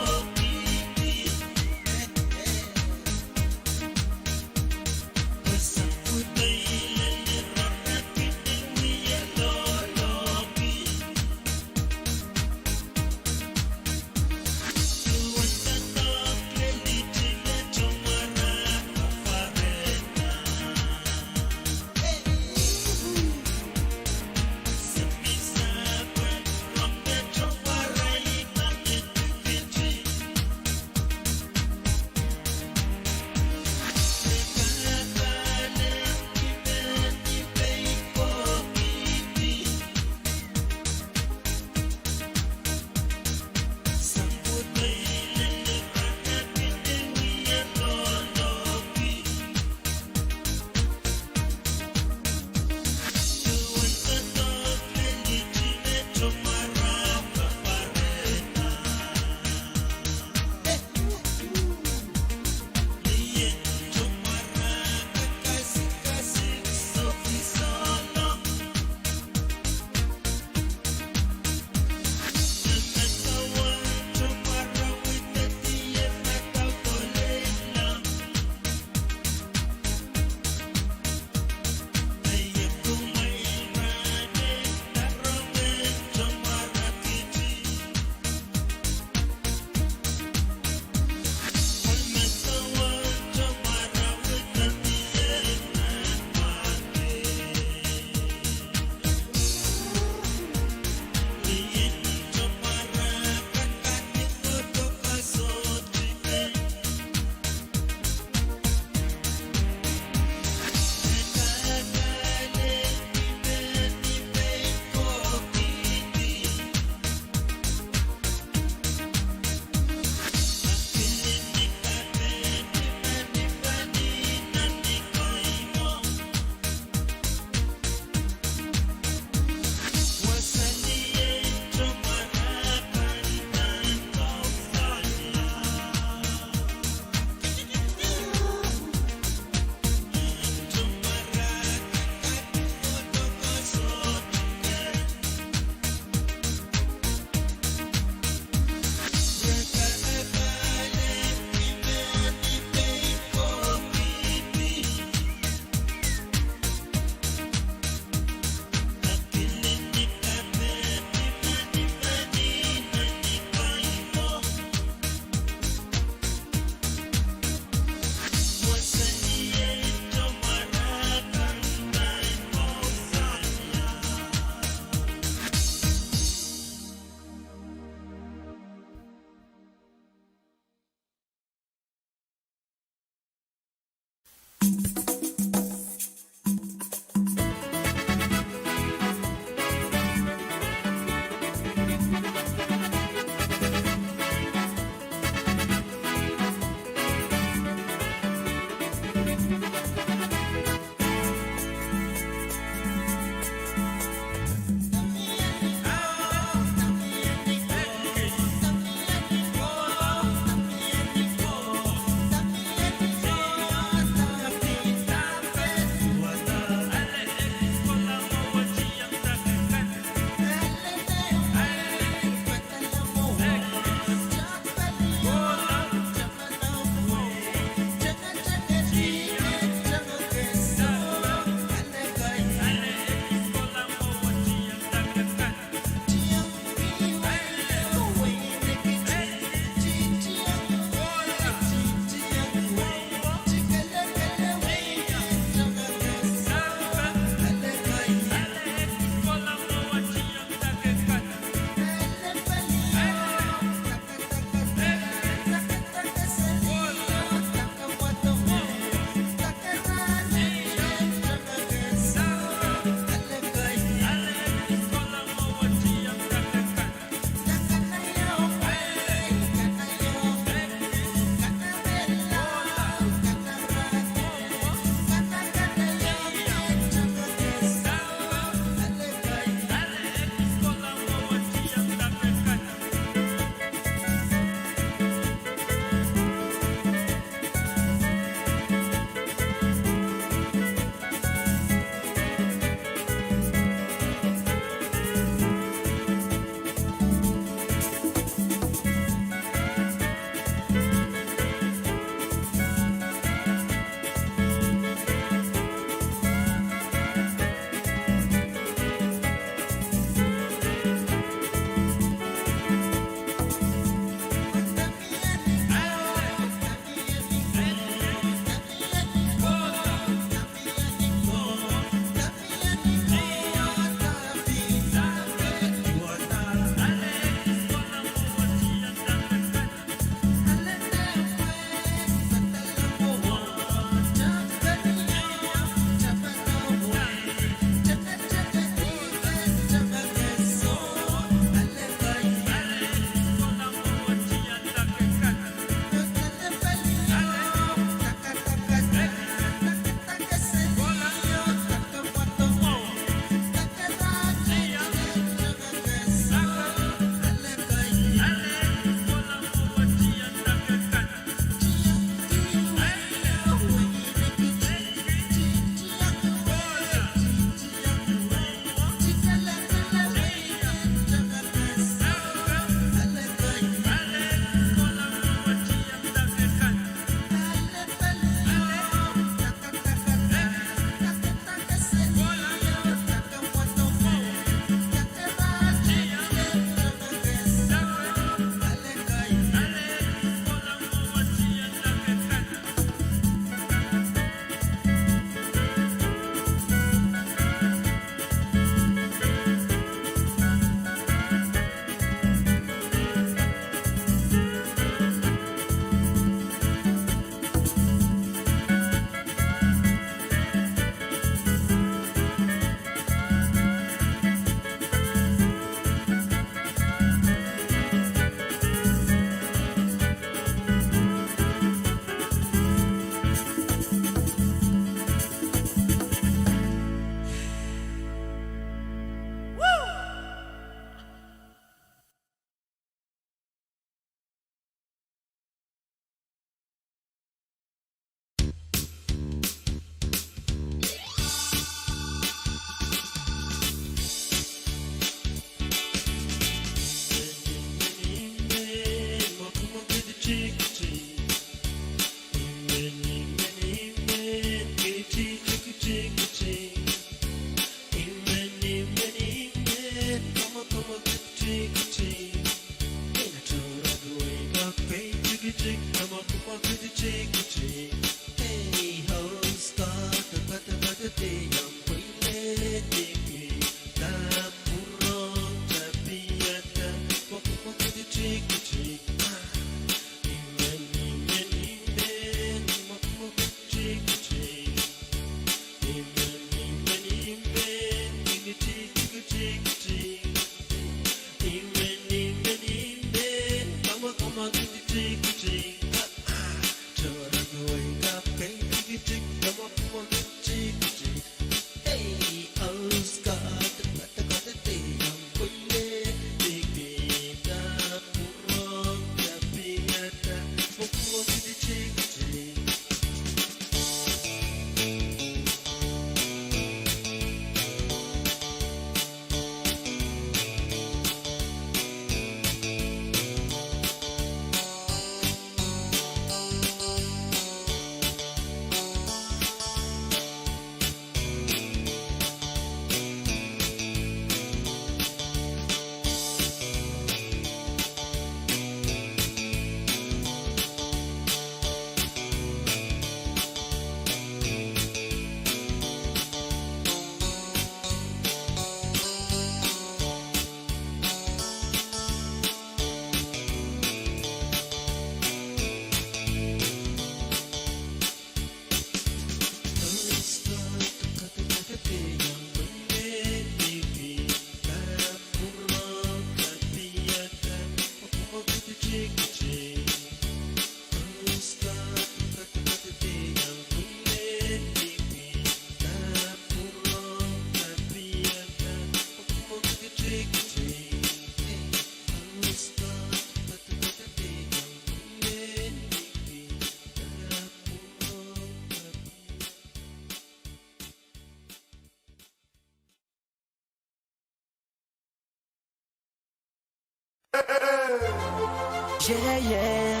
Yeah, yeah.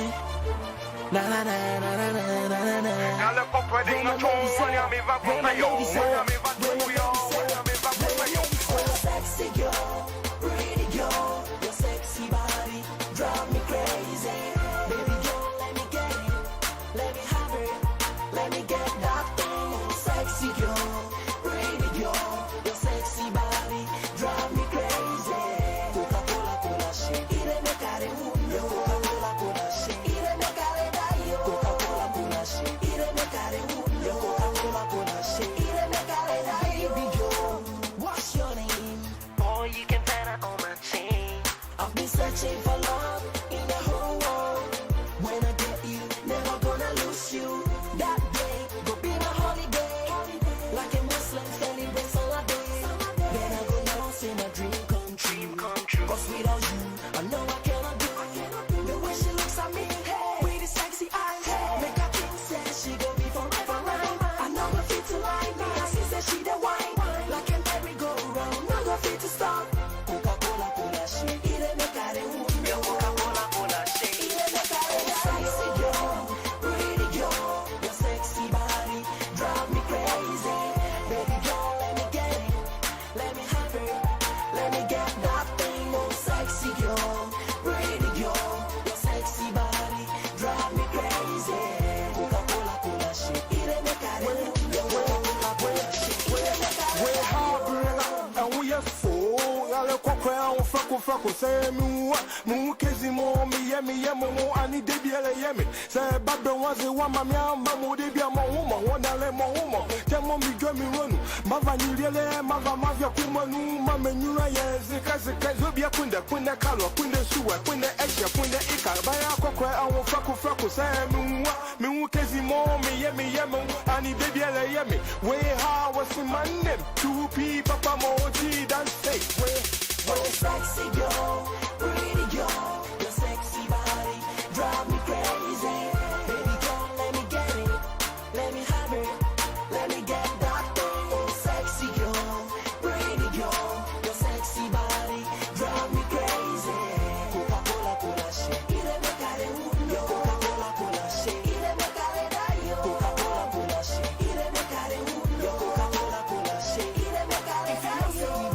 Na, na, na. Where my ladies at? Where my ladies at? Where my ladies at? Where my ladies at? Sexy girl, pretty girl, your sexy body drive me crazy. Baby girl, let me get it, let me have it, let me get that thing. Sexy girl, pretty girl, your sexy body drive me crazy. Coca-Cola, cola shake, ire me kare wun. Yo, Coca-Cola, cola shake, ire me kare daio. Coca-Cola, cola shake, ire me kare wun. Yo, Coca-Cola, cola shake, ire me kare daio. Baby girl, what's your name? Boy, you can find out on my chain. I've been searching for love in the whole world. When I get you, never gonna lose you. That day go be my holiday. Like a Muslim celebrate Salah day. Then I go now, say my dream come true. 'Cause without you, I know I cannot do. The way she looks at me, with the sexy eyes, make her think say she go be forever mine. I know go fit to lie me, I see say she the wine. Like a merry-go-round, no go fit to stop. Coca-Cola, cola shake, ire me kare wun. Yo, Coca-Cola, cola shake, ire me kare wun. Sexy girl, pretty girl, your sexy body drive me crazy. Baby girl, let me get it, let me have it, let me get that thing. Oh, sexy girl, pretty girl, your sexy body drive me crazy. Coca-Cola, cola shake, ire me kare wun. Yo, Coca-Cola, cola shake, ire me kare wun. Where how bring up and we are so. Yale kokwe a un fako fako se mi wa. Mi kesi mwo mi ye mi ye mwo mwo ani debi ele ye mi. Se babe wan se wa ma mi a ma mwo debi a mwo mwo mwo dale mwo mwo. Te mwo mi gwe mi wonu. Ma va ni liele ma va ma via kumanu ma me nyura ye. Sika sika zobia kunde kunde kalo kunde suwe kunde eshe kunde ika. Ba ya kokwe a un fako fako se mi wa. Mi kesi mwo mi ye mi ye mwo ani debi ele ye mi. Where how was my name? Two people pa mwo ti dan say. Where, where sexy girl, pretty girl, your sexy body drive me crazy. Baby girl, let me get it, let me have it, let me get that thing. Oh, sexy girl, pretty girl, your sexy body drive me crazy. Coca-Cola, cola shake, ire me kare wun. Yo, Coca-Cola, cola shake, ire me kare daio. Coca-Cola, cola shake, ire me kare wun. Yo, Coca-Cola, cola shake, ire me kare daio.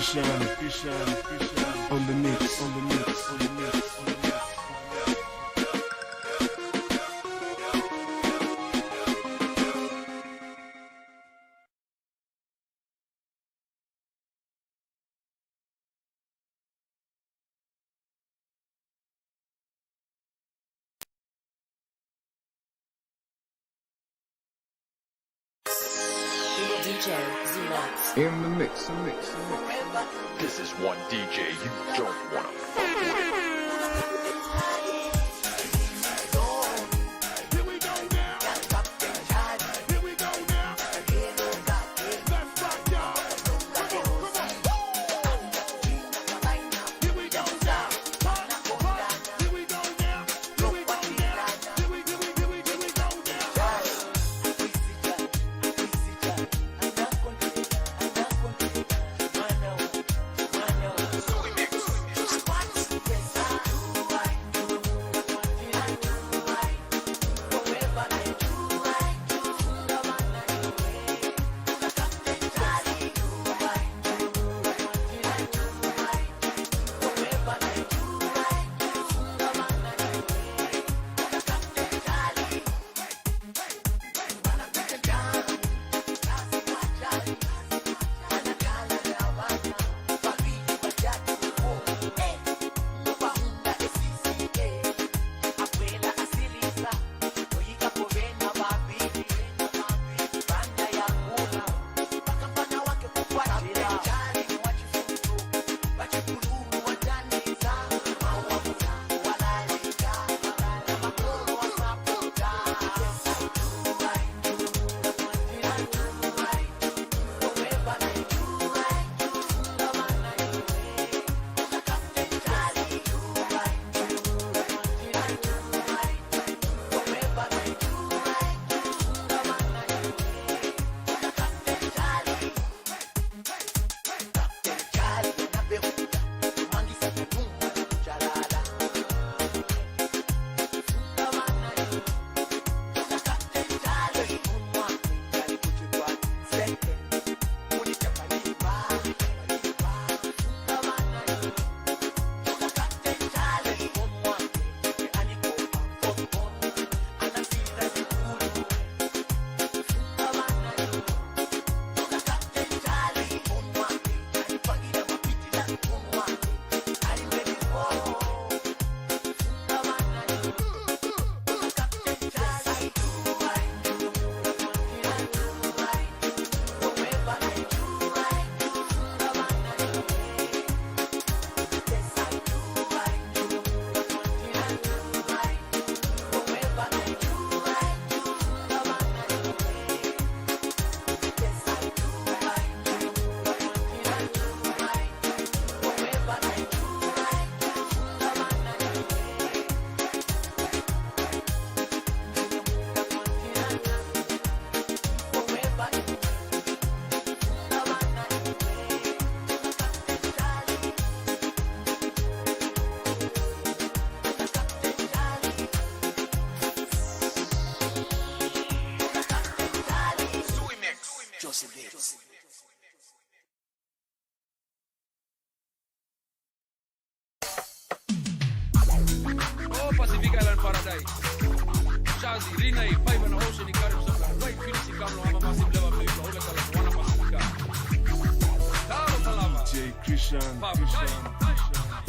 Kishan, Kishan, Kishan, on the mix, on the mix, on the mix, on the mix. D J Zimats. In the mix, mix, mix. This is one D J you don't wanna fuck with. Oh, Pacific Island Paradise. Jersey, Rinai, Five and Ocean, Caribbean, right, Fiji, Kamlo, Mama, Masim, Leva, Blue, Ola, Kala, Wana, Pacific Island. Kalo, Kalava. D J Krishan, Papa, Krishan, Kai, Kai. Krishan.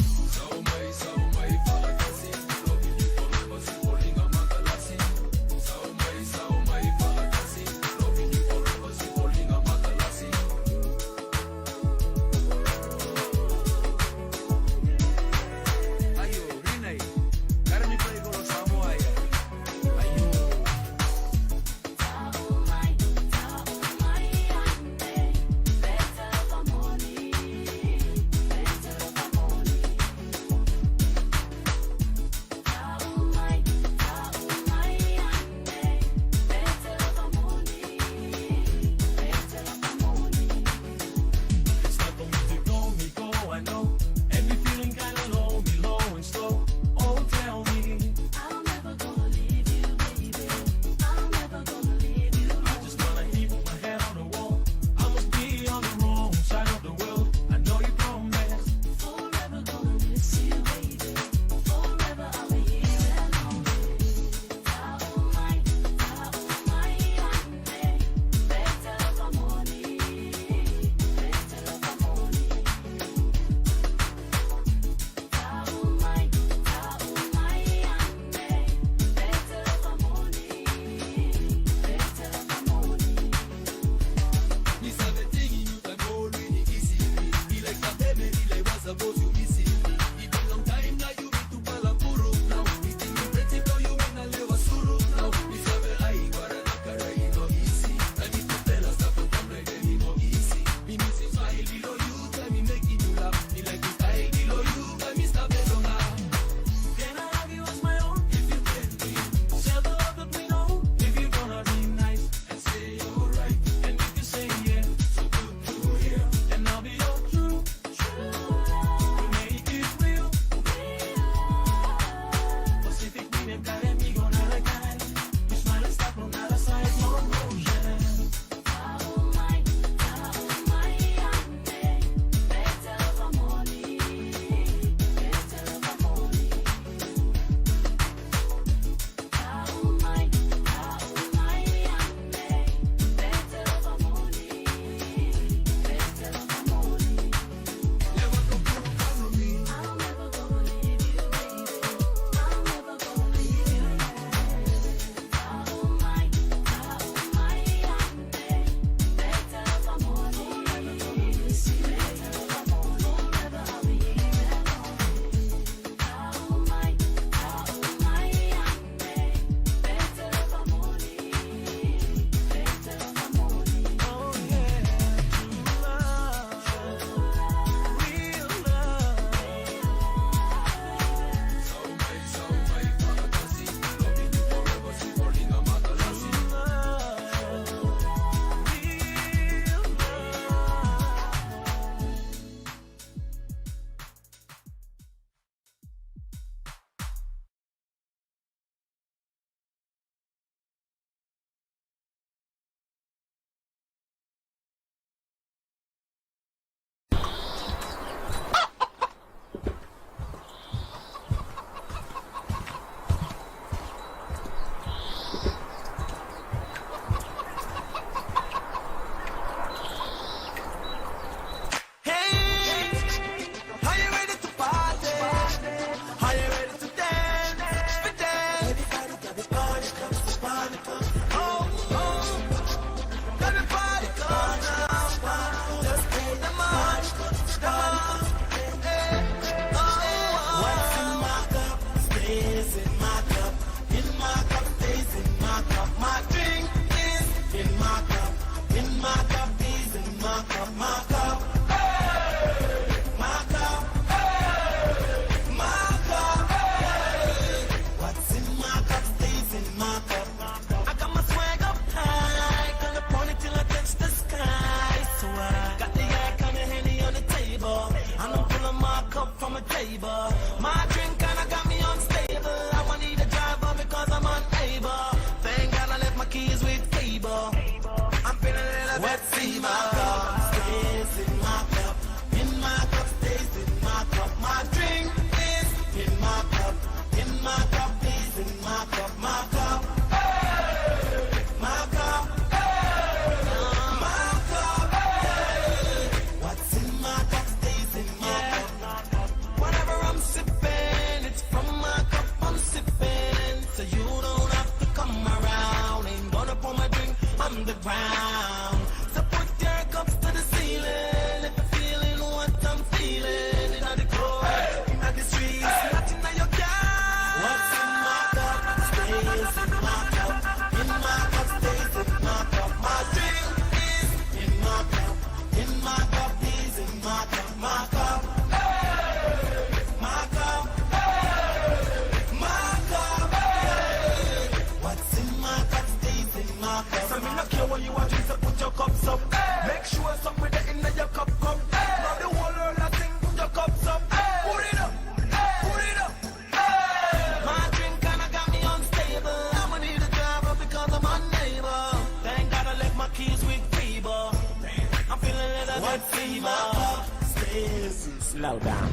Well done.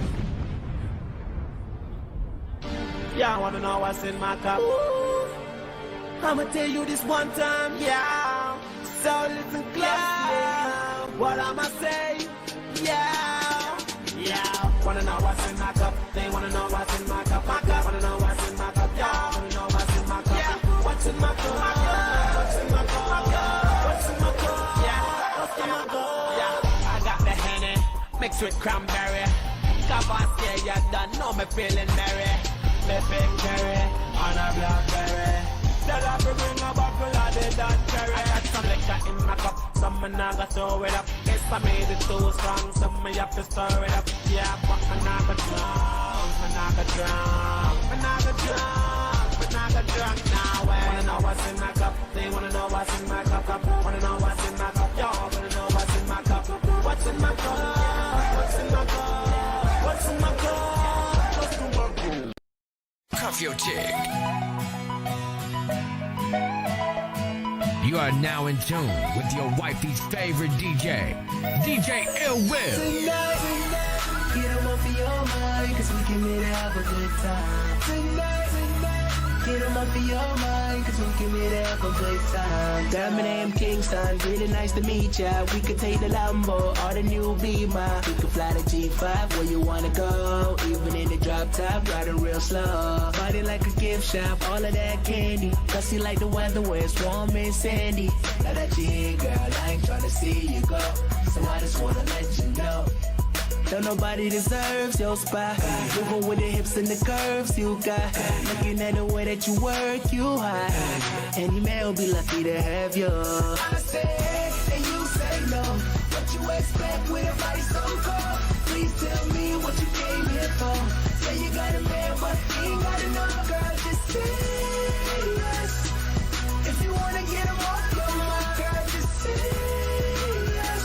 Y'all wanna know what's in my cup? I'ma tell you this one time, yeah. So listen close, yeah. What I'ma say, yeah. Yeah. Wanna know what's in my cup? They wanna know what's in my cup. My cup. Wanna know what's in my cup? Y'all wanna know what's in my cup? Yeah. What's in my cup? What's in my cup? What's in my cup? Yeah. What's in my cup? Yeah. I got the Henny mixed with cranberry. Cause I say you don't know me feeling merry. Me pick cherry on a blackberry. Tell her to bring a bottle of the Dutch cherry. I got some liquor in my cup, so mi nah go throw it up. Guess I made it too strong, so mi have to stir it up. Yeah, but mi nah go drunk, mi nah go drunk, mi nah go drunk, mi nah go drunk now, eh. Wanna know what's in my cup? They wanna know what's in my cup, cup. Wanna know what's in my cup, y'all wanna know what's in my cup. What's in my cup? What's in my cup? What's in my cup? What's in my cup? Cuff your chick. You are now in tune with your wifey's favorite D J, D J Ill Will. Tonight, get 'em off of your mind, 'cause we came here to have a good time. Tonight, get 'em off of your mind, 'cause we came here to have a good time. Diamond A M Kingston, really nice to meet ya. We could take the Lambo or the new Beamer. We could fly the G five where you wanna go, even in the drop top, riding real slow. Party like a gift shop, all of that candy. 'Cause you like the weather where it's warm and sandy. Now that you're here, girl, I ain't tryna see you go. So I just wanna let you know, don't nobody deserves your spot. Moving with the hips and the curves you got. Looking at the way that you work, you hot. Any man will be lucky to have you. I say, and you say no. What you expect with a body so cold? Please tell me what you came here for. Say you got a man, but he ain't got enough, girl. Just say yes. If you wanna get 'em off your mind, girl, just say yes.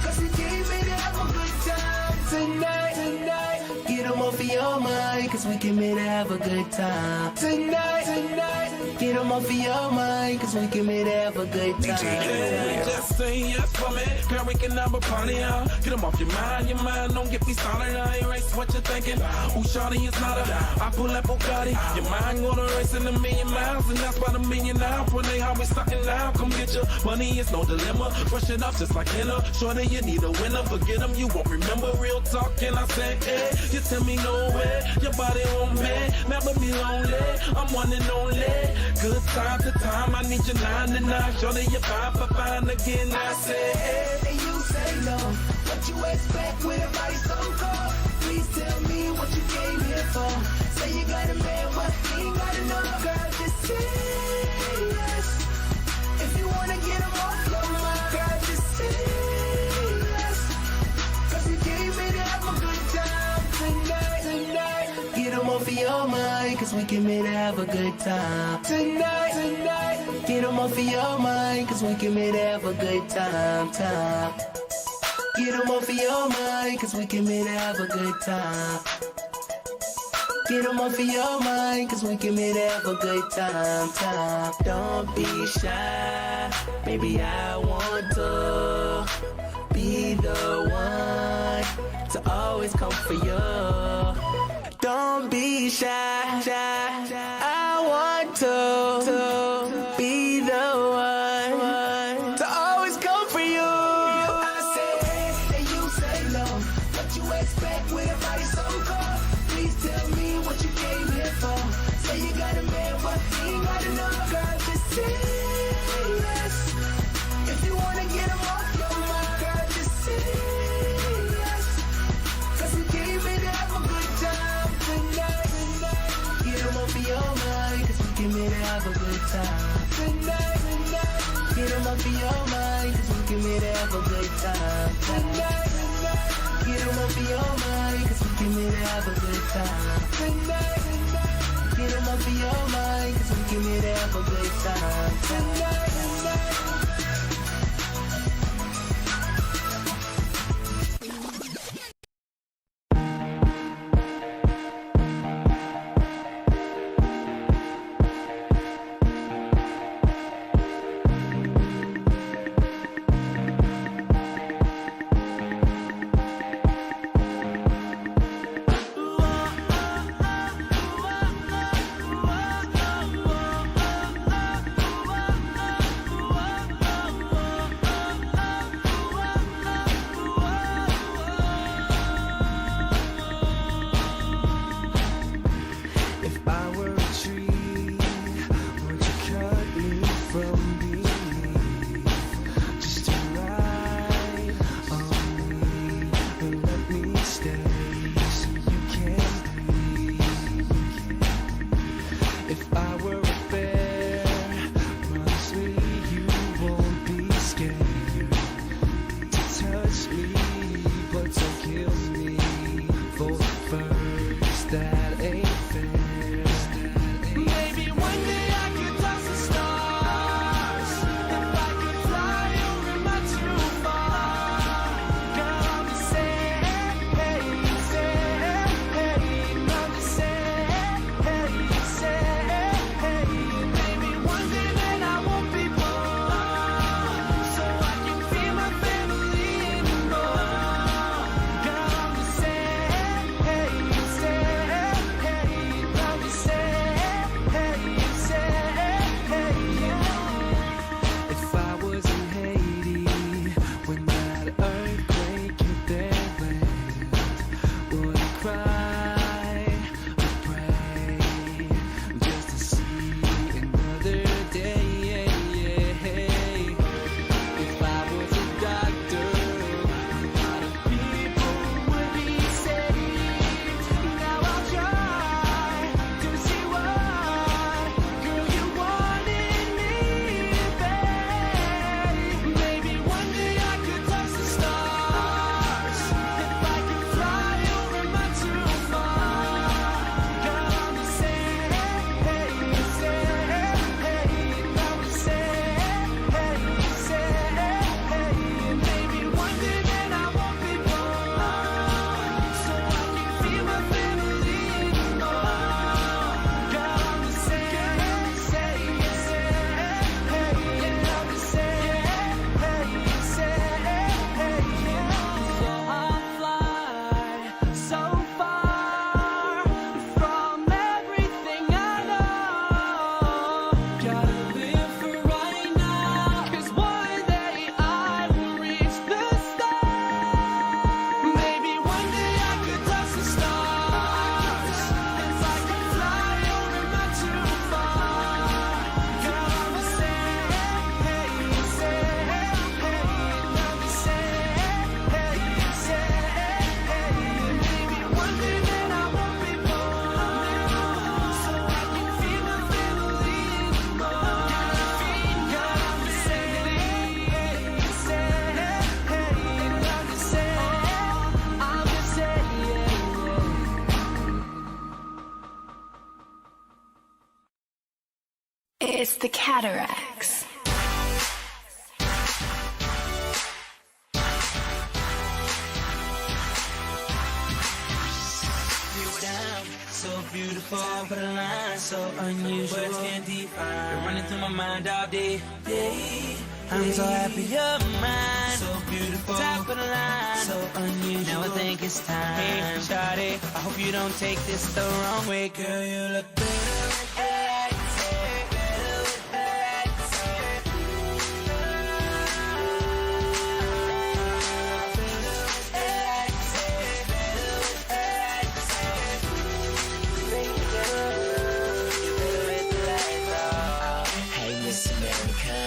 'Cause we came here to have a good time tonight, tonight. Get 'em off of your mind, 'cause we came here to have a good time tonight, tonight. Get 'em off of your mind, 'cause we came here to have a good time. Just say yes for me, girl, we can have a party, uh. Get 'em off your mind, your mind, don't get me started, I erase what you're thinking. Ooh, shawty, it's not a, I pull that Bugatti. Your mind gonna race in a million miles, and that's about a million now. When they always starting now, come get your money, it's no dilemma. Brush it off just like henna. Shorty, you need a winner, forget 'em, you won't remember. Real talk, can I say, eh? You tell me no way, your body won't pay. Never be lonely, I'm one and only. Good time to time, I need your nine to nine. Shorty, you're fine for fine again, I say, eh. And you say no, what you expect with a body so cold? Please tell me what you came here for. Say you got a man, but he ain't got enough, girl, just say yes. If you wanna get 'em off your mind, girl, just say yes. 'Cause we came here to have a good time tonight, tonight. Get 'em off of your mind, 'cause we came here to have a good time tonight, tonight. Get 'em off of your mind, 'cause we came here to have a good time, time. Get 'em off of your mind, 'cause we came here to have a good time. Get 'em off of your mind, 'cause we came here to have a good time, time. Don't be shy, baby, I want to be the one to always come for you. Don't be shy, shy. I want to, to be the one to always come for you. I say hey, and you say no. What you expect with a body so cold? Please tell me what you came here for. Say you got a man, but he ain't got enough, girl, just say yes. If you wanna get 'em off your mind, girl, just say yes. 'Cause we came here to have a good time tonight, tonight. Get 'em off of your mind, 'cause we came here to have a good time tonight, tonight. Get 'em off of your mind, 'cause we came here to have a good time tonight, tonight. Get 'em off of your mind, 'cause we came here to have a good time tonight, tonight. Get 'em off of your mind, 'cause we came here to have a good time tonight, tonight. It's the Cataracts. So beautiful, top of the line, so unusual. Words can't define. Been running through my mind all day, day. I'm so happy you're mine. So beautiful, top of the line, so unusual. Now I think it's time. Hey, shawty, I hope you don't take this the wrong way. Girl, you look better with the lights on, better with the lights on. Hey, Miss America,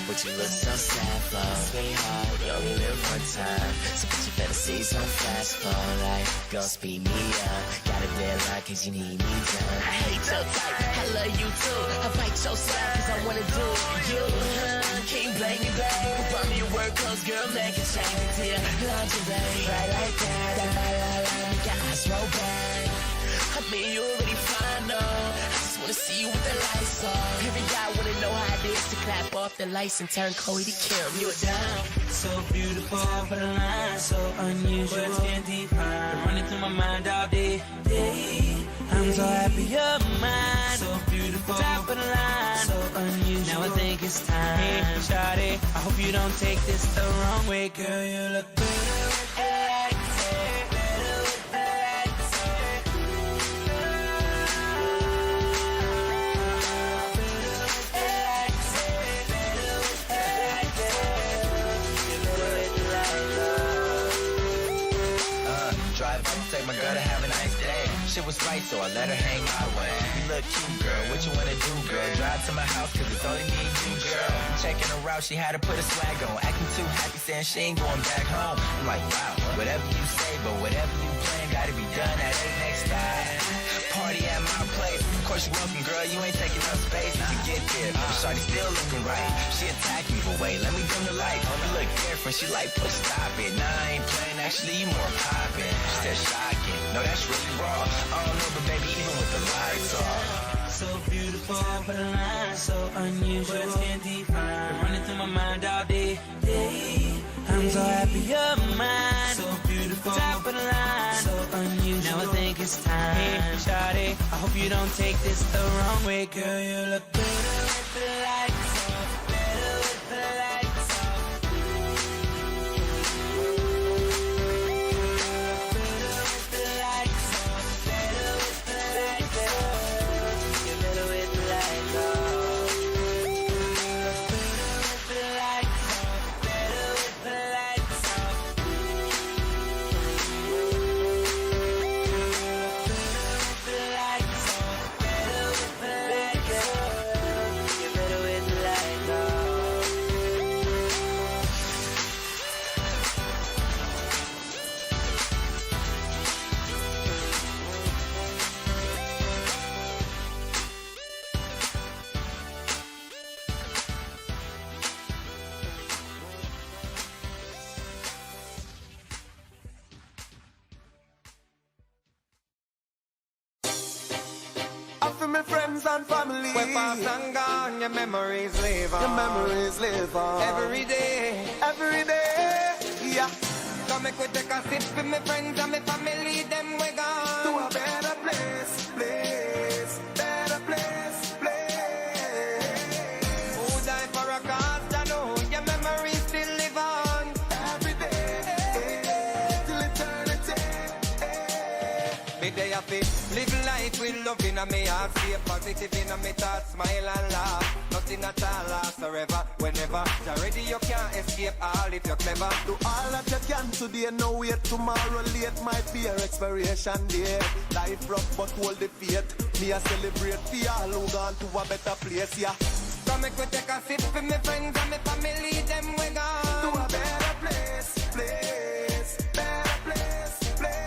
what you look so sad for? Sweetheart, you only live one time, so put your fantasies on fast forward. Like, go speed me up, gotta be like, cause you need me done. I hate your type, I love you too. I fight your side, cause I wanna do you. Can't blame you, babe. Put on your work clothes, girl, make a change into your lingerie. Right like that, that la la la, make your eyes roll back. I mean, you already fine, though. I just wanna see you with the lights on. Every guy wanna know how it is to clap off the lights and turn Khloe to Kim. You're down, so beautiful, top of the line, so unusual. Words can't define. Been running through my mind all day, day. I'm so happy you're mine. So beautiful, top of the line, so unusual. Now I think it's time. Hey, shawty, I hope you don't take this the wrong way. Girl, you look better with the lights on, better with the lights on. Better with the lights on, better with the lights on. Uh, drive up, take my girl to have a nice day. Shit was right, so I let her hang my way. You look cute, girl. What you wanna do, girl? Drive to my house, cause it's only me and you, girl. I'm checking her out, she had to put a swag on. Acting too happy, saying she ain't going back home. I'm like, wow, whatever you say, but whatever you plan, gotta be done at the next stop. Party at my place. Of course you're welcome, girl. You ain't taking up space. If you get there, shawty still looking right. She attacked me, but wait, let me dim the light. You look different. She like, push, stop it. Nah, I ain't playing. Actually, you more poppin'. She said, shocking. No, that's really raw. I don't know, but baby, even with the lights off. So beautiful, top of the line, so unusual. Words can't define. Been running through my mind all day, day. I'm so happy you're mine. So beautiful, top of the line, so unusual. Now I think it's time. Hey, shawty, I hope you don't take this the wrong way. Girl, you look better with the lights off, better with the lights off. Better with the lights off, better with the lights off. You better with the lights off. Better with the lights off, better with the lights off. Of mi friends and family. Where past long gone, your memories live on. Your memories live on. Every day. Every day. Yeah. Come mek we take a sip for mi friends and mi family, dem we gone. To a better place, place, better place, place. Who die for a cause, Jah know, your memories still live on. Every day, till eternity. Mi deh ya fi live life with love inna mi heart, stay positive inna mi thoughts, smile and laugh. Nothing at all last forever, whenever. Jah ready, yuh cyaan escape, all if yuh clever. Do all that you can today, no wait, tomorrow late, might be your expiration date. Life rough, but hold the faith. Mi a celebrate fi all who gone to a better place, yeah. Come mek we take a sip for mi friends and mi family, dem we gone. To a better place, place, better place, place.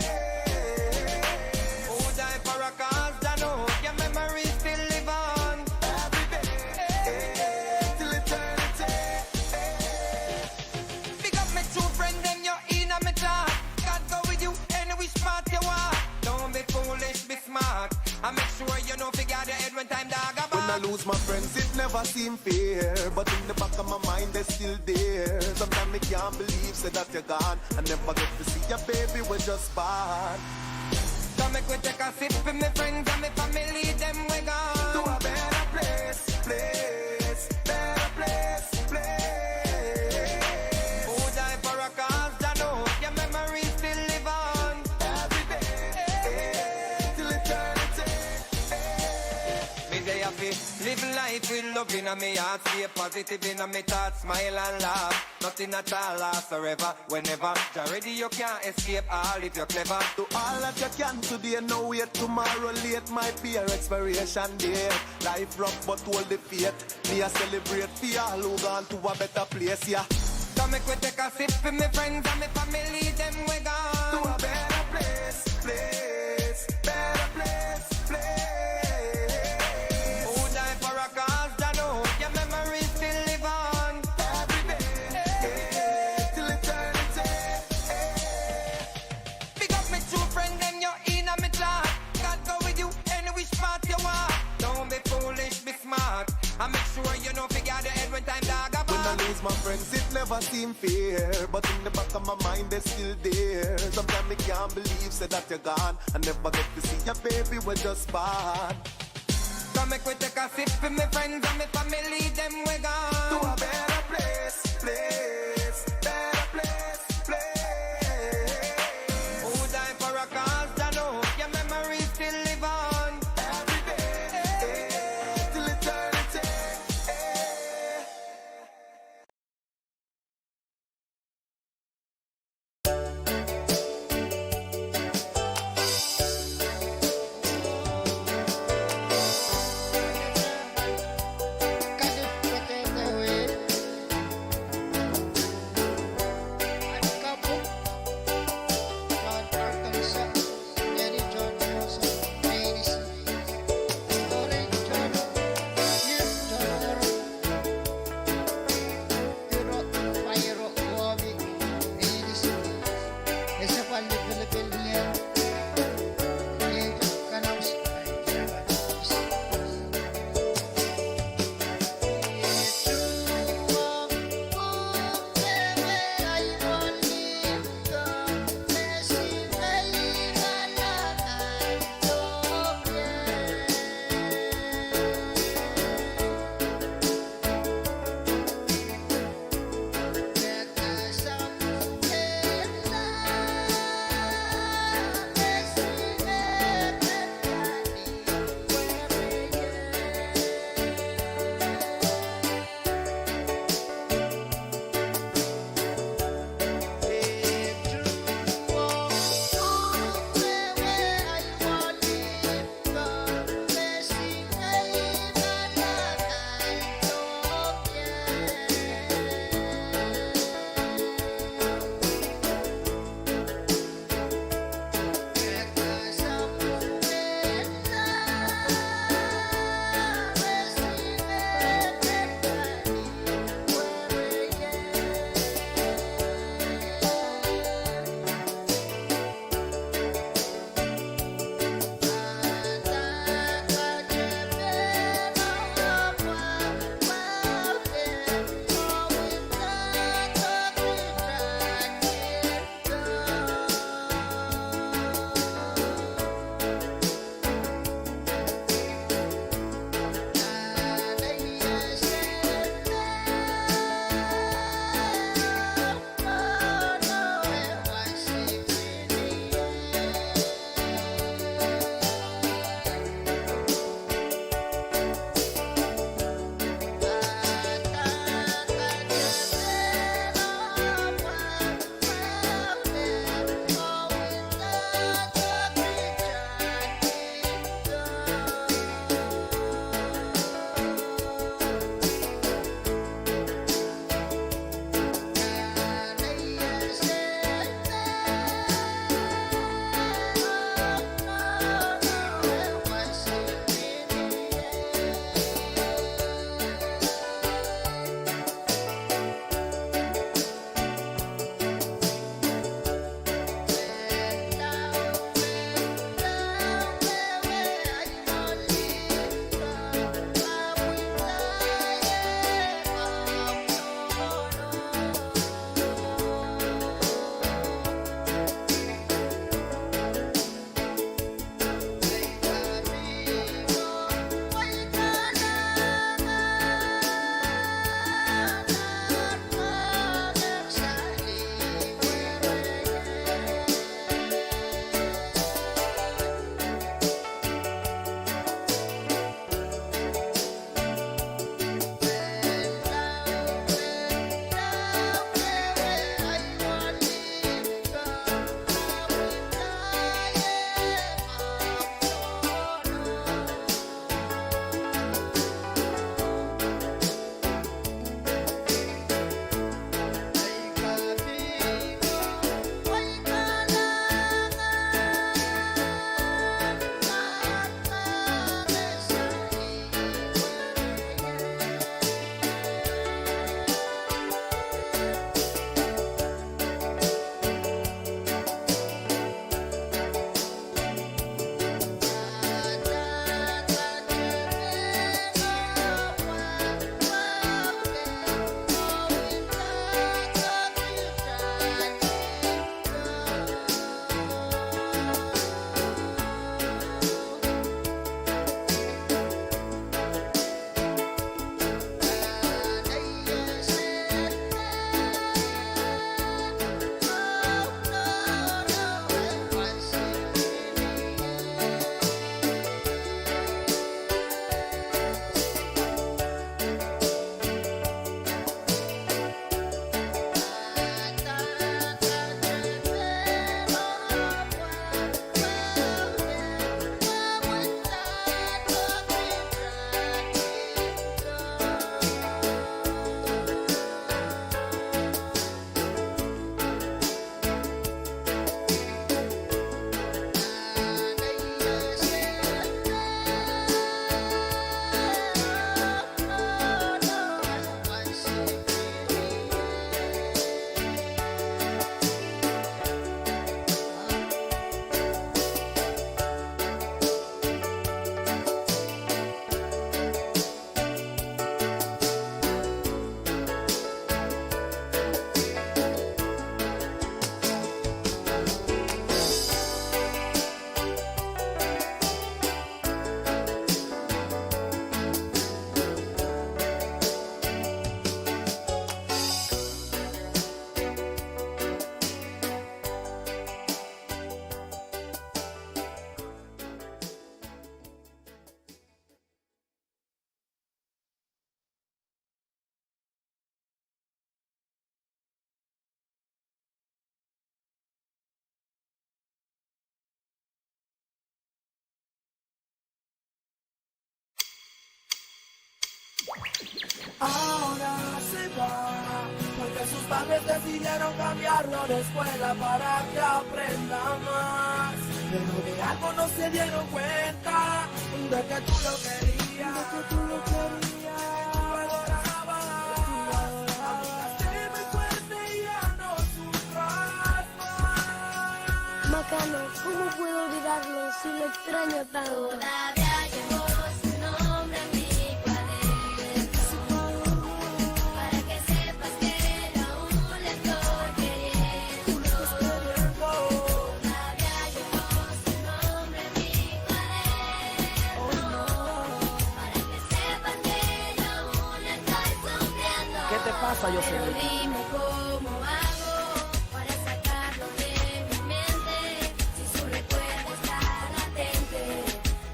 Who die for a cause, Jah know, your memories still live on. Every day, till eternity. Big up mi true friend dem, yuh inna mi thought. God go with you any which part yuh walk. Don't be foolish, be smart. And mek sure yuh know fi guard yuh head when time dog a bark. I lose my friends, it never seem fair, but in the back of my mind, they're still there. Sometimes I can't believe, say, that you're gone. I never get to see your baby, we just part. So make we take a sip for my friends and my family, them we gone to a better place, place, better place, place. Who die for a cause, I know your memory still live on. Every day, till eternity. Me deh happy, live life with love inna me heart, stay positive inna me thoughts, smile and laugh. Nothing at all lasts forever, whenever. Jah ready, you can't escape, all if you're clever. Do all that you can today, no wait tomorrow late. My peer expiration date. Life rough, but hold the faith. Me a celebrate for all who gone to a better place, yeah. So make we take a sip for my friends and my family, them we gone to a better place, place, better place, place. Who die for a cause, I know your memory still live on. Every day, till eternity. Big up my true friend, them you inna me chat. God go with you any which part you are. Don't be foolish, be smart. And make sure you know fi guard your head when time dog a bark. When I lose my friends, it never seem fair, but in the back of my mind, they're still there. Sometimes I can't believe, say, that you're gone. I never get to see your baby, we just part. So make we take a sip for my friends and my family, them we gone to a better place, place, better place, place. Who die for a cause, I know your memory still live on. Every day, till eternity. Porque sus padres decidieron cambiarlo de escuela para que aprenda más. Pero de algo no se dieron cuenta, de que tú lo querías, de que tú lo querías, de que tú lo adorabas. Abrazaste muy fuerte y ya no sufras más. Macano, ¿cómo puedo olvidarlo si lo extraño tanto? Todavía llevo su nombre en mi cuaderno, para que sepas que yo aún le estoy queriendo. Todavía llevo su nombre en mi cuaderno, para que sepas que yo aún le estoy sufriendo. ¿Qué te pasa, Yosemite? Pero dime cómo hago para sacarlo de mi mente, si su recuerdo está latente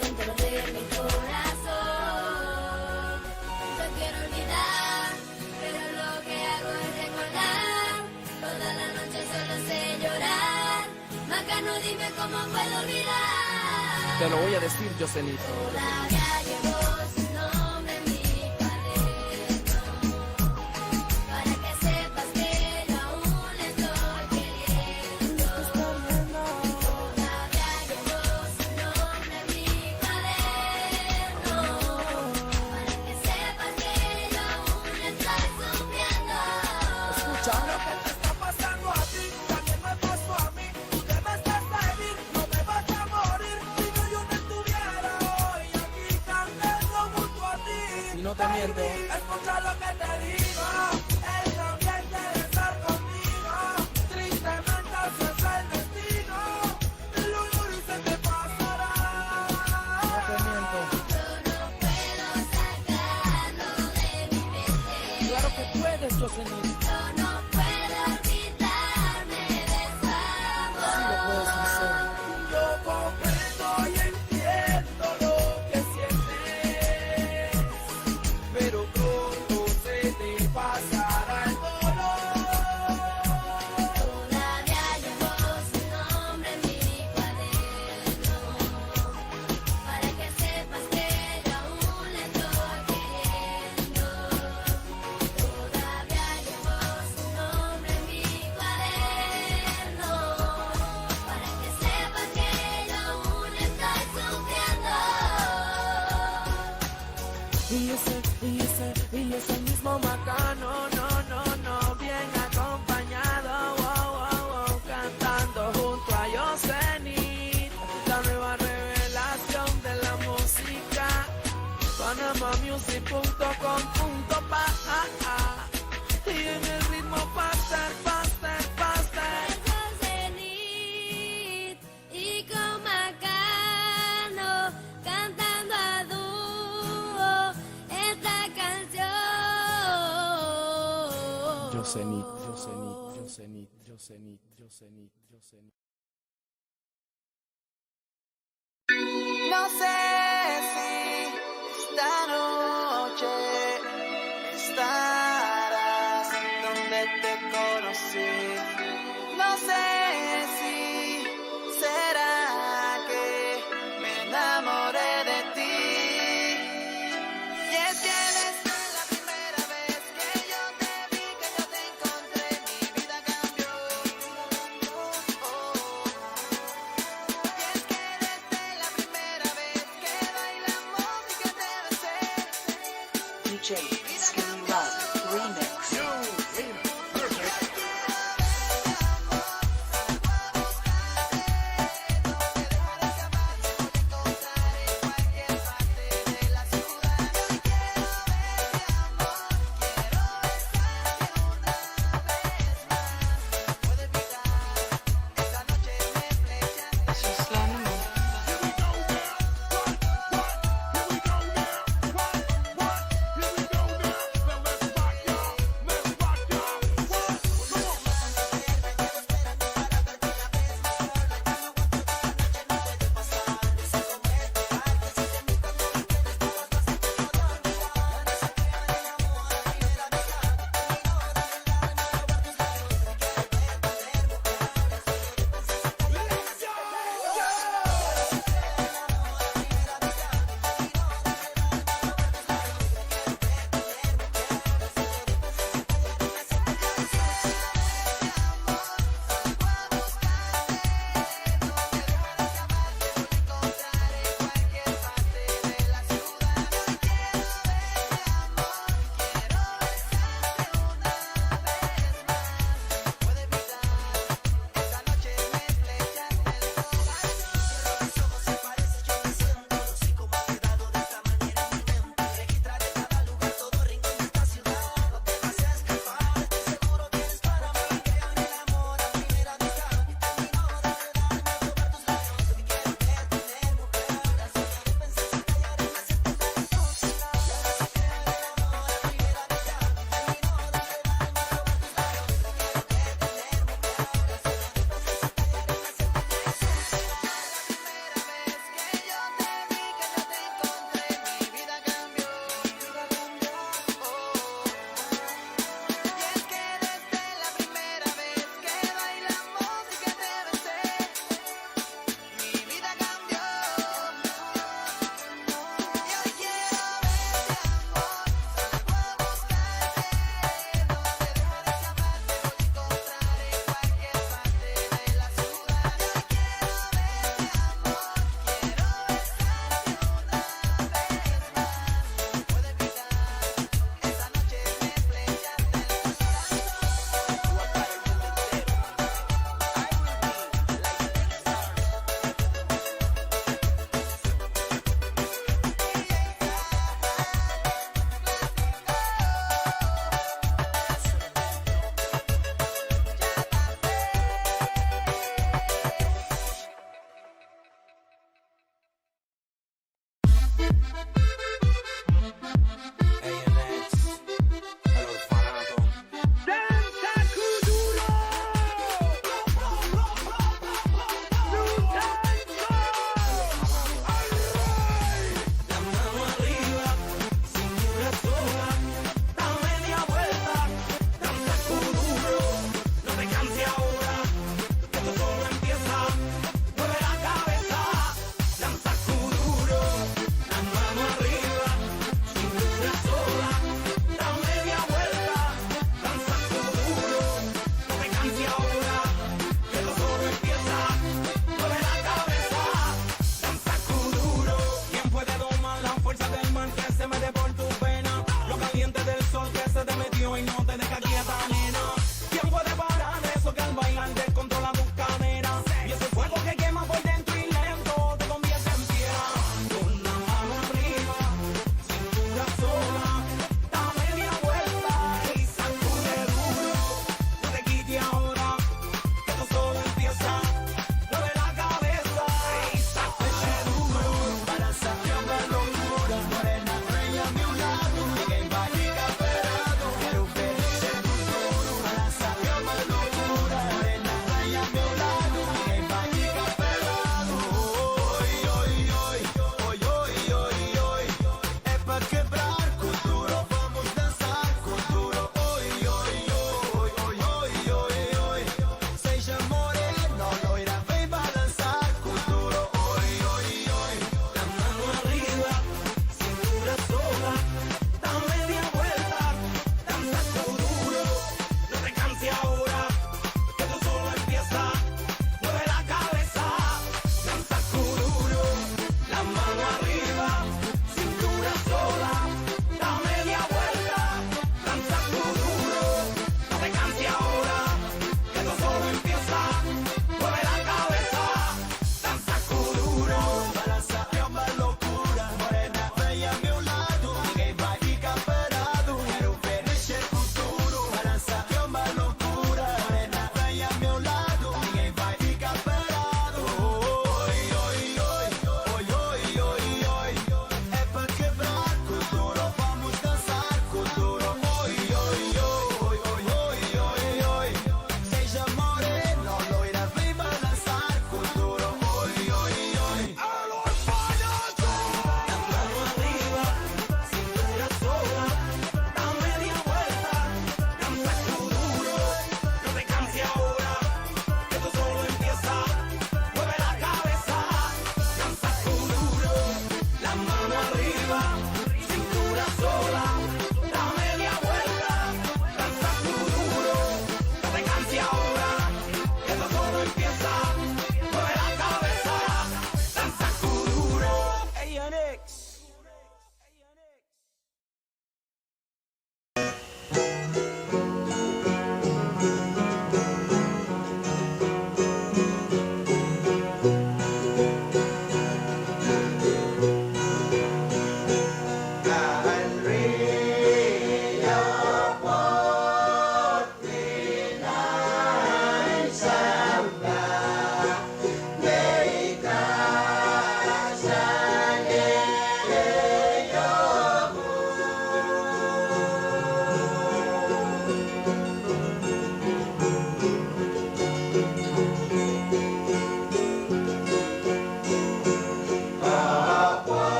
dentro de mi corazón. Yo quiero olvidar, pero lo que hago es recordar. Toda la noche solo sé llorar. Macano, dime cómo puedo olvidar. Te lo voy a decir, Yosemite. Todavía llevo su nombre en mi cuaderno, para que sepas que yo aún le estoy queriendo. Todavía llevo su nombre en mi cuaderno, para que sepas que yo aún le estoy sufriendo. Escucha. Lo que te está pasando a ti también me pasó a mí. Tú te me estás a herir, no te vas a morir. Si no, yo no estuviera hoy aquí cantando junto a ti. Y no te miento. Baby, escucha lo que te digo. Él no quiere estar contigo. Tristemente así es el destino. Te lo juro y se te pasará. No te miento. Yo no puedo sacarlo de mi mente. Claro que puedes, Yosemite. Yo no puedo olvidarme de su amor. Sí lo puedes hacer. Yo comprendo y entiendo lo que sientes, pero pronto se te pasará el dolor. Todavía llevo su nombre en mi cuaderno, para que sepas que yo aún le estoy queriendo. Todavía llevo su nombre en mi cuaderno, para que sepas que yo aún le estoy sufriendo. Y ese, y ese, y ese mismo Macano, no, no, no, bien acompañado, wow, wow, wow, cantando junto a Yosemite, la nueva revelación de la música, panamamusic punto com punto pa. Y en el ritmo faster, faster, faster. Yosemite y con Macano cantando a dúo esta canción. Yosemite, Yosemite, Yosemite, Yosemite, Yosemite, Yosemite. No sé si esta noche estarás donde te conocí. No sé si será que me enamoré de ti. Y es que desde la primera vez que yo te vi, que yo te encontré, mi vida cambió. Y es que desde la primera vez que bailamos y que te besé, D J Skinny Love Remix.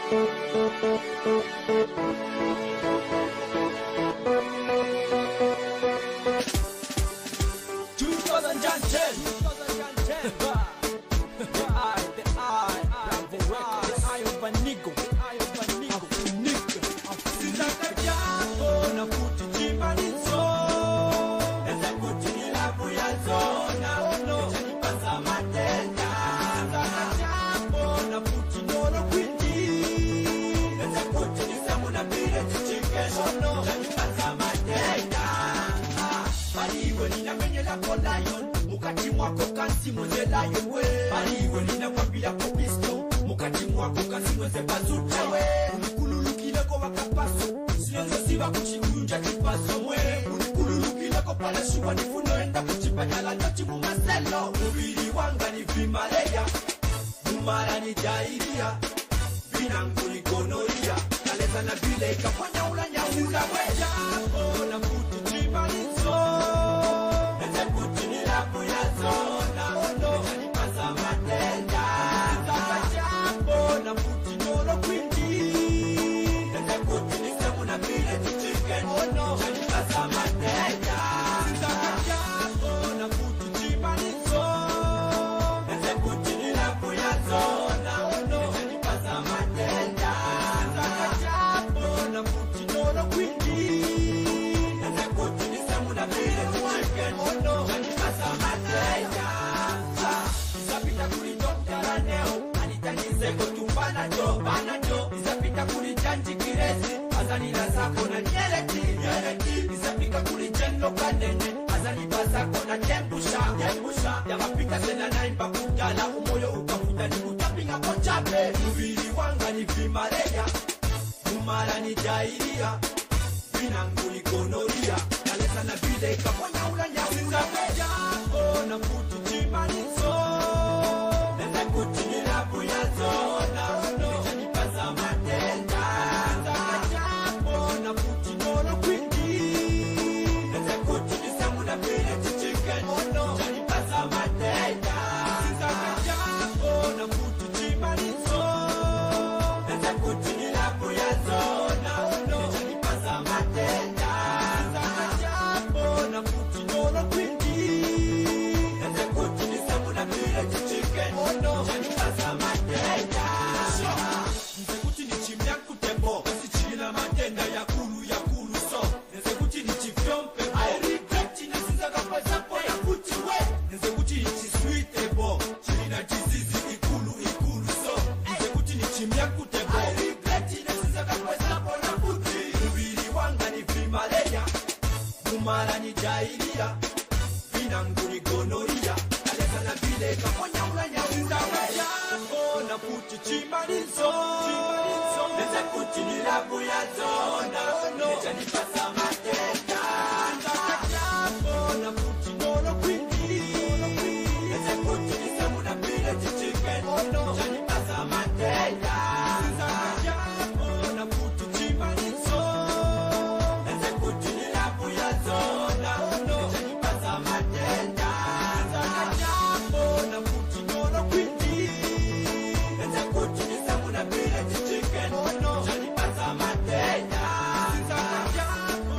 Two thousand and ten. The eye, the eye, the eye of an eagle. The eye of an eagle. Of an eagle. Of an eagle. Sisakatapo na kuti timaninso. Ese kuti ni labu ya zona. Oh no. Ese ni pasa matenda. Sisakatapo na kuti nolo kwindi. Ese kuti ni samuna pire tichike. Oh no. Ese ni pasa matenda. Ah, bali iwe ni na menyela ko lion. Mukati mwako kansi mweze lion we. Bali iwe ni na kwapila ko pistol. Mukati mwako kansi mweze bazooka we. Ulikululukile ko wakapaso. Sinenzo siba kuti unja kipaso mwe. Ulikululukile ko pale shuwa ni funo enda kuti badala noti mumaselo. Mubili wanga ni vimaleya. Mumala ni jairia. Binanguli gonorrhea. Kalesa na bile ika pwanya ula nyaula we. Sisakatapo na kuti timaninso. Ese kuti ni labu ya zona. Oh no. Ese ni pasa matenda. Sisakatapo na kuti nolo kwindi. Ese kuti ni samuna pire tichike. Oh no. Ese ni pasa matenda. Sisakatapo na kuti timaninso. Ese kuti ni labu ya zona. Oh no. Ese ni pasa matenda. Sisakatapo na kuti nolo kwindi. Ese kuti ni samuna pire tichike. Oh no. Ese ni pasa matenda. Ah, isapita kuli dokta laneo. Ani tani seko tu panado, panado. Isapita kuli tanti kiresi. Azani la sako na nyeleti, nyeleti. Isapika kuli jeno kanene. Azani pasa ko na tempusha, tempusha. Yabapita sena na imba kudala. Umoyo ukafuta ni kutapinga kotape. Mubili wanga ni vimaleya. Mumala ni jairia. Binanguli gonorrhea. Kalesa na bile ika pwanya ula nyaula we. Sisakatapo na kuti timaninso. Ese kuti ni labu ya zona. Oh no. Ese ni pasa matenda. Sisakatapo na kuti nolo kwindi. Ese kuti ni samuna pire tichike. Oh no. Ese ni pasa matenda. Sisakatapo na kuti timaninso. Ese kuti ni labu ya zona. Oh no. Ese ni pasa matenda. Sisakatapo na kuti nolo kwindi. Ese kuti ni samuna pire tichike. Oh no. Ese ni pasa matenda. Sure. Ese kuti ni chimya kutebo. Ese chila matenda ya kulu, ya kulu so. Ese kuti ni chifyom pebo. I regret ni sisakapwasa pona kuti we. Ese kuti ni chiswitebo. China disease ikulu, ikulu so. Ese kuti ni chimya kutebo. I regret ni sisakapwasa pona kuti. Mubili wanga ni vimaleya. Mumala ni jairia. Binanguli gonorrhea. Kalesa na bile ika pwanya ula nyaula we. Sisakatapo na kuti timaninso. Timaninso. Ese kuti ni labu ya zona. Oh no. Ese ni pasa matenda. Sisakatapo na kuti nolo kwindi. Ese kuti ni samuna pire tichike. Oh no. Ese ni pasa matenda. Sisakatapo na kuti timaninso. Ese kuti ni labu ya zona. Oh no. Ese ni pasa matenda. Sisakatapo na kuti nolo kwindi. Ese kuti ni samuna pire tichike. Oh no. Ese ni pasa matenda. Sisakatapo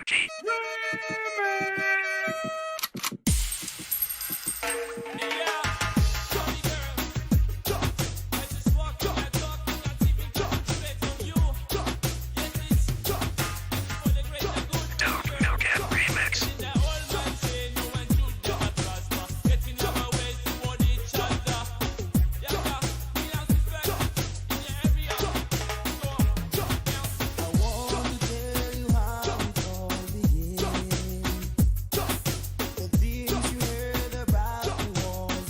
Remix. I want to tell you how it all began. The things you heard about me was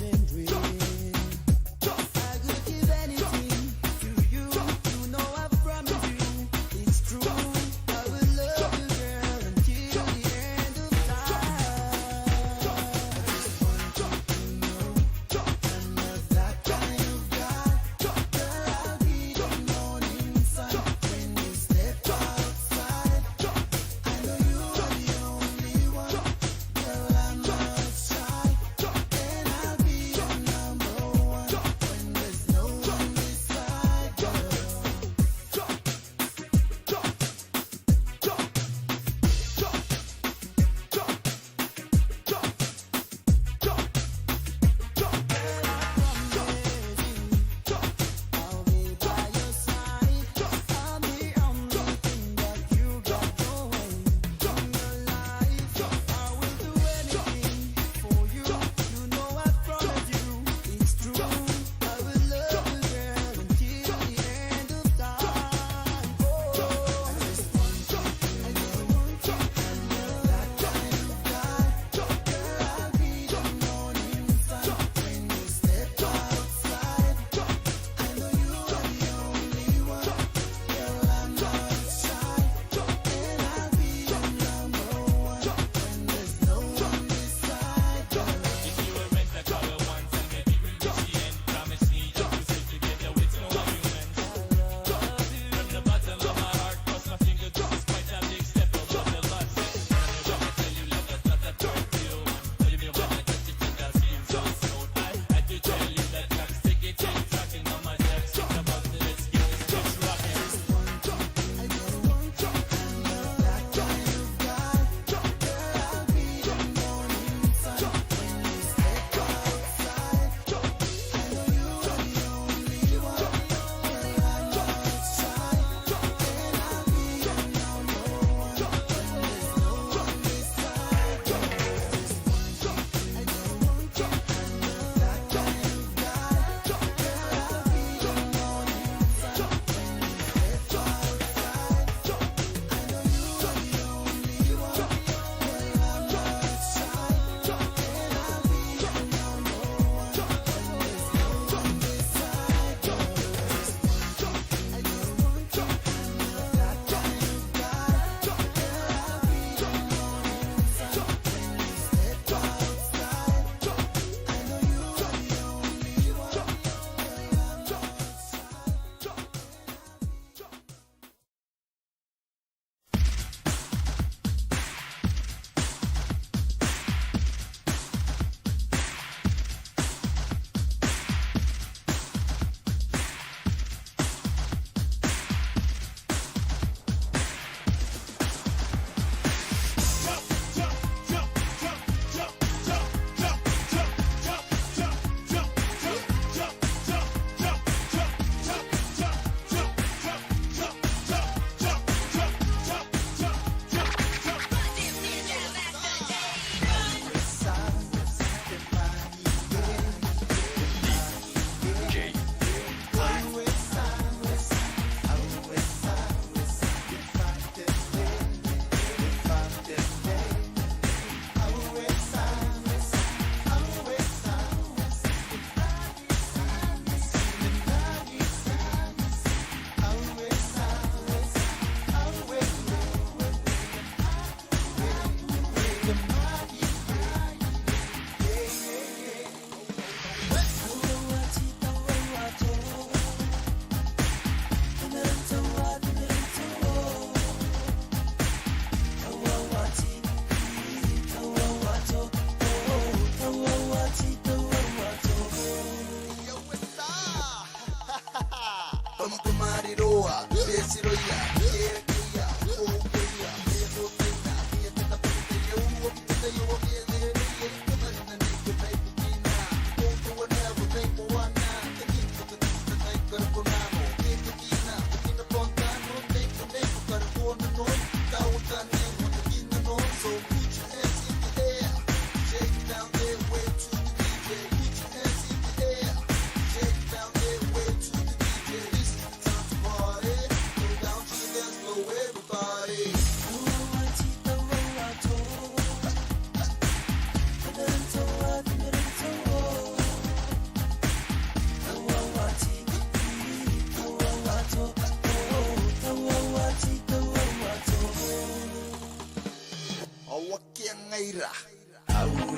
Aweira.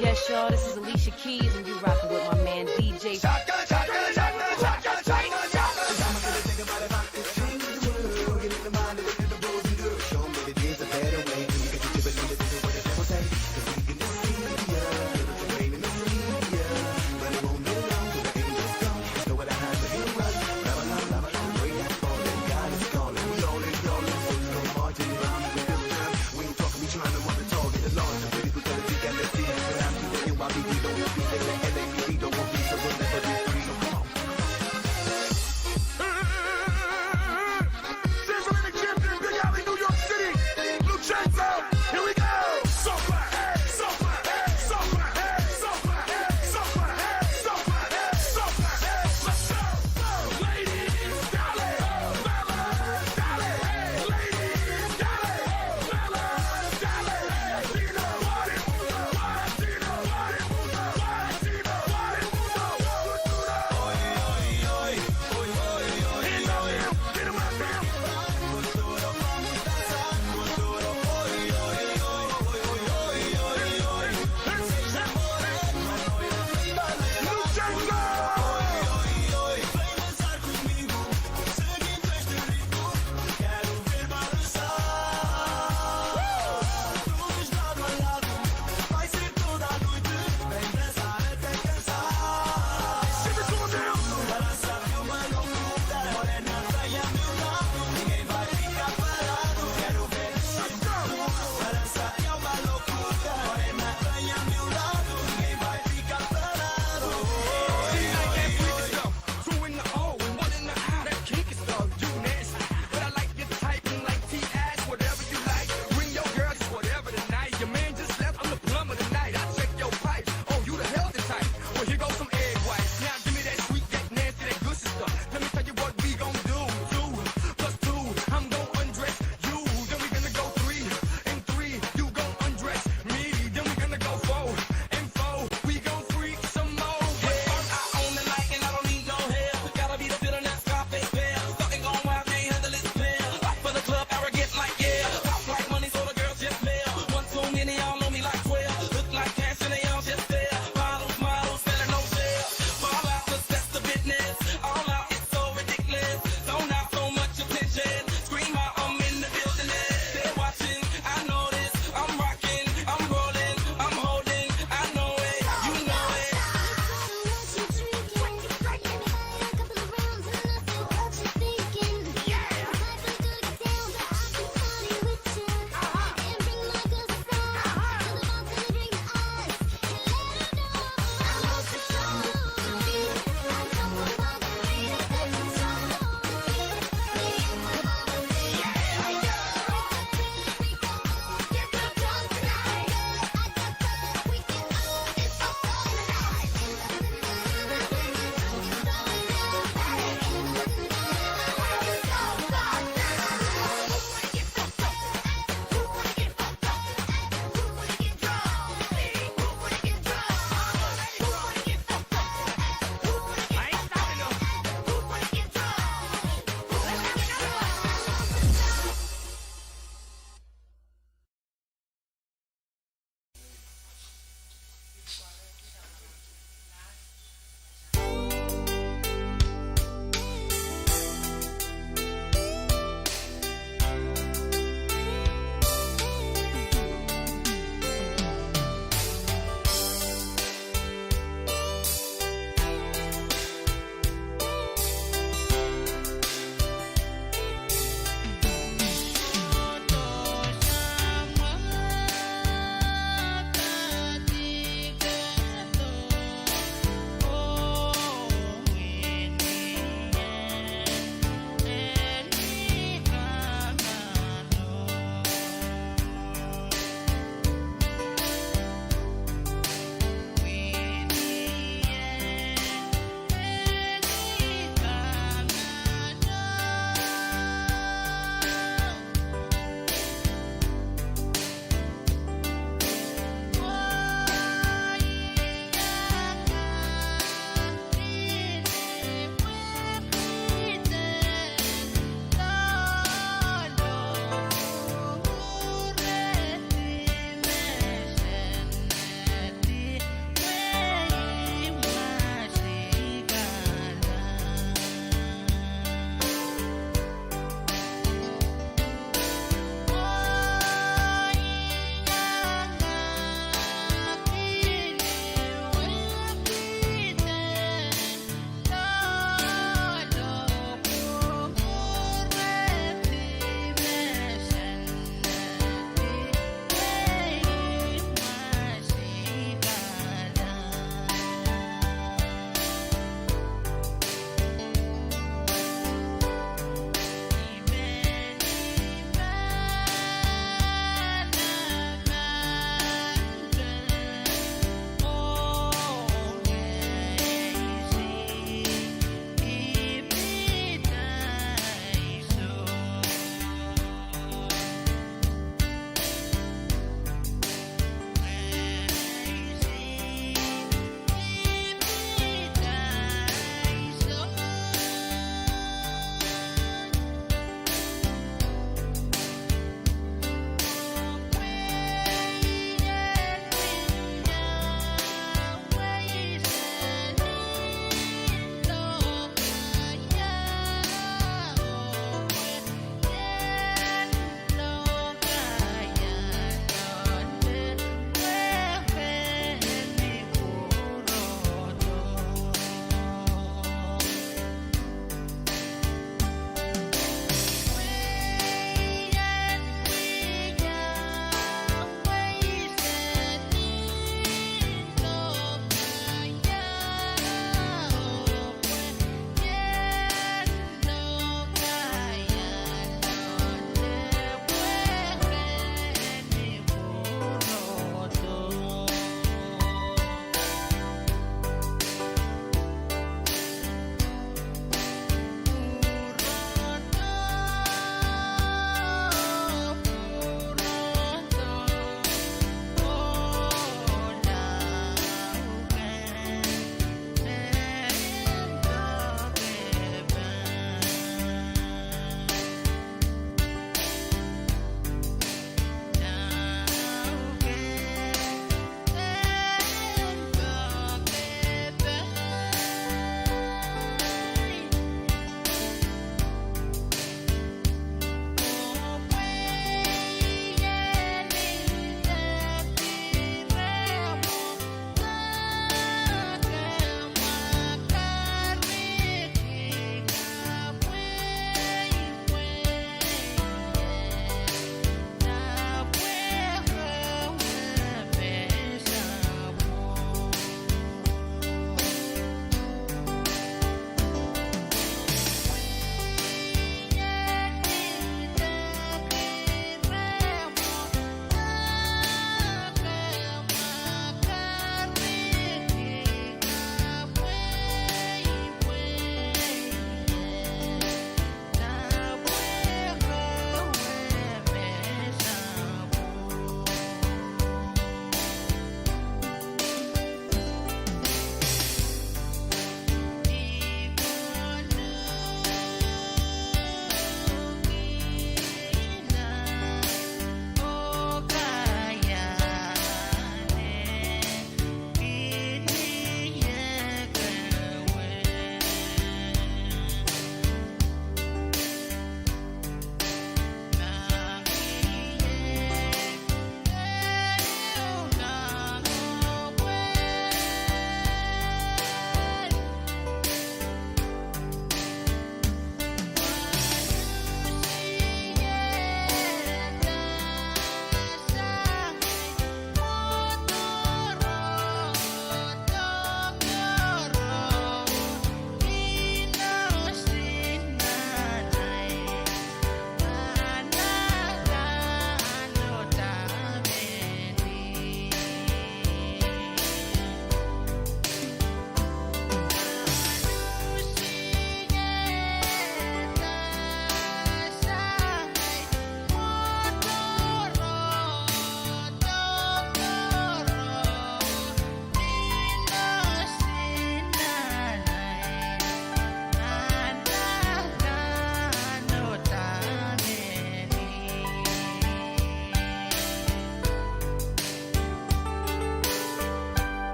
Yes, y'all, this is Alicia Keys, and you're rocking with my man D J.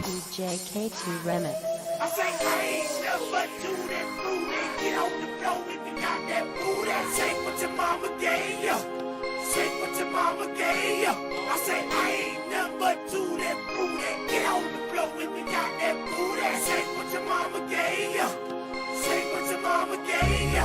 D J K T Remix. I say I ain't never do that fool that. Get on the floor if you got that booty. Shake what your mama gave ya. Shake what your mama gave ya. I say I ain't never do that fool that. Get on the floor if you got that booty. Shake what your mama gave ya. Shake what your mama gave ya.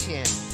Ten.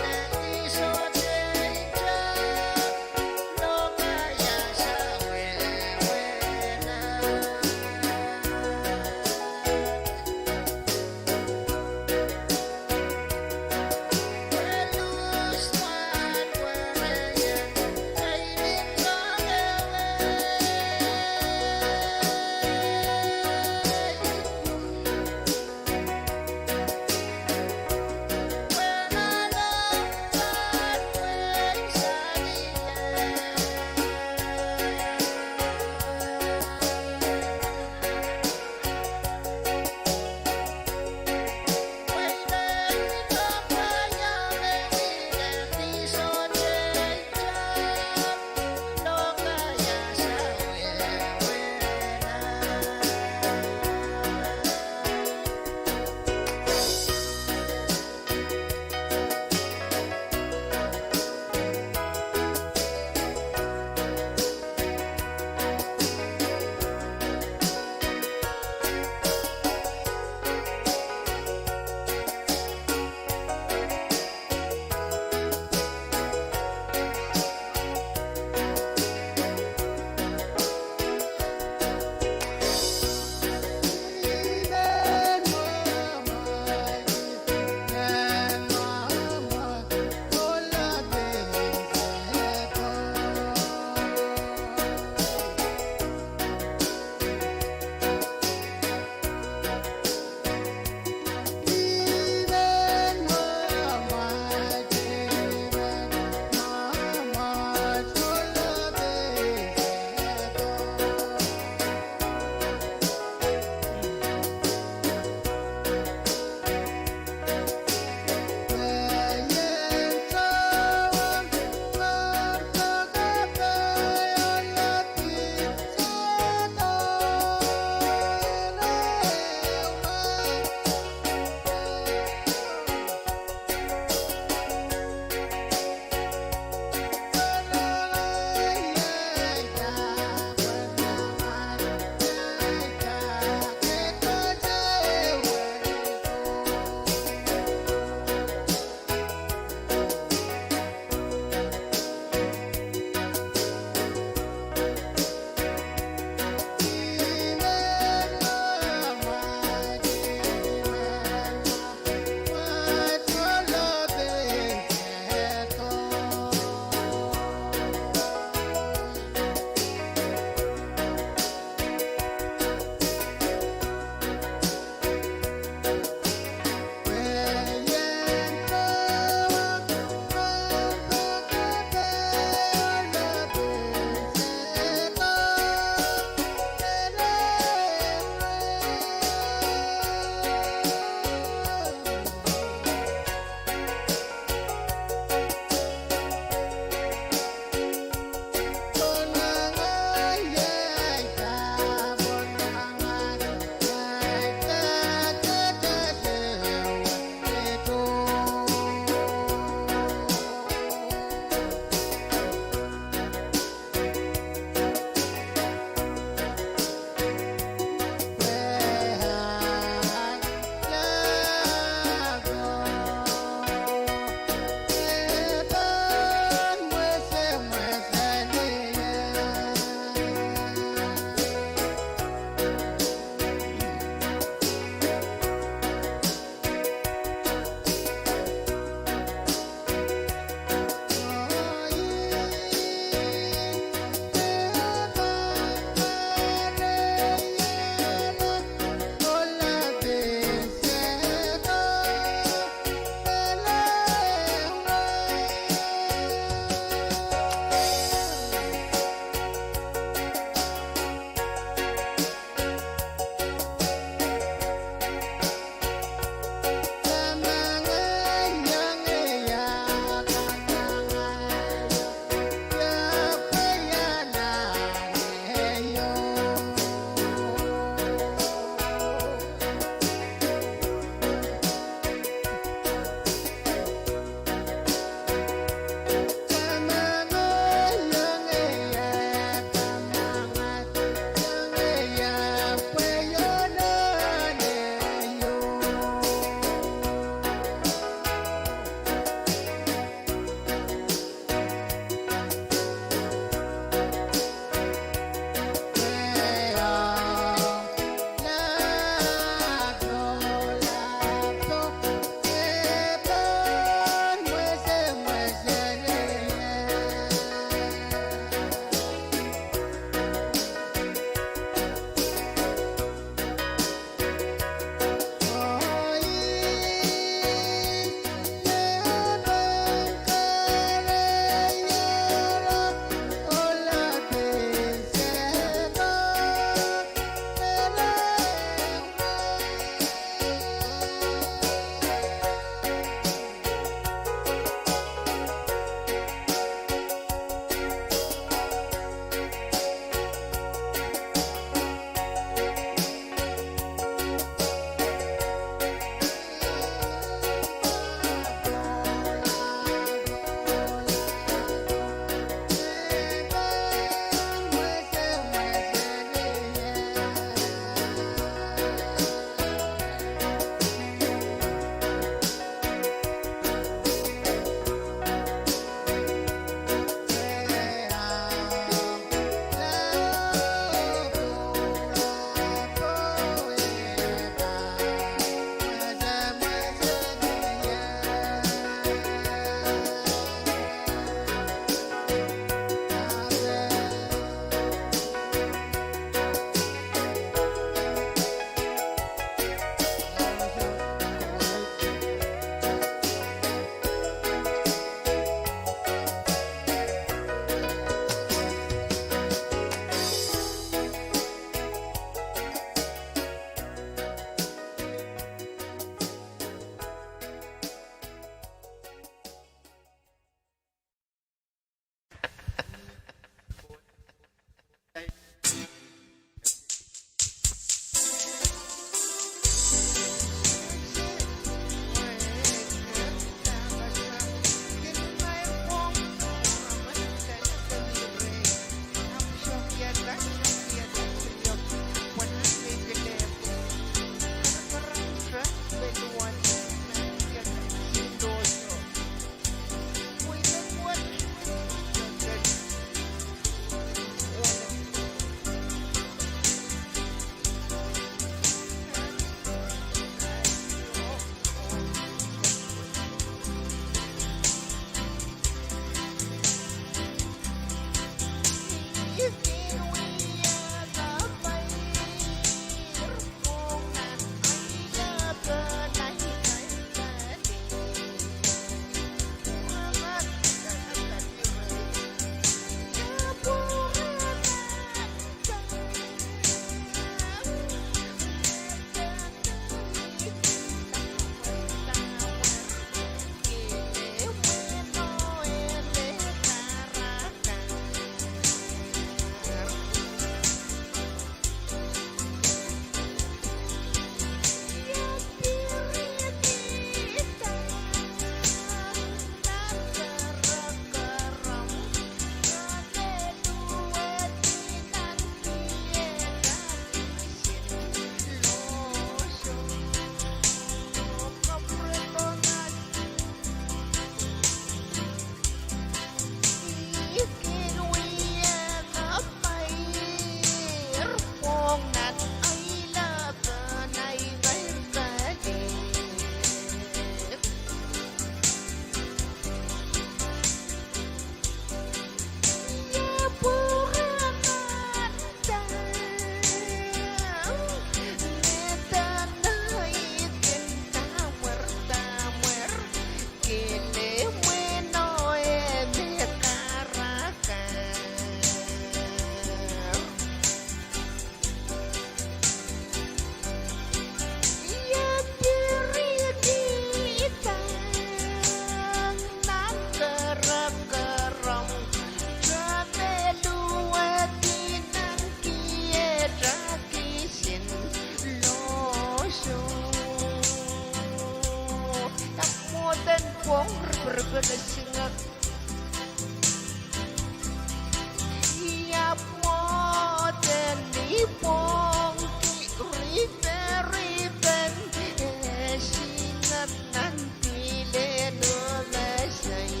Iapwoten ipwongki riperipeng, eh, sinep nan pihlelo mesei.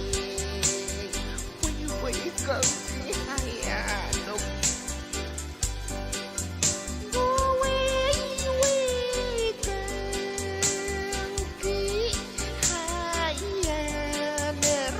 Pweiweikengki ahiahnuk. Pweiweikengki ahiahner.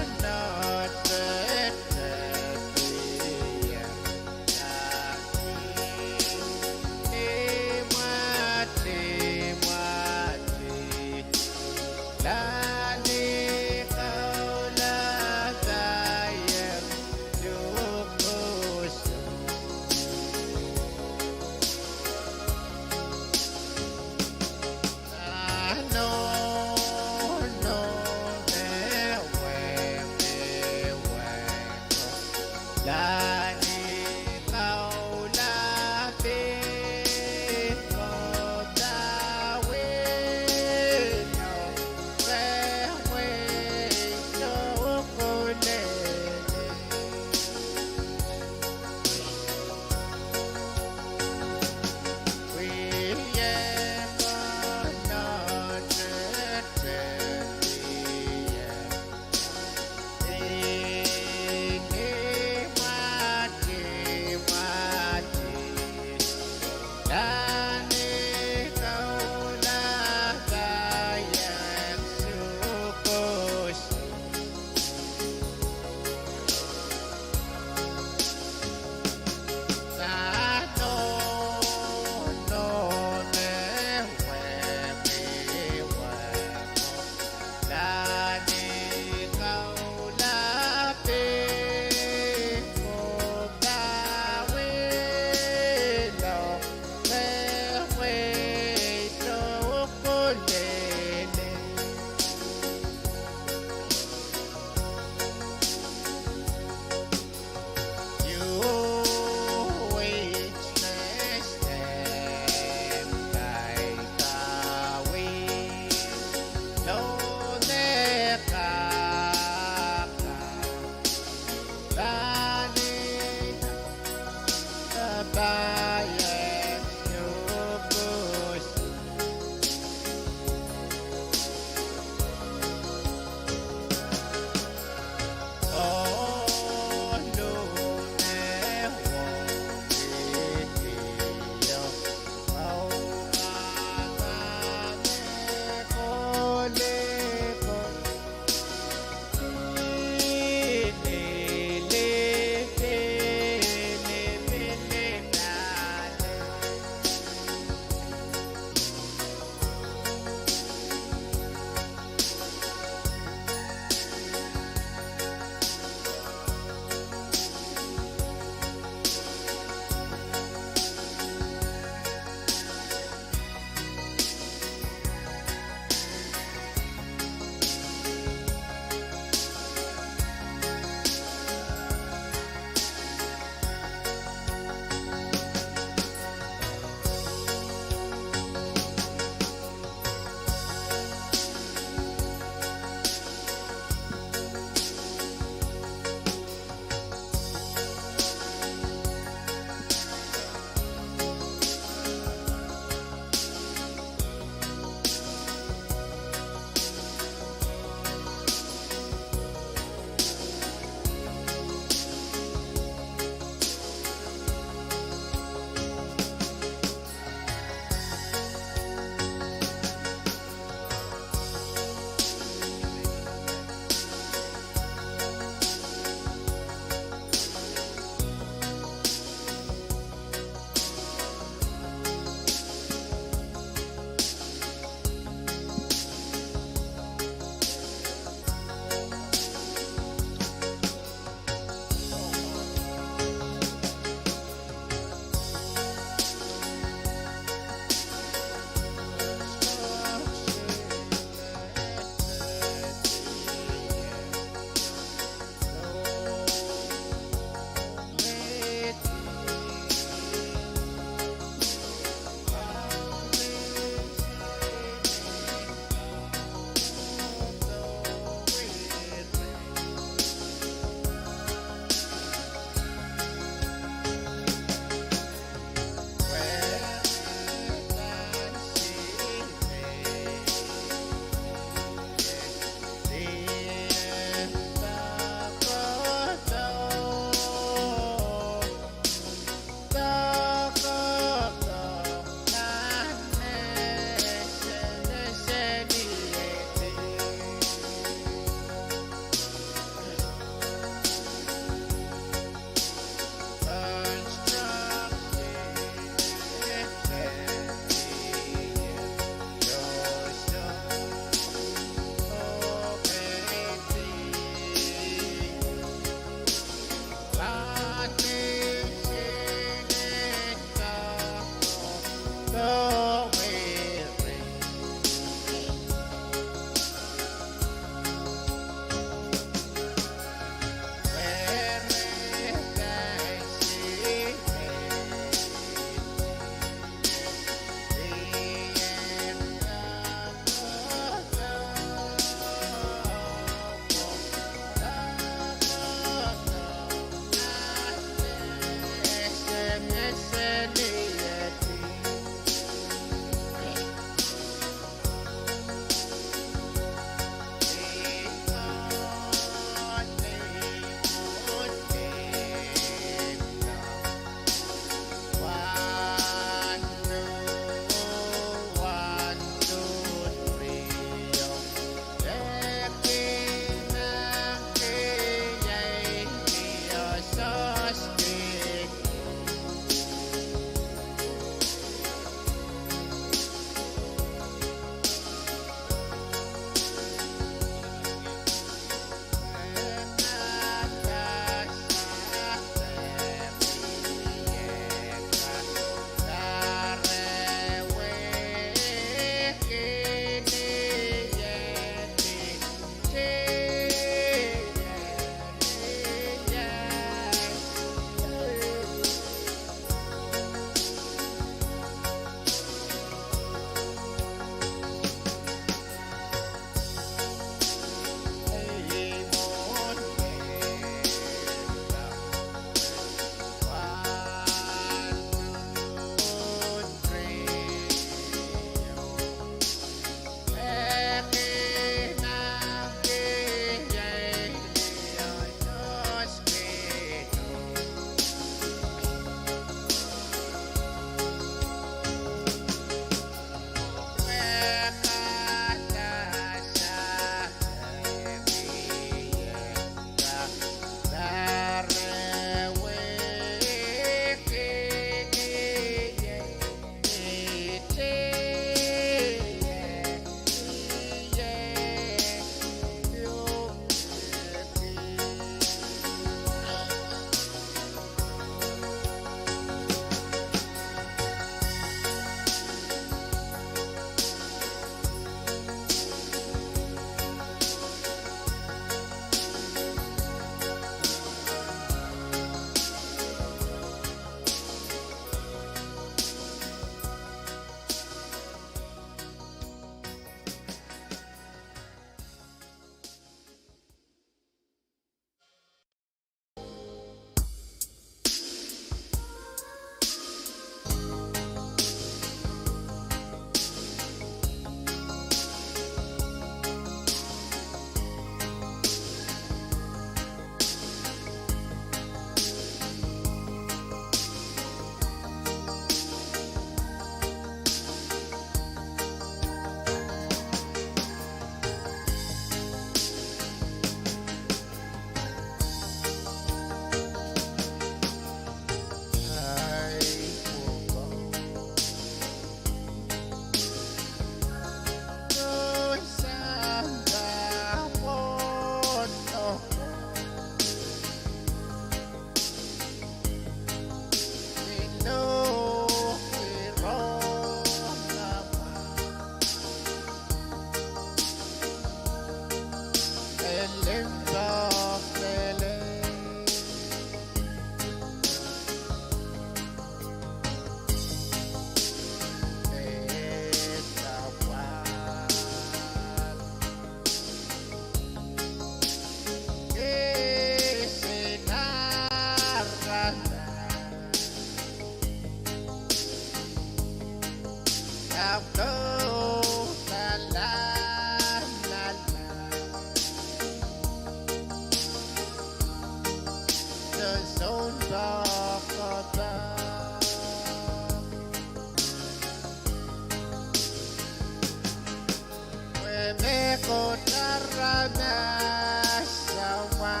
Koht aramas awa,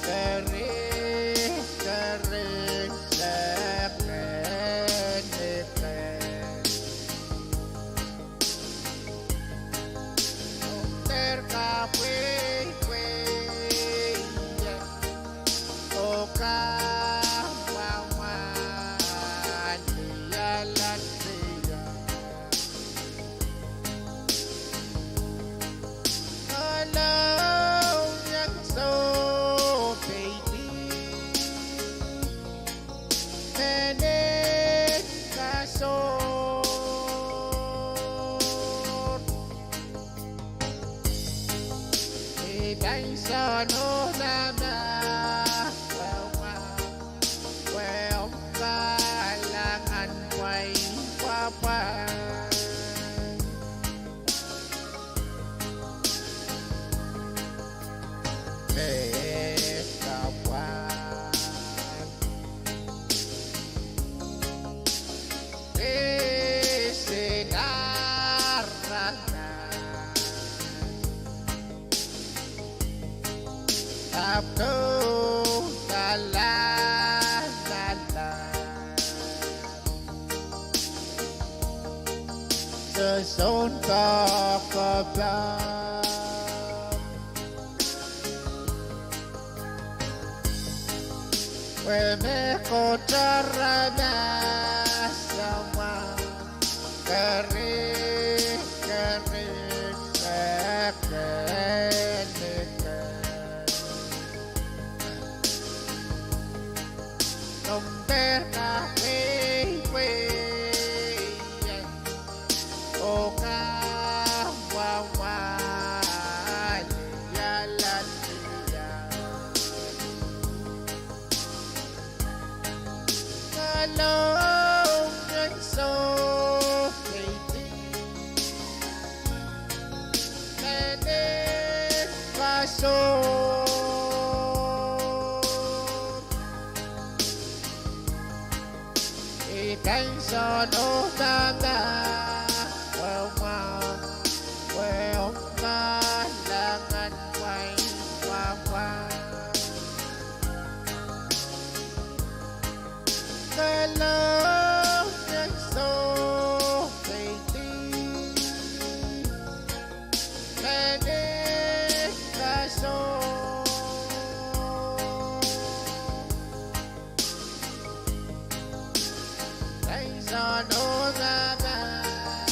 kerihderi sekeniken. Dehr kapweipwei, oh kamwamwahn ni alat ria. Ohlong iang sohpeidi, menet kasohr. I pahn soangen mahmahsen, pwe omw kalahngan pwain pwapwa. Met kapwa pehsin aramas, ahpw kalahngan se sounpar kapah. Pwe me Koht aramas awa, kerihderi sekeniken. Komw dehr kapweipwei, oh kamwamwahn ni alat ria. Ohlong iang sohpeidi, menet kasohr. I pahn soangen mahmahsen, pwe omw kalahngan pwain pwapwa. Ohlong iang sohpeidi, menet kasohr. Pahn soangen mahmahsen,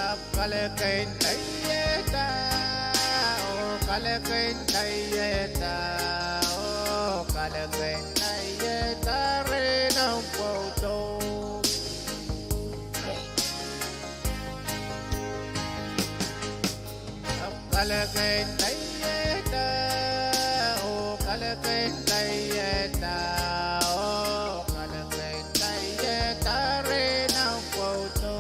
Ahpw kalekei ndaiehda, oh, kalekei ndaiehda, oh, kalekei ndaiehda rehn omw pwoudo. Ahpw kalekei ndaiehda, oh, kalekei ndaiehda, oh, kalekei ndaiehda rehn omw pwoudo.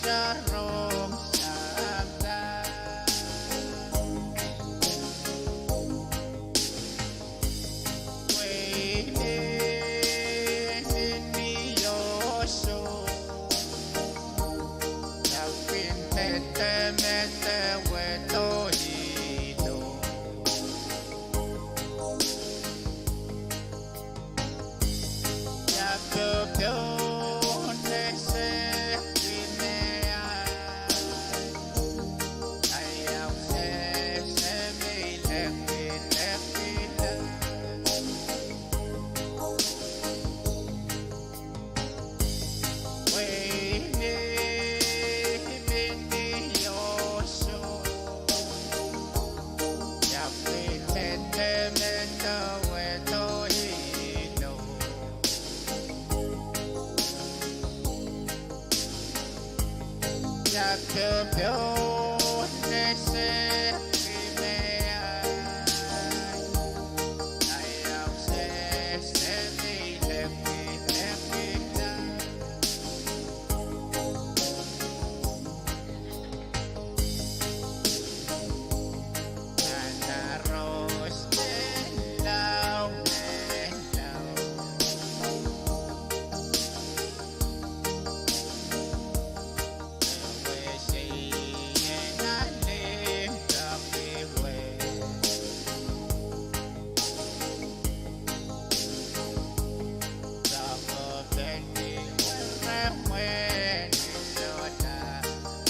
rong sampah. Pwe inenen ni oh soh, I pil medemedewe dohito. I popohl ese kimeai, ahi ausesemeilekilekila. Pwe inenen ni oh soh, I pil medemedewe dohito. I popohl ese kimeai, ahi ausesemeilekilekila. Nan aros menlau, menlau, wehwehki seieng alehng tohki wet. Tohkohp en ni weremwe ni sohte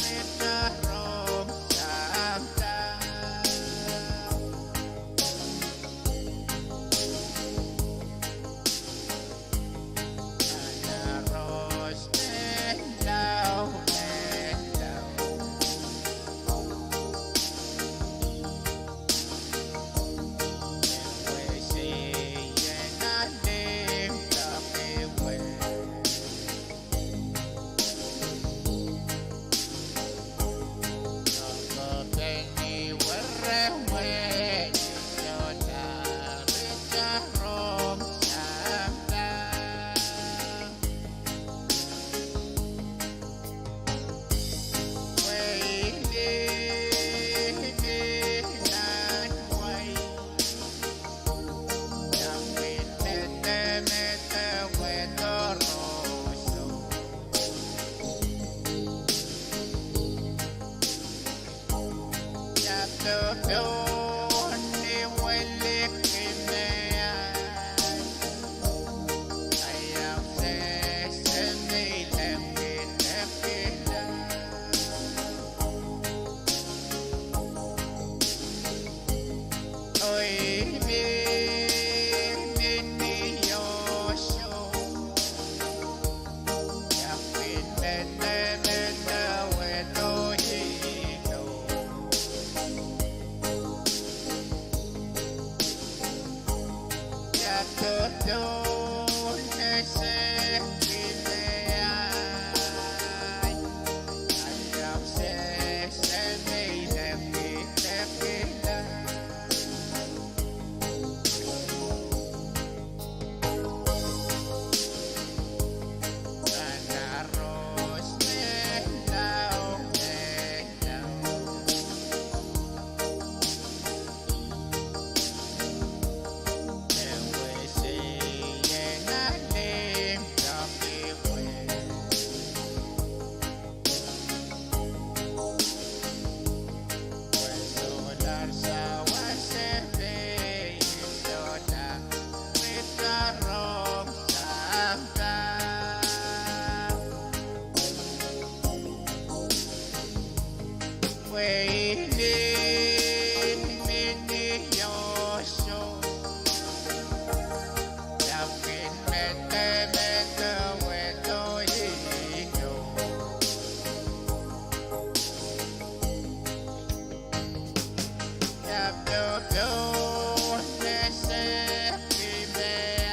ritarong sampah. Nan aros menlau, menlau, wehwehki seieng alehng tohki wet. Tohkohp en ni weremwe ni sohte ritarong sampah. Pwe inenen ni nan wai, I pil medemedewe dohrohsang. I popohl ni wilikimeai, ahi ausesemeilekilekila. Oh inenen ni oh soh, I pil medemedewe dohito. I popohl ese kimeai, ahi ausesemeilekilekila. Nan aros menlau, menlau, wehwehki seieng alehng tohki wet. Pwe solahr sawas ehu me I sohte ritarong sampah. Pwe inenen ni oh soh, I pil medemedewe dohito. I popohl ese kimeai,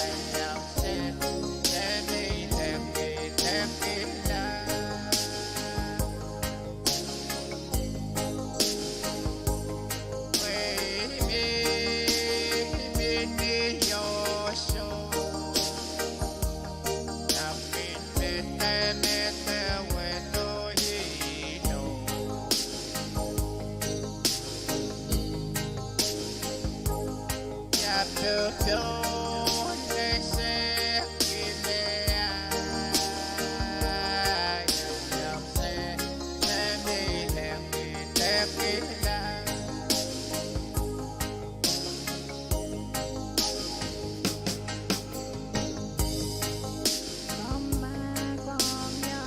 ahi ausesemeilekilekila. Komw mahkohng ie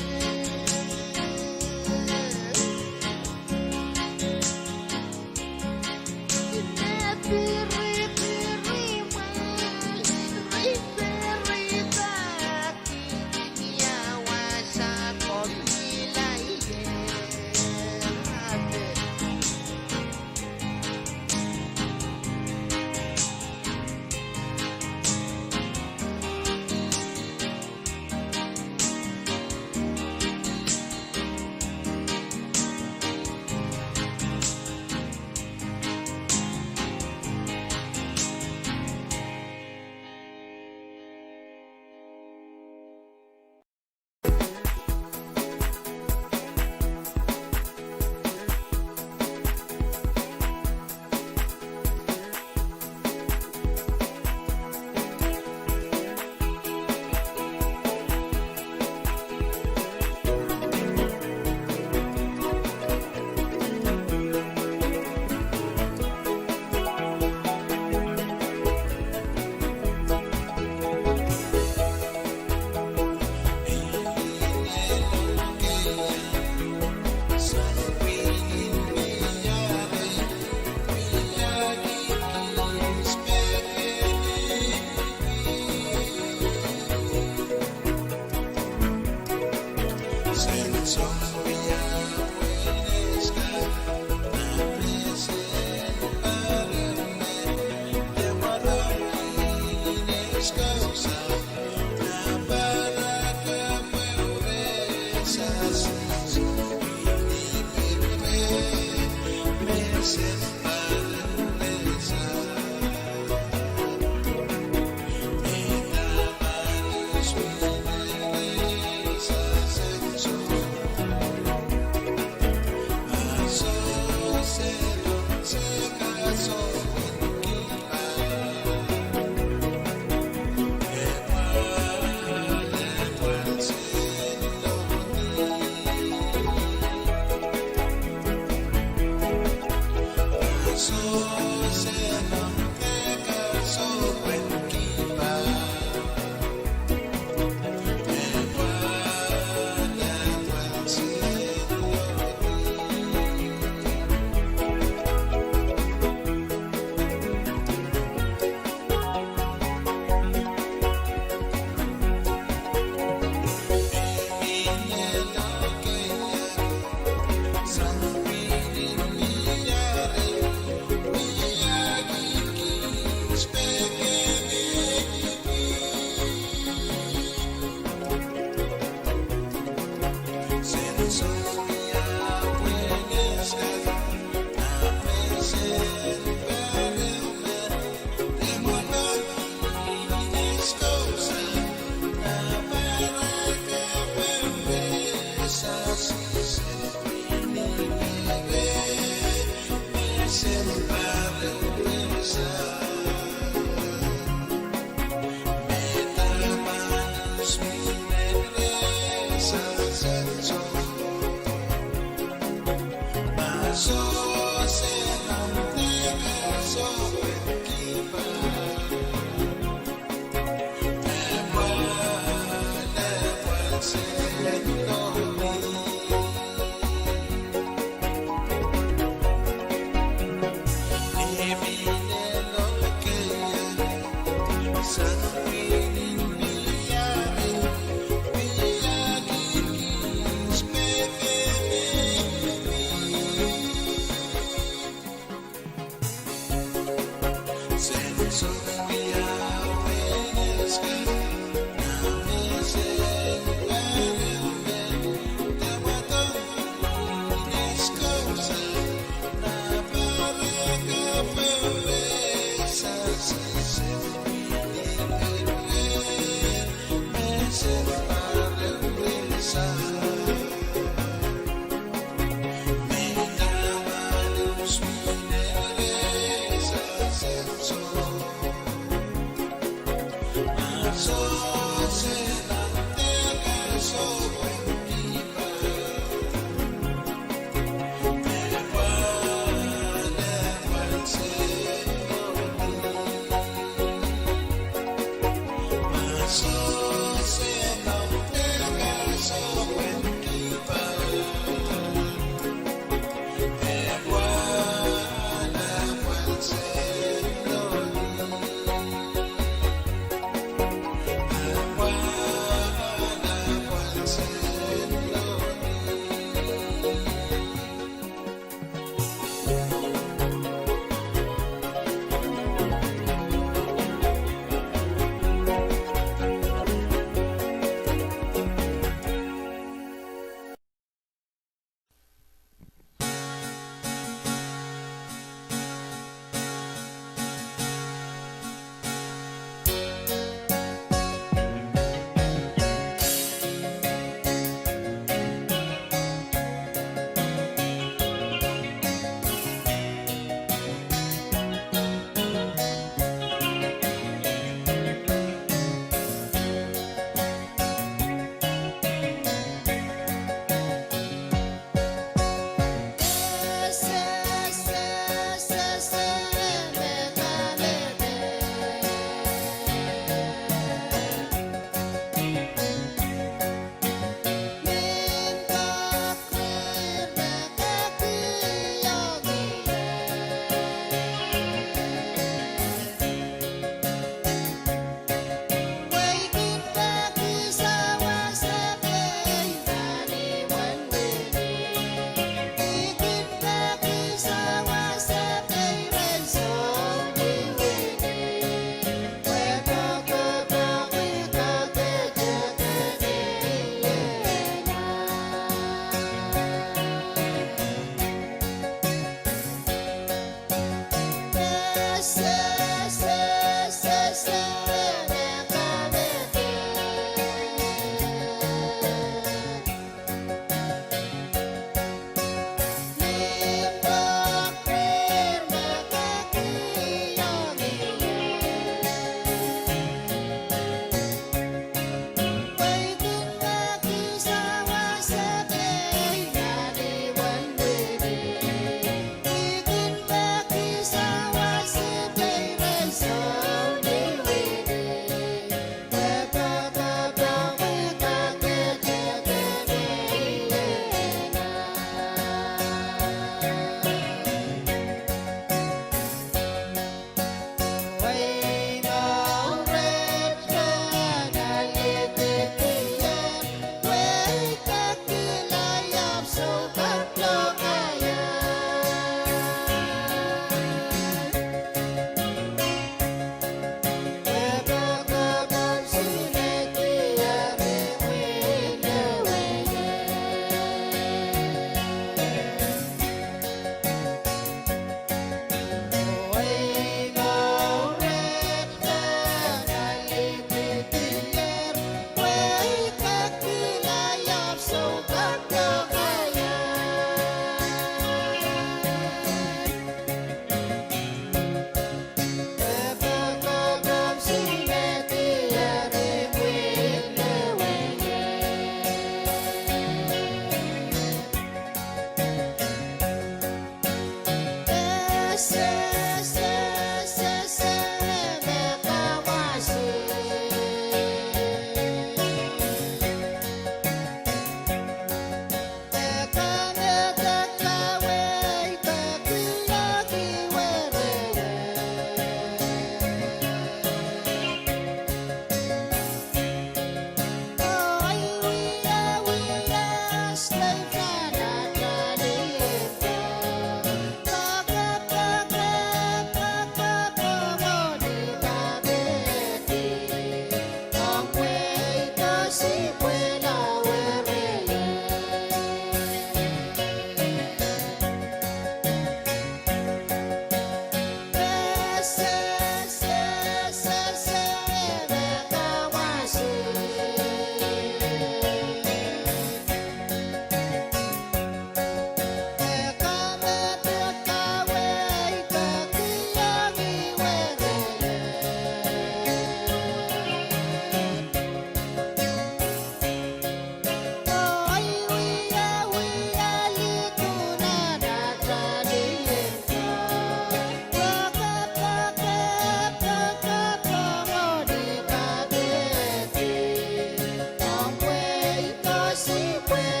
Sihpwe